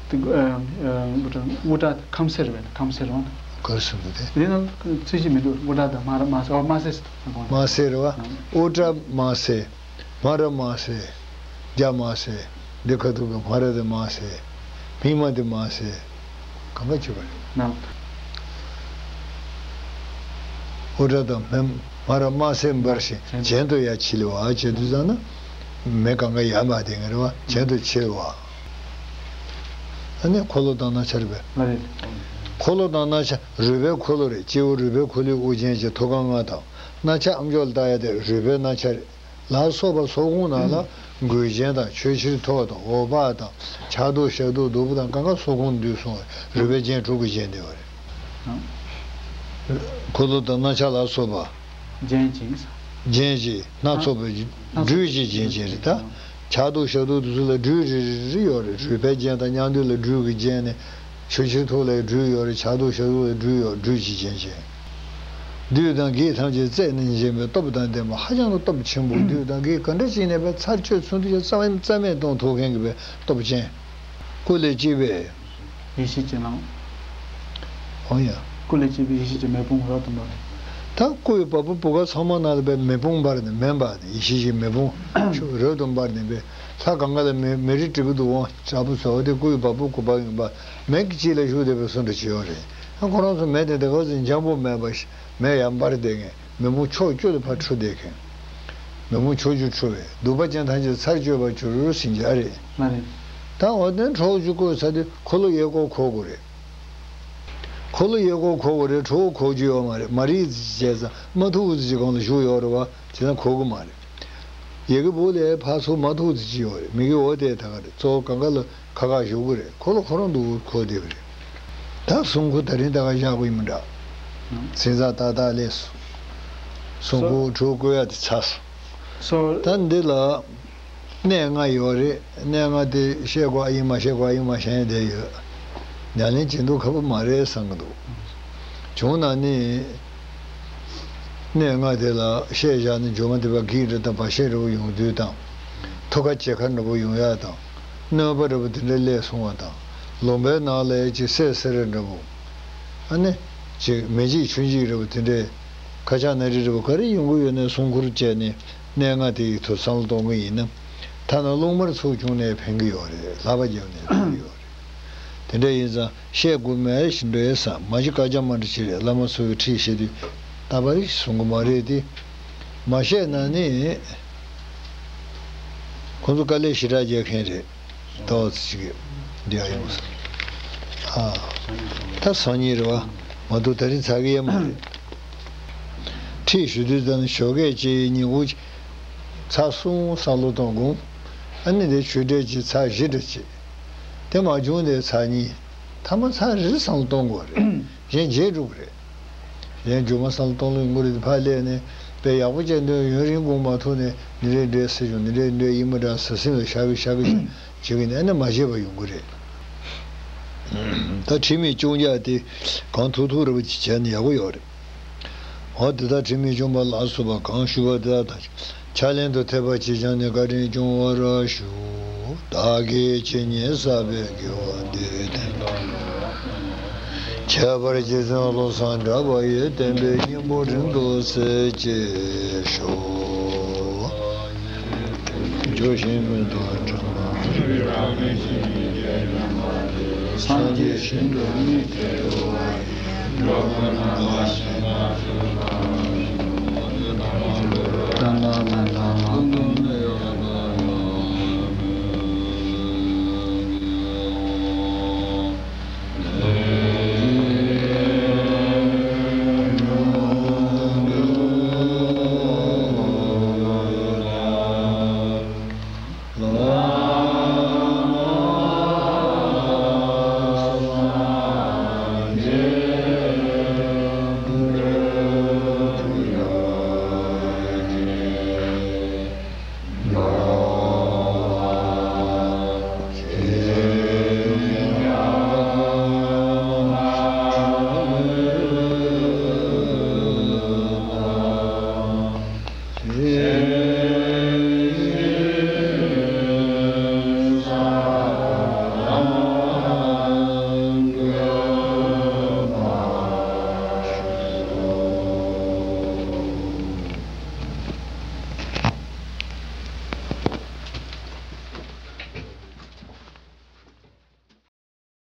the, um, um, དབུ་སྐྲ་ཁམ་སེར་བས་ན་ཁམ་སེར་བ་ན། ག་རེ་གསུངས་འདུག་དེ། དེ་ནང་ཚིག་གཅིག་མི་འདུག། ཨུ་ཏྲ་དང་མ་ར་མ་སེ། ཨོ་མ་སེ་ཟེར་དང་གོང་། མ་སེ་རེད་བ། ཨུ་ཏྲ་མ་སེ། མ་ར་མ་སེ། ཛ་མ་སེ། འདི་ཁ་ཐུག་གི་མ་ར་དེ་མ་སེ། མིང་མ་དེ་མ་སེ། གང་ག་བྱེད་པ་རེད། ནམ། ཨུ་ཏྲ་དང་མ་ར་མ་སེ་འབར་ཞིང་གྱེན་དུ་ཡར་ཆིལ་བ་བྱེད་དུས་ཙམ་ན། མེ་གང་ག་ཡར་མར་དེ་ངེར་བ་གྱེན་དུ་ཆིལ་བ། ཨ་ནི་འཁོར་ལོ་དང་རྣམ་ཆར་བས། ལ་རེད། འཁོར་ལོ་དང་རྣམ་ཆར། རུས་པའི་འཁོར་ལོ་རེད། སྤྱི་བོ་རུས་པའི་འཁོར་ལོའི་དབུ་ཅན་གྱི་ཐུགས་ཀ་ལྔ་དང་། རྣམ་ཆ་ཨ་མཆོག་ལ་བཏགས་ཡ་དེ་རུས་པའི་རྣམ་ཆ་རེད། ལ་སོགས་པ་སོགས་ཁོང་རྣམས་ལ་མགུལ་ཅན་དང་ཆོས་ཕྱིར་ཐོགས་དང་འོག་པགས་དང་ཕྱག་རྡོར་ཞབས་རྡོར་གདུ་བུ་དང་གང་ག་སོགས་ཁོང་འདུས་སོང་བས་རུས་པའི་རྒྱན་དྲུག་གིས་བརྒྱན་ཏེ་ཡོད་རེད། འཁོར་ལོ་དང་རྣམ་ཆ་ལ་སོགས་པ། རྒྱན་ཅིང་། རྒྱན་ཅིང་སྣ་ཚོགས་པའི་སྣ་ཚོགས་སྦྲུལ་གྱི་རྒྱན་ཅན་རེད་ད། ཕྱག་རྡོར་ཞབས་རྡོར་དེ་ཚོ་ལ་སྦྲུལ་རེ་རེ་རེ་ཡོད་རེད། རུས་པའི་རྒྱན་དང་མཉམ་འདུས་ལ་སྦྲུལ་གྱི་རྒྱན་ནས། ཆོས་ཕྱིར་ཐོགས་ལ་སྦྲུལ་ཡོད་རེད། ཕྱག་རྡོར་ཞབས་རྡོར་ལ་སྦྲུལ་ཡོད། སྦྲུལ་གྱི་རྒྱན་ཅན། བདུད་དང་བགེགས་ཐམས་ཅད་རྩད་ནས་འབྱིན་པའི་སྟོབས་དང་ལྡན་པ། ཧ་ཅང་གི་སྟོབས་ཆེན་པོ། བདུད་དང་བགེགས་ག་འདྲ་ཅིག་ནས་པའི་ཚར་གཅོད་ཚུན་ཆད་རྩ་བ་རྩ་མེད་གཏོང་ཐུབ་མཁན་གྱི་པའི་སྟོབས་ཅན། སྐུ་ལས་སྐྱེས་པའི། ཡེ་ཤེས་ཀྱི་ལམ། འོང་ཡ། སྐུ་ལས་སྐྱེས་པའི་ཡེ་ཤེས་ཀྱི་མེ་དཔུང་རབ་ཏུ་འབར་བ། ད་སྐུ་ཡི་བ་སྤུ་བུ་ག་ཚང་མ་ནང་ལ་པའི་མེ་དཔུང་འབར་ནས་མེ་འབར་ནས་ཡེ་ཤེས་ཀྱི་མེ་དཔུང་རབ་ཏུ་འབར་ནས་པའི་ལྷ་གང་ག་ལ་མེ་མེ་རི་དྲུད་ཀྱི་འདུག། འོང་དྲག་པོ་ཟེར་བ་དེ་སྐུ་ཡི་བ་སྤུ་གུ་བ་ཡིན་པ། མེ་གི་དཀྱིལ་ལ་བཞུགས་བསྡད་པའི་བཟོ་འདྲ་ཅིག་ཡོད་རེད། ཨ་ཁོ་རང་ཚོ་མེ་དེ་དེ་ག་ཚོད་འཇམ་པོ་མེད་པ་ཞིག་མེ་ཡར་འབར་བསྡད་མཁན། མེ་དཔུང་ཕྱོགས་བཅུ་ལ་ཕར་འཕྲོ་བསྡད་མཁན། མེ་དཔུང་ཕྱོགས་བཅུར་འཕྲོ་བས་གདུག་པ་ཅན་ཐམས་ཅད་ཚར་གཅོད་པར་གྱུར་ཟེར་གྱི་ཨ་རེད། མ་རེད། ད་འོ་དེ་ཁྲོ་བོ་ཅིག་བསྐོས་ཚར་དུས་འཁོར་ལོ་གཡས་སྐོར་འཁོར་དགོས་རེད། འཁོར་ལོ་གཡས་སྐོར་འཁོར་དགོས་རེད། ཁྲོ་བོ་འཁོར་རྒྱུ་ཡོད་མ་རེད། མ་རིག་བྱས་ཙང་མ་ཐུག་ཙི་ཅིག་སྒང་ལ་བཞུགས་ཡོད་རེད་བ། བྱས་ཙང་འཁོར་གི་མ་རེད། ཡ་གི་བུ་ལས་ཕར་ཚུར་མ་ཐུག་ཙི་ཅིག་ཡོད་རེད། མི་གི་འོ་དེ་ད་ག་རེད། གཙོ་བོ་གང་ག་ལ་ཁ་ཁ་བཞུགས་གི་རེད། འཁོར་ལོ་ཁོ་རང་འདུག་འཁོར་བསྡད་གི་རེད། ད་སྲུང་འཁོར་དེ་རིང་ད་ག་བཞག་དགོས་ཡིན་མི་འདྲ། ཟིན་ས་ཏག་ཏག་ལས་སོང་། སྲུང་འཁོར་ཁྲོ་བོ་བསྐོར་ཡ་དེ་ཚར་སོང་། ད་འདི་ལ་གནས་ལྔ་ཡོད་རེད། གནས་ལྔ་དེ་བཤད་དགོས་ཨ་ཡིན་མ་བཤད་དགོས་ཨ་ཡིན་མ་བཤད་ཡ་དེ་ཡོད། ཉམས་ལེན་བྱེད་མདོག་ཁ་པོ་མ་རེད་བསམ་གི་འདུག། བྱུང་ན་ནི། གནས་ལྔ་དེ་ལ་བཤད་བཞག་ན་མཇུག་མ་དེ་བ་གིག་རེ་དང་བ་ཤད་རེ་བོ་ཡོང་དུས་དང་། ཐུགས་ཁ་བྱེད་ཁ་འདྲ་བོ་ཡོང་ཡ་དང་། གནོད་པ་འདྲ་བོ་དེ་འདྲ་སླེབས་སོང་བ་དང་། ལུང་པའི་ནང་ལ་ཡ་ཅིག་སད་སེར་འདྲ་བོ། ཨ་ནི། ཅིག་མེ་འཇིགས་ཆུ་འཇིགས་འདྲ་བོ་དེ་འདྲའི། ཁ་ཆག་ན་རི་འདྲ་བོ་ག་རེ་ཡོང་གི་ཡོད་ན་སྲུང་འཁོར་བཅས་ནས་གནས་ལྔ་དེ་ཡི་ཐོག་བསམ་བློ་གཏོང་གི་ཡིན་ན། ཐ་ན་རླུང་དམར་ཚུགས་བྱུང་ནས་ཕན་གི་ཡོད་རེད། ལྷ་པ་རྒྱབ་ནས་ཕན་གི་ཡོད་རེད། དེ་འདྲ་ཡིན་ཙང་བཤད་དགོས་མེད་ཞིག་འགྲོ་ཡས་ས་མ་གཞི་བཀའ་རྒྱ་མ་འདྲ་ཅིག་རེད། བླ་མ་ཚོ་གི་ཁྲིད་བཤད་དུས་ད་བར་ཞིག་གསུང་གི་མ་རེད་དེ། མ་བཤད་ན་ནི་ཁོང་ཚོ་དཀའ་ལས་ཞེ་དྲག་རྒྱག་མཁན་རེད། ཏོག་ཙམ་ཅིག་འདི་ཡ་ཡོང་ས། ཨ། ད་སང་ཉིན་རེད་བ། མ་གཏོགས་ད་རིང་ཚར་གི་ཡ་མ་རེད། ཁྲིད་ཞུ་དུས་ཙམ་ཞོགས་ཀས་ཅིག་ཉིན་གུང་ཅིག་ཚར་གསུམ་བསམ་བློ་གཏོང་དགོངས། ཨ་ནི་དེ་ཆོས་འབྲེལ་གྱི་ཚར་བཞི་འདྲ་བྱེད། དེ་མ་བྱུང་དེ་ཚར་གཉིས། ཐ་མ་ཚར་རེ་བསམ་བློ་གཏོང་དགོས་རེད། གཞན་བརྗེད་འགྲོ་གི་རེད། གཞན་རྒྱུ་མ་བསམ་བློ་གཏོང་ལུགས་ཡོང་གི་རེད། དེ་ཕར་སླེབས་ནས་དཔེ་ཡག་པོ་བྱས་འདོད་ཡུན་རིང་སྒུག་མ་ཐུབ་ནས་འདི་འདྲས་འདྲས་ཟེར་བྱུང་། འདི་འདྲས་འདྲས་ཡིན་མི་འདྲ་ཟེར་སེམས་ལ་ཤག་གི་ཤག་གི་བྱེད་ཀྱི་ནས་ཨ་ནི་མ་བརྗེད་པ་ཡོང་གི་རེད། ད་ཁྲིད་མི་ཅུང་ཅག་དེ་གང་ཐུབ་ཐུབ་རེ་བ་ཅིག་བྱས་ན་ཡག་པོ་ཡོད་རེད། འོ་དེ་དག་ཁྲིད་མི་ཅུང་པ་ལ་སོགས་པ་གང་ཞུས་པ་དེ་དག་དང་ཕྱག་ལེན་དུ་ཐེག་པ་ཆེ་ཆུང་ནས་བཀའ་དྲིན་སྐྱོང་བར་ཞུ། བདག་གིས་ཇི་སྙེད་བསགས་པའི་དགེ་བ་འདི་ཡི་དོན་དུ། ཁྱད་པར་རྗེ་བཙུན་བློ་བཟང་གྲགས་པ་ཡི་བསྟན་པའི་སྙིང་པོ་རིང་དུ་གསལ་བྱེད་ཤོག། ཇོ་ཞིང་མི་དང་གྲངས་སངས་རྒྱས་ཞིང་དུ་དམིགས་ཏེ།